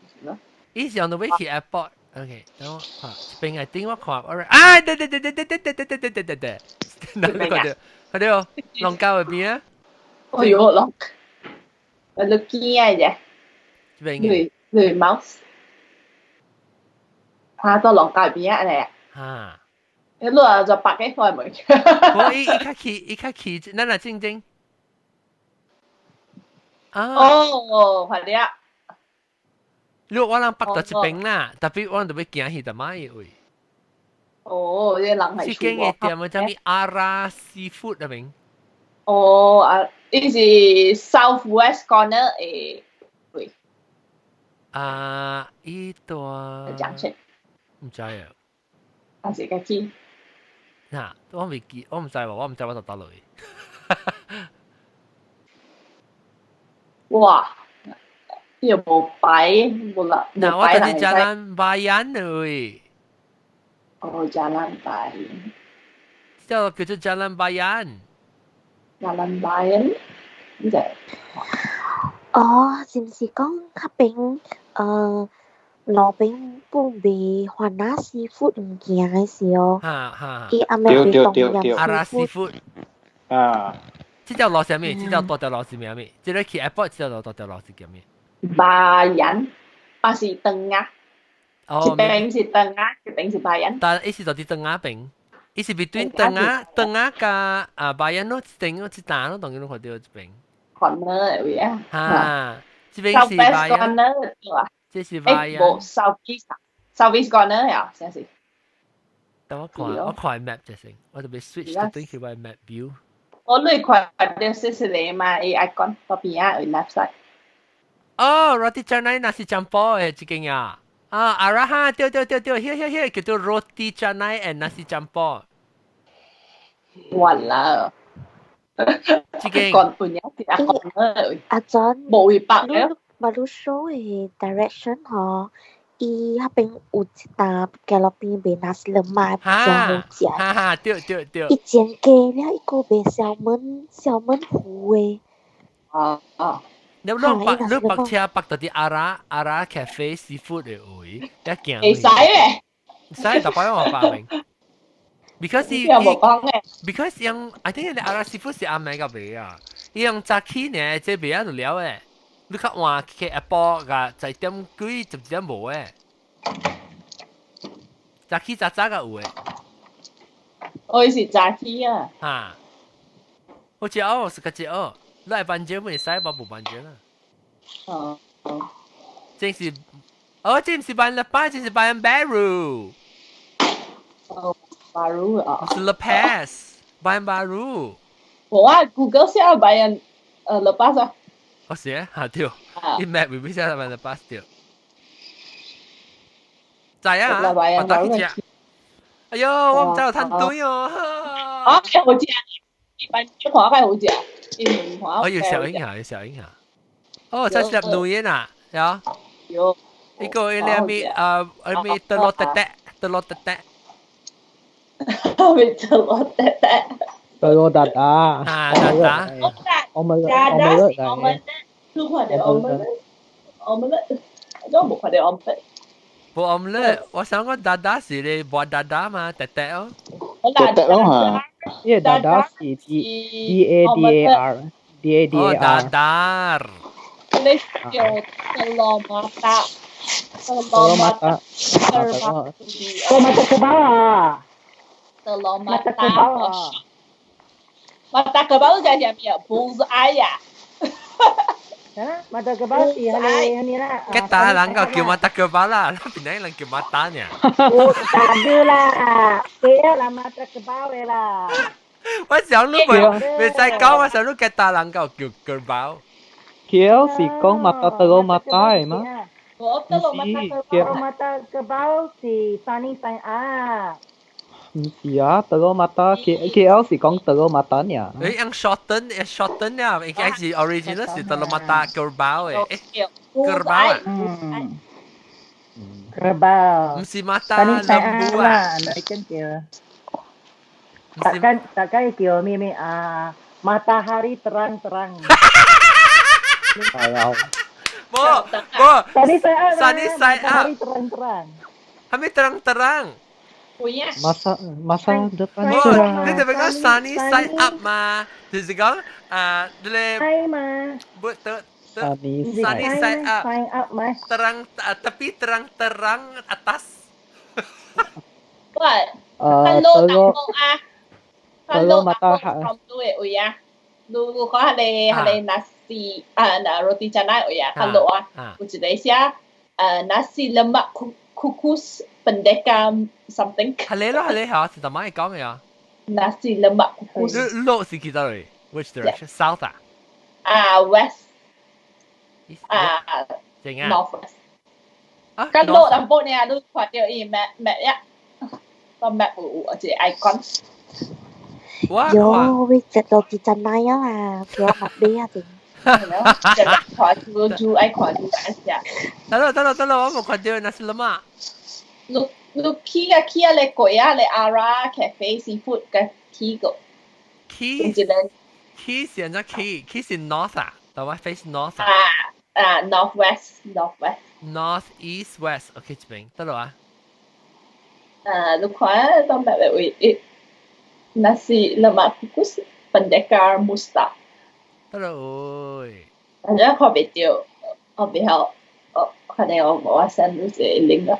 伊是 on the way 去 airport。OK，等我看，這邊係頂我看，啊，對對對對對對對對對對對對，哪個看到？看到龍溝嗰邊啊？哎呦，龍，你見啊啫？這邊你你 mouse，嚇到龍溝邊啊你？嚇！你攞就百幾塊沒？我伊伊較去，伊較去，咱來正正。啊！哦，係了。你我人北到這邊啦，特別我人就欲行去淡仔位。哦，這人係這間的店叫啥物阿拉 seafood 那邊。哦啊，伊是 South West Corner 的位。啊，伊段。講出。毋知啊。還是家己。嗱，我未記，我毋知喎，我毋知我就倒落去。哇！又無擺，無啦。嗱，我就是 Jalan Bayan 位。哦，Jalan Bayan。叫叫做 Jalan Bayan。 Jalan Bayan，呢隻。哦，是毋是講較邊路邊本賣番仔 seafood 物件的時候，哈哈，伊阿妹賣東陽阿拉 seafood。啊。這條路啥物？這條大條路是咩物？這個去 airport 這條大條路是叫咩？ Bayan，還是 Tengah？哦，一邊是 Tengah，一邊是 Bayan。但伊是到佇 Tengah 邊，伊是 between Tengah Tengah 佮啊 Bayan 咯，一頂咯，一單咯，當然攏看到這邊。 Corner 的位啊。哈，這邊是 Bayan。 Corner 對啊。這是 Bayan。無 South East，South East Corner 呀，先是。等我看，我看 map 就先，我特別 switch 到轉去我 map view。我你看到是是你嘛？伊 icon 嗰邊啊，left side。哦，roti canai nasi campur 誒，這間呀。啊，阿拉哈，對對對對，遐遐遐叫做 roti canai and nasi campur。完啦！這間。講半日是阿講阿 John，無一百嘅。馬路 show 的 direction 吼，伊彼邊有一擔街路邊賣 nasi lemak 真好食。哈哈，對對對。伊前加了一個賣 salmon salmon 糊的。啊啊！你攏泊你泊車泊到佇阿拉阿拉 cafe seafood 的位，一行。會使嘅。使，逐擺我百名。Because 伊又無講嘅。 Because 用 I think 你阿拉師傅是阿妹個賣啊，伊用早起呢，這賣啊就了誒。你較換去下晡個十點幾11點無誒。早起早早個有誒。我是早起啊。哈。好似哦，是個只哦，你係辦酒會使，我無辦酒啦。哦。正是，哦，這毋是 Bayan Lepas，這是 Bayan Baru。哦，Baru 啊。是 Lepas，Bayan Baru。我啊，Google 寫 Bayan Lepas 啊。哦是啊，嚇對，伊 map 未必寫 Bayan Lepas 對。知啊，我打去食。哎喲，我毋知有趁對哦。啊，好食，一般看較好食，伊兩看。我要小影下，要小影下。哦，這是粒女啊，有。有。呢個你咪啊，咪 telur tetek，telur tetek。咪 telur tetek。 Telur dadar。啊，dadar。我咪我咪我咪，你看到我咪，我咪，我無看到我咪。無 omelette，我想講 dadar 是你磨 dadar 嘛，tetek 哦。 tetek 咯嚇。因為 dadar 是 D D A D A R D A D A R。 Dadar。你叫 telur mata。Telur mata。 Telur mata kerbau 啊。 Telur mata。Mata kerbau 就係咩啊？Bullseye 啊！啊，mata kerbau 是係你係啦。吉打人個叫 mata kerbau 啦，那邊人叫 mata 呢？我打的啦，對啦，mata kerbau 的啦。我想你未未使講，我想你吉打人個叫 kerbau。 KL 是講 mata telur mata 的嗎？我 telur mata kerbau。 Mata kerbau 是 sunny side up。唔是啊，telur mata KL 是講 telur mata 呢。誒，用 shorten，shorten 啊，應該是 original 是 telur mata kerbau 誒，kerbau 啊。嗯。Kerbau。唔是 mata lembu 啊。那個叫。Takkan takkan叫咩咩啊？Matahari terang-terang。係啊。冇冇。 Sunny side up。 Sunny side up。 Matahari terang-terang。係咪terang-terang？ Masa masa depan cerah。你特別講 sunny side up 嘛，就是講啊，你係嘛？不得 sunny sunny side up。 Side up 嘛？ Terang tapi terang-terang atas。喂，hello telur 啊，telur mata 咁多嘅位啊，你看彼個彼個 nasi 啊，那 roti canai 位啊，hello 啊，有一個寫nasi lemak kukus pendekar something。係你咯，係你嚇，是怎麼講嘅啊？Nasi lemak kukus。你路是幾多嚟？Which direction? South 啊？啊，west。啊，正啊。 North west。啊，咁路淡薄呢，你看到伊 map map 呀？個 map 有一個 icon。喲，會食 roti canai 啊啦，叫我買啊定。看住住愛看住愛食。得啦得啦得啦，我冇看到 nasi lemak。你你去啊去啊，你過啊，你 Ara Cafe Seafood 嘅去過。去一個去是按怎去？去是 north 啊，但我 face north 啊。啊，north west north west。 North east west，OK 這邊得啦啊。啊，你看到 map 位，nasi lemak kukus pendekar Musta。得啦喂。反正看袂到，我袂曉，我可能我無我 send 你一個 link 啊。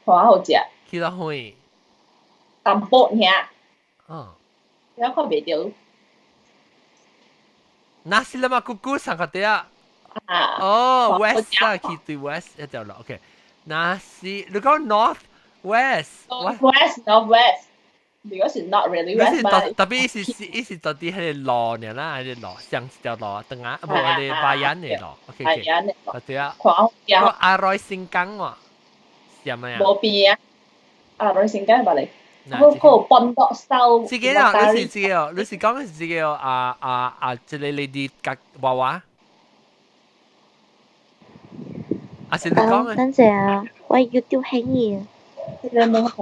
看好食。去到遠。淡薄爾。哦。我看袂到。 Nasi lemak kukus 上個啲啊。啊。哦，west 啊，去對 west 一條路，OK。Nasi，你講 north west。 West north west。Because it's not really west 嘛。特別伊是到底係路呢啦，係路上一條路，等下，無係 Bayan 的路，OK OK。 Bayan 的路。對啊。看好食。個阿瑞新港喎，是咪啊？無變啊！阿瑞新港捌嚟。嗰個 pondok style。這個啊，你是這個哦，你是講的是這個啊啊啊，這個 lady 甲娃娃。啊是你講的？等陣啊，我 YouTube 興嘢。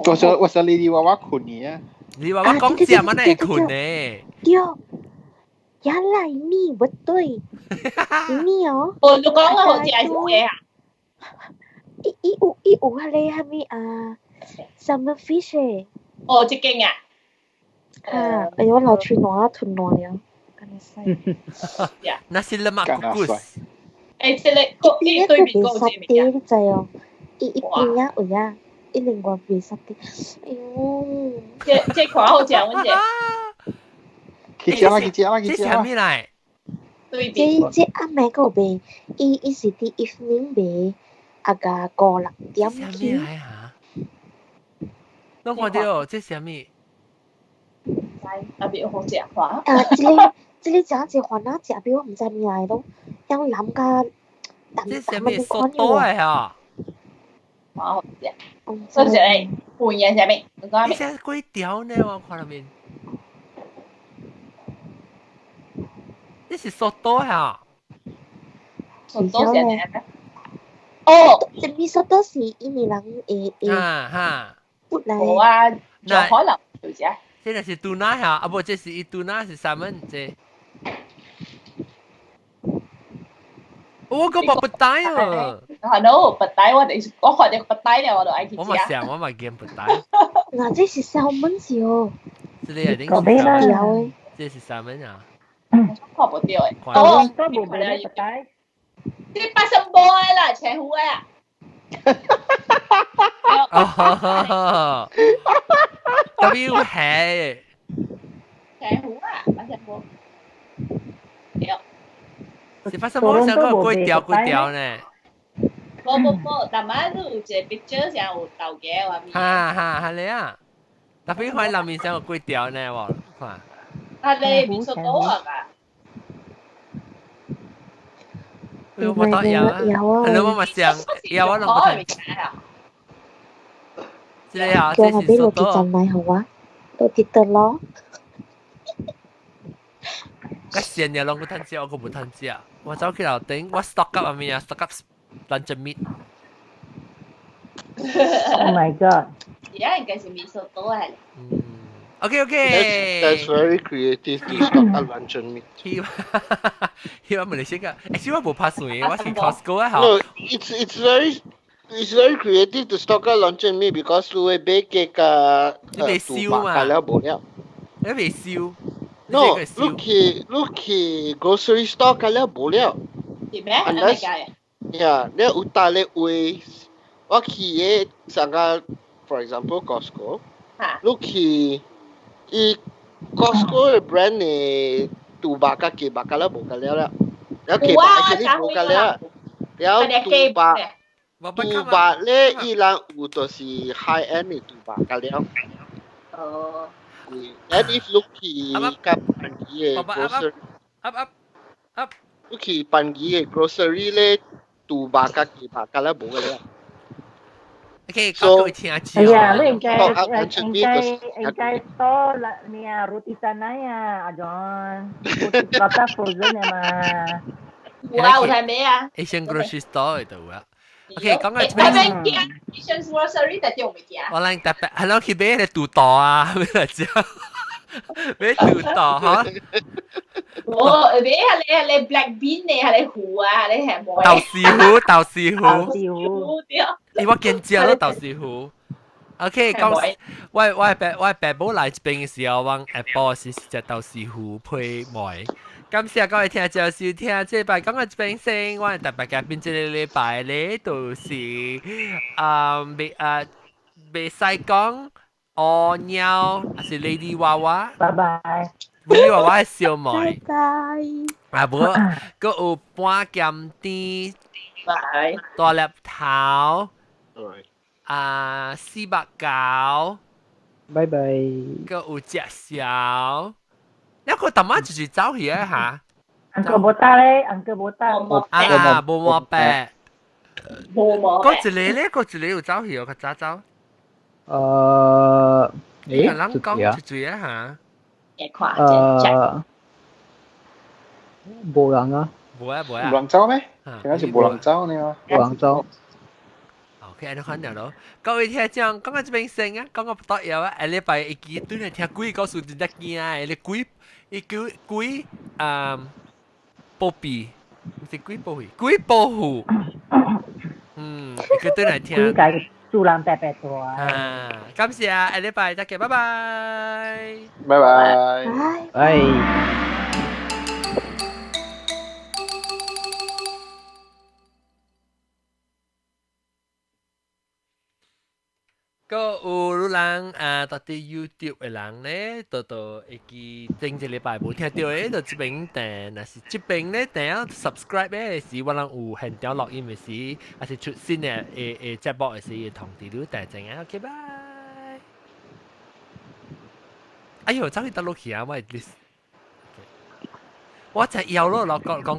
我說你娃娃困你啊！你娃娃講食嘛，那會困呢？對，原來你不對，你哦。哦，你講的好似係咩啊？伊伊有伊有彼個啥物啊？ Salmon fish 誒。哦，這間啊。啊，哎呦，我流喙瀾吞瀾了，敢若使。 Nasi lemak kukus。誒，這個伊對面嗰個沙爹，你知哦？伊伊邊仔位啊，伊另外賣沙爹。哎呦，這這款好食，阮這。去食啦，去食啦，去食啦。這啥物來？對這這暗暝閣有賣，伊伊是佇 evening 賣，啊個五六點起。啥物來嚇？攏看著，這啥物？特別好食看。啊，這個這個真濟番仔食，比我毋知物來咯，樣藍甲淡這啥淡物素多的嚇？好食。所以是半夜啥物？你講你這幾條呢？我看入面。這是素多嚇？素多是啥？哦，這味素多是印尼人會會。哈哈。不來。無啊，就可能就食。這個是 tuna 嚇，啊無這是伊 tuna 是啥物？這。我個無不帶啊！係咯，不帶我哋我看到不帶了，我就愛去食。我嘛想，我嘛驚不帶。嗱，這是 salmon 是哦。這個一定是 salmon。這是 salmon 啊。看無著的。哦，都無賣不帶。這八十波的啦，前夫的啊。哦，W 係。前夫啊，八十波。對。是發生冇想過幾條幾條呢？無無無，但係都有一個 picture 上有豆芽話面。哈哈，係咧啊！特別看內面上有幾條呢？我看。啊，你面素多啊？我冇得有啊！係咯，我咪想有我攏冇睇。這個啊，這是素多。叫我俾落啲陣嚟好啊，落啲得咯。個線又攏冇趁食，我個冇趁食。我走去樓頂，我 stock up 阿咩啊，stock up lunch meat。 Oh my god！而家應該是麵素多係。 OK OK。 That's very creative to stock up luncheon meat。希希望馬來西亞，誒，希望無拍算，我是 Costco 啊。 No, it's very creative to stock up luncheon meat because 你會買雞加你未燒嘛？了無了。你未燒。 No，你去你去 grocery store 加了無了。是咩？Unless 呀，你有搭咧位，我去嘅上個，for example Costco，你去伊 Costco 嘅 brand 嘅豬肉加雞肉加了無加了了，了雞肉actually 無加了，了豬肉豬肉咧伊人有就是 high end 嘅豬肉加了。哦。 And if 你去較便宜嘅 grocery，你去便宜嘅 grocery 咧，豬肉加雞肉加了無個了。 OK，各位聽哎呀，你應該應該應該多啦，你啊 roti canai 啊，阿 John， roti prata frozen 啊嘛。有啊，有睇咩啊？Asian grocery store 度啊。OK，講個咩？Asian grocery 特啲物件。我諗特別係咯，去買個肚刀啊，買嚟食，買肚刀嚇。我買下你係你 black bean 你係你糊啊，你係冇。豆豉糊，豆豉糊。豆豉糊。欸，我見食咯豆豉糊。OK，講我我爸我爸母來這邊嘅時候，我下晡是食豆豉糊配糜。感謝各位聽眾收聽，這擺講到這邊先，我特別嘉賓這個禮拜咧，就是啊未啊袂使講烏貓，還是 Lady 娃娃。拜拜。 Lady 娃娃係小妹。拜拜。啊無，閣有半鹹甜。拜。大粒頭。啊，四百九。拜拜。閣有食燒。一個大媽就是走去啊嚇。 Uncle Bota 咧，Uncle Bota。啊，無毛白。無毛。嗰一個咧，嗰一個有走去哦，較早走。誒，人講一嘴啊嚇。無人啊。無啊無啊。無人走咩？而家是無人走呢。無人走。 OK，你看到咯。各位聽眾，講到這邊先啊，講到不得了啊！下禮拜一記對嚟聽鬼故事真得驚啊！你鬼伊叫鬼啊，保庇，毋是鬼保庇，鬼保護。嗯，伊叫對嚟聽。主人白白大。啊，感謝啊，下禮拜再見，拜拜。拜拜。拜。個有人啊，到底 YouTube 的人咧，都都會記前一禮拜無聽到的，就這邊訂，若是這邊咧訂啊 subscribe 的時，我人有現場錄音的時，還是出新的的節目的時，會通知你訂正啊。OK，拜。哎呦，走去倒落去啊！我的 list，我就搖咯，落講講。